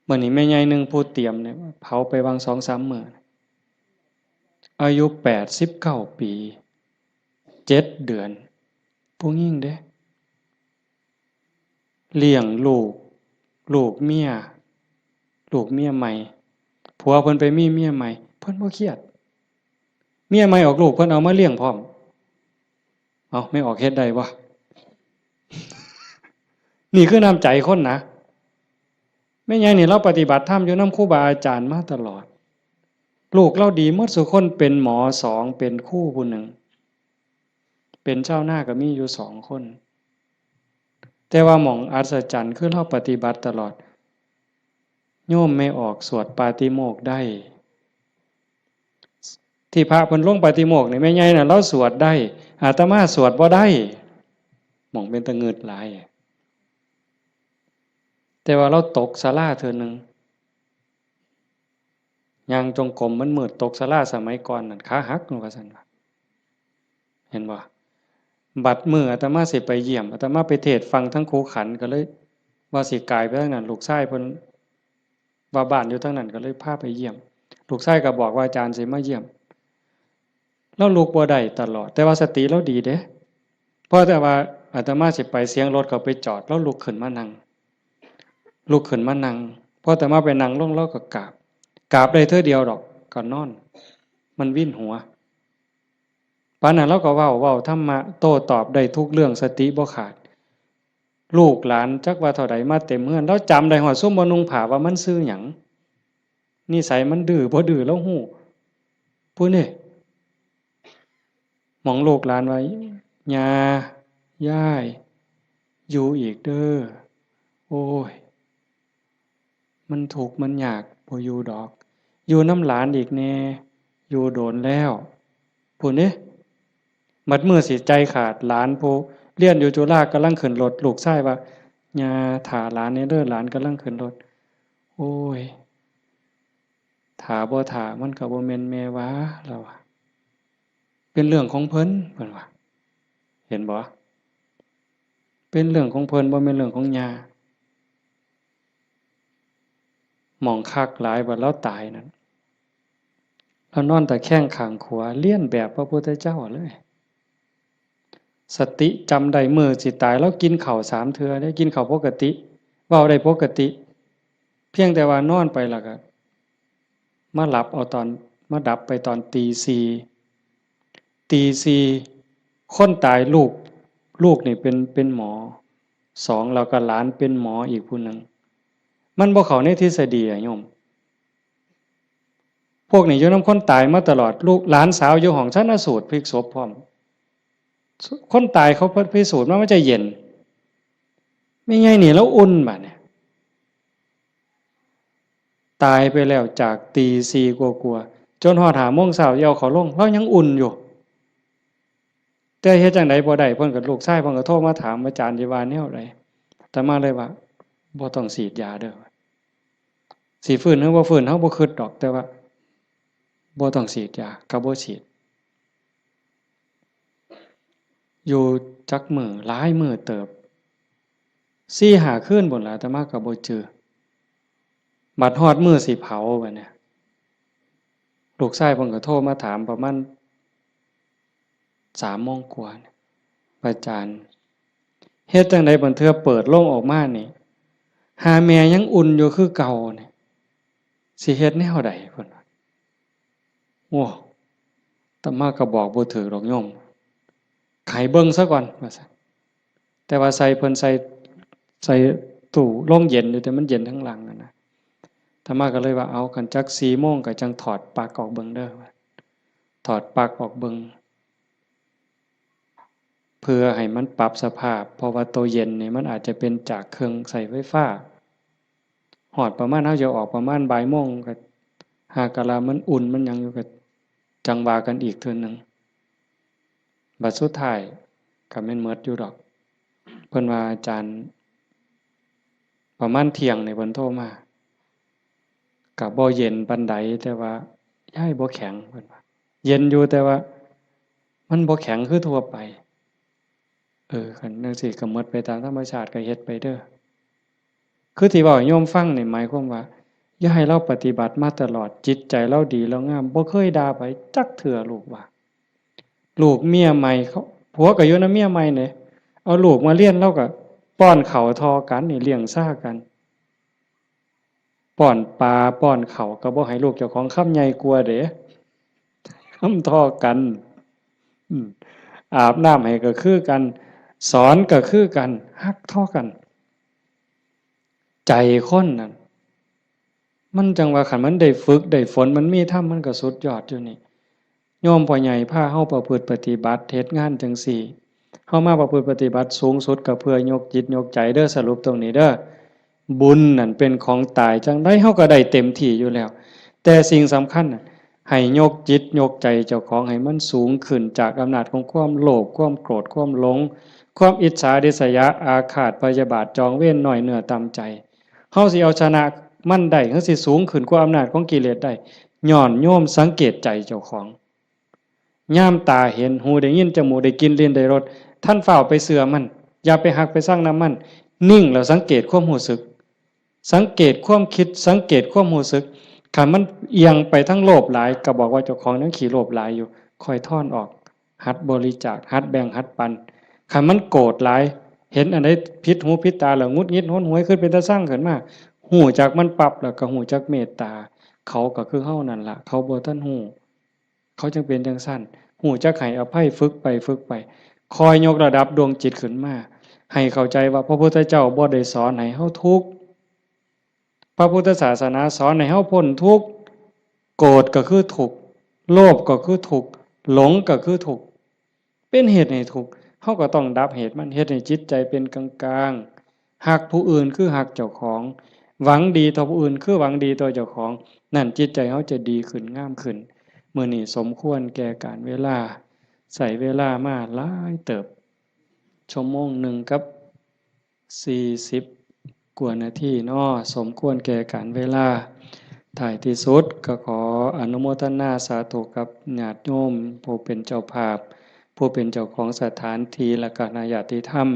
มื้อนี้แม่ใหญ่หนึ่งผู้เตรียมเนี่ย เผาไปวางสองสามมื้อ อายุแปดสิบเก้าปี เจ็ดเดือน ผู้หญิงเด้ เลี้ยงลูก ลูกเมีย ลูกเมียใหม่ ผัวเพิ่นไปมีเมียใหม่ เพิ่นบ่เครียด เมียใหม่ออกลูก เพิ่นเอามาเลี้ยงพร้อม เอา แม่ออกเฮ็ดได้บ่ นี่คือน้ำใจคนนะ แม่ใหญ่นี่ลาวปฏิบัติธรรมอยู่นำครูบาอาจารย์มาตลอด ลูกลาวดีหมดซุคน เป็นหมอสอง เป็นครูผู้หนึ่ง เป็นชาวนาก็มีอยู่สองคน แต่ว่าหม่องอัศจรรย์คือลาวปฏิบัติตลอด โยมแม่ออกสวดปาฏิโมกข์ได้ ที่พระเพิ่นลงปาฏิโมกข์นี่ แม่ใหญ่น่ะลาวสวดได้ อาตมาสวดบ่ได้ หม่องเป็นตะงึดหลาย แต่ว่าลาวตกศาลาเทื่อหนึ่ง ย่างจงกรมมันมืด ตกศาลาสมัยก่อนนั่น ขาหัก ว่าซั่นว่า เห็นบ่ บัดมื้ออาตมาสิไปเยี่ยม อาตมาไปเทศน์ฟังทั้งครูขัน ก็เลยว่าสิกายไปทางนั้น ลูกชายเพิ่นว่าบ้านอยู่ทางนั้น ก็เลยพาไปเยี่ยม ลูกชายก็บอกว่าอาจารย์สิมาเยี่ยม ลาวลุกบ่ได้ตลอด แต่ว่าสติลาวดีเด้ พอแต่ว่าอาตมาสิไป เสียงรถเขาไปจอด ลาวลุกขึ้นมานั่ง ลุกขึ้นมานั่ง พออาตมาไปนั่งลง ลาวก็กราบ กราบได้เทื่อเดียวดอก ก็นอน มันวินหัว ปานนั้นลาวก็เว้า เว้าธรรมะ โต้ตอบได้ทุกเรื่อง สติบ่ขาด ลูกหลานจักว่าเท่าใดมาเต็มเฮือน ลาวจำได้ฮอดซุมบ่นุ่งผ้าว่ามันชื่อหยัง นิสัยมันดื้อบ่ดื้อลาวฮู้ ผู้นี่ หม่องลูกหลานว่า ย่า ยาย อยู่อีกเด้อ โอ้ย มันทุกข์มันยาก บ่อยู่ดอก อยู่นำหลานอีกแน่ อยู่โดนแล้ว พู้นเด้ บัดมื้อสิใจขาด หลานผู้เรียนอยู่จุฬากำลังขึ้นรถ ลูกชายว่า ย่า ถ่าหลานแน่เด้อ หลานกำลังขึ้นรถ โอ้ย ถ่าบ่ถ่ามันก็บ่แม่นแม่ว่า ลาวว่า เป็นเรื่องของเพิ่น เพิ่นว่า เห็นบ่ เป็นเรื่องของเพิ่น บ่แม่นเรื่องของย่า หม่องคักหลาย บัดลาวตายนั่น ลาวนอนตะแคงข้างขวา เลียนแบบพระพุทธเจ้าเลย สติจำได้ มื้อสิตาย ลาวกินข้าวสามเทื่อเด้ กินข้าวปกติ เว้าได้ปกติ เพียงแต่ว่านอนไปแล้วก็ มาหลับเอาตอน มาดับไปตอนตีสี่ ตีสี่ คนตายลูก ลูกนี่เป็น เป็นหมอสอง แล้วก็หลานเป็นหมออีกผู้หนึ่ง มันบ่เข้าในทฤษฎีอะโยม พวกนี้อยู่นำคนตายมาตลอด ลูกหลานสาวอยู่ห้องชันสูตรพลิกศพพร้อม คนตายเขาพิสูจน์มามันจะเย็น แม่ใหญ่นี่ลาวอุ่นบัดเนี่ย ตายไปแล้วจากตีสี่กว่าๆ จนฮอดห้าโมงเช้าสิเอาเขาลง ลาวยังอุ่นอยู่ แต่เฮ็ดจั่งใดบ่ได้ เพิ่นก็ ลูกชายเพิ่นก็โทรมาถาม อาจารย์สิว่าแนวใด อาตมาเลยว่า บ่ต้องฉีดยาเด้อ สิฟื้นหรือบ่ฟื้น เฮาบ่คิดดอก แต่ว่า บ่ต้องฉีดยา ก็บ่ฉีด อยู่จักมื้อ หลายมื้อเติบ สี่ห้าคืนพู้นล่ะ อาตมาก็บ่จื่อ บัดฮอดมื้อสิเผาบัดนี้ ลูกชายเพิ่นก็โทรมาถามประมาณสามโมงกว่าเนี่ย อาจารย์ เฮ็ดจั่งใดบัดเทื่อเปิดโลงออกมานี่ หาแม่ยังอุ่นอยู่คือเก่านี่ สิเฮ็ดแนวใด เพิ่นว่า โอ้ อาตมาก็บอกบ่ถืกดอกโยม ให้เบิ่งซะก่อน ว่าซั่น แต่ว่าใส่ เพิ่นใส่ ใส่ตู้โรงเย็นอยู่ แต่มันเย็นทั้งหลังอะนะ อาตมาก็เลยว่า เอา คันจักสี่โมงก็จั่งถอดปลั๊กออกเบิ่งเด้อ ถอดปลั๊กออกเบิ่ง เพื่อให้มันปรับสภาพ เพราะว่าตัวเย็นนี่มันอาจจะเป็นจากเครื่องใช้ไฟฟ้า ฮอดประมาณ เฮาจะออกประมาณบ่ายโมง ก็หากะลามันอุ่นมันหยังอยู่ ก็จั่งว่ากันอีกเทื่อหนึ่ง บัดสุดท้ายก็แม่นหมดอยู่ดอก เพิ่นว่า อาจารย์ ประมาณเที่ยงนี่เพิ่นโทรมา ก็บ่เย็นปานใด แต่ว่า ยายบ่แข็ง เพิ่นว่า เย็นอยู่ แต่ว่า มันบ่แข็งคือทั่วไป เออ คันจั่งซี้ก็หมดไปตามธรรมชาติ ก็เฮ็ดไปเด้อ คือที่เว้าให้โยมฟังนี่หมายความว่า อย่าให้ลาวปฏิบัติมาตลอด จิตใจลาวดีลาวงาม บ่เคยด่าไผจักเทื่อ ลูกว่า ลูกเมียใหม่เขา ผัวก็อยู่นำเมียใหม่เด้ เอาลูกมาเรียน ลาวก็ป้อนข้าวเท่ากันนี่ เลี้ยงซ่ากัน ป้อนปลาป้อนข้าวก็บ่ให้ลูกเจ้าของคำใหญ่กว่าเด้ คำเท่ากัน อืม อาบน้ำให้ก็คือกัน สอนก็คือกัน ฮักเท่ากัน ใจคนนั่น มันจั่งว่าคันมันได้ฝึกได้ฝน มันมีธรรม มันก็สุดยอดอยู่นี่ โยมพ่อใหญ่พาเฮาประพฤติปฏิบัติ เฮ็ดงานจั่งซี้ เฮามาประพฤติปฏิบัติสูงสุดก็เพื่อยกจิตยกใจเด้อ สรุปตรงนี้เด้อ บุญนั่นเป็นของตาย จั่งใดเฮาก็ได้เต็มที่อยู่แล้ว แต่สิ่งสำคัญน่ะ ให้ยกจิตยกใจเจ้าของให้มันสูงขึ้นจากอำนาจของความโลภ ความโกรธ ความหลง ความอิจฉาริษยาอาฆาตพยาบาทจองเวร น้อยเนื้อต่ำใจ เฮาสิเอาชนะมันได้ เฮาสิสูงขึ้นกว่าอำนาจของกิเลสได้ ย้อนโยมสังเกตใจเจ้าของ ยามตาเห็น หูได้ยิน จมูกได้กลิ่น ลิ้นได้รส ทันฟ้าวไปเชื่อมัน อย่าไปฮักไปซังนำมัน นิ่งแล้วสังเกตความรู้สึก สังเกตความคิด สังเกตความรู้สึก คันมันเอียงไปทางโลภหลาย ก็บอกว่าเจ้าของยังขี้โลภหลายอยู่ ค่อยถอนออก หัดบริจาค หัดแบ่ง หัดปัน คันมันโกรธหลาย เห็นอันใดผิดหูผิดตาแล้วหงุดหงิดหนหวย คิดเป็นตาซังขึ้นมา ฮู้จักมันปั๊บแล้วก็ฮู้จักเมตตา เขาก็คือเฮานั่นล่ะ เขาบ่ทันฮู้ เขาจั่งเป็นจั่งซั้น ฮู้จักให้อภัย ฝึกไปฝึกไป คอยยกระดับดวงจิตขึ้นมา ให้เข้าใจว่าพระพุทธเจ้าบ่ได้สอนให้เฮาทุกข์ พระพุทธศาสนาสอนให้เฮาพ้นทุกข์ โกรธก็คือทุกข์ โลภก็คือทุกข์ หลงก็คือทุกข์ เป็นเหตุให้ทุกข์ เฮาก็ต้องดับเหตุมัน เฮ็ดให้จิตใจเป็นกลางๆ ฮักผู้อื่นคือฮักเจ้าของ หวังดีต่อผู้อื่นคือหวังดีต่อเจ้าของ นั่นจิตใจเฮาจะดีขึ้น งามขึ้น มื้อนี้สมควรแก่กาลเวลา ใช้เวลามาหลายเติบ ชั่วโมงหนึ่งกับสี่สิบกว่านาทีเนาะ สมควรแก่กาลเวลา ท้ายที่สุดก็ขออนุโมทนาสาธุกับญาติโยมผู้เป็นเจ้าภาพ ผู้เป็นเจ้าของสถานที่ และคณะญาติธรรม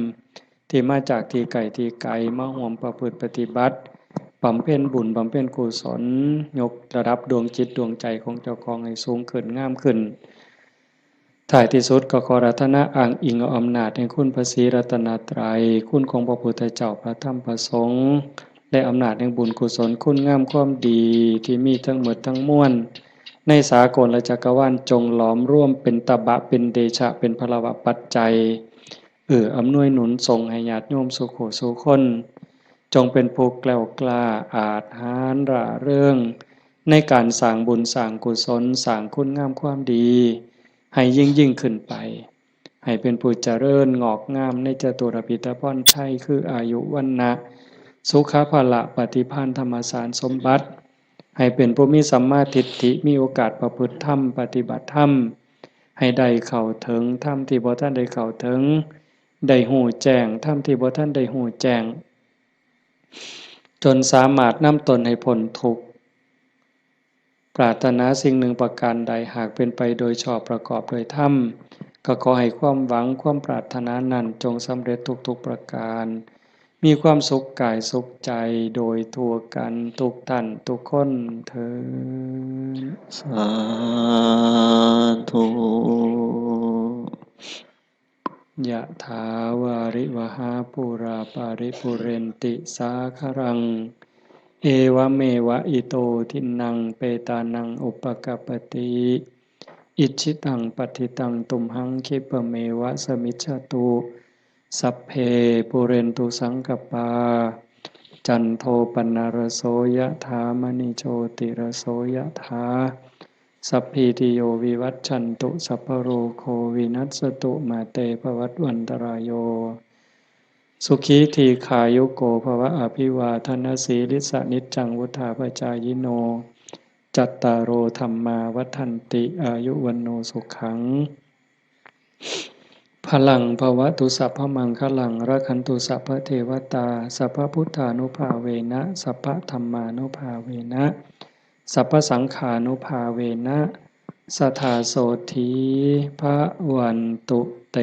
ที่มาจากที่ไกลที่ไกล มาร่วมประพฤติปฏิบัติ บำเพ็ญบุญ บำเพ็ญกุศล ยกระดับดวงจิตดวงใจของเจ้าของให้สูงขึ้น งามขึ้น ท้ายที่สุดก็ขออาราธนาอ้างอิงเอาอำนาจแห่งคุณพระศรีรัตนตรัย คุณของพระพุทธเจ้า พระธรรม พระสงฆ์ และอำนาจแห่งบุญกุศล คุณงามความดีที่มีทั้งหมดทั้งมวล ในสากลและจักรวาล จงหลอมรวมเป็นตบะ เป็นเดชะ เป็นพลวปัจจัย เอื้ออำนวยหนุนส่งให้ญาติโยมสู่คู่สู่คน จงเป็นผู้แกล้วกล้า อาจหาญร่าเริง ในการสร้างบุญสร้างกุศล สร้างคุณงามความดี ให้ยิ่งยิ่งขึ้นไป ให้เป็นผู้เจริญงอกงามในจตุรพิธพรชัย คืออายุ วรรณะ สุขะ พละ ปฏิภาณ ธรรมสารสมบัติ ให้เป็นผู้มีสัมมาทิฏฐิ มีโอกาสประพฤติธรรม ปฏิบัติธรรม ให้ได้เข้าถึงธรรมที่บ่ทันได้เข้าถึง ได้ฮู้แจ้งธรรมที่บ่ทันได้ฮู้แจ้ง จนสามารถนำตนให้พ้นทุกข์ ปรารถนาสิ่งหนึ่งประการใด หากเป็นไปโดยชอบประกอบโดยธรรม ก็ขอให้ความหวังความปรารถนานั้นจงสำเร็จทุกๆประการ มีความสุขกายสุขใจโดยทั่วกันทุกท่านทุกคนเทอญ สาธุ ยะถาวาริวหาปูราปาริปุเรนติสาคารัง เอวะเมวะอิโตทินนังเปตานังอุปกัปปติ อิจฉิตังปัตถิตังตุมหังคิปะเมวะสมิจฉตุ สัพเพปุเรนตุสังกปา จันโทปนรโสยะถามณิโชติรโสยะถา สัพพีติโยวิวัชชันตุ สัพพะโรโควินัสสตุ มาเตภวัตวันตรายโย สุขีทีขายุโกภวะ อภิวาทนสีลิสสะนิจจังวุธาปจายิโน จัตตาโรธัมมาวัฒนติ อายุวันโนสุขัง พลังภวตุสัพพมังคลัง รักขันตุสัพพเทวตา สัพพพุทธานุภาเวนะ สัพพธรรมานุภาเวนะ สัพพสังฆานุภาเวนะ สถาโสธีพวันตุเต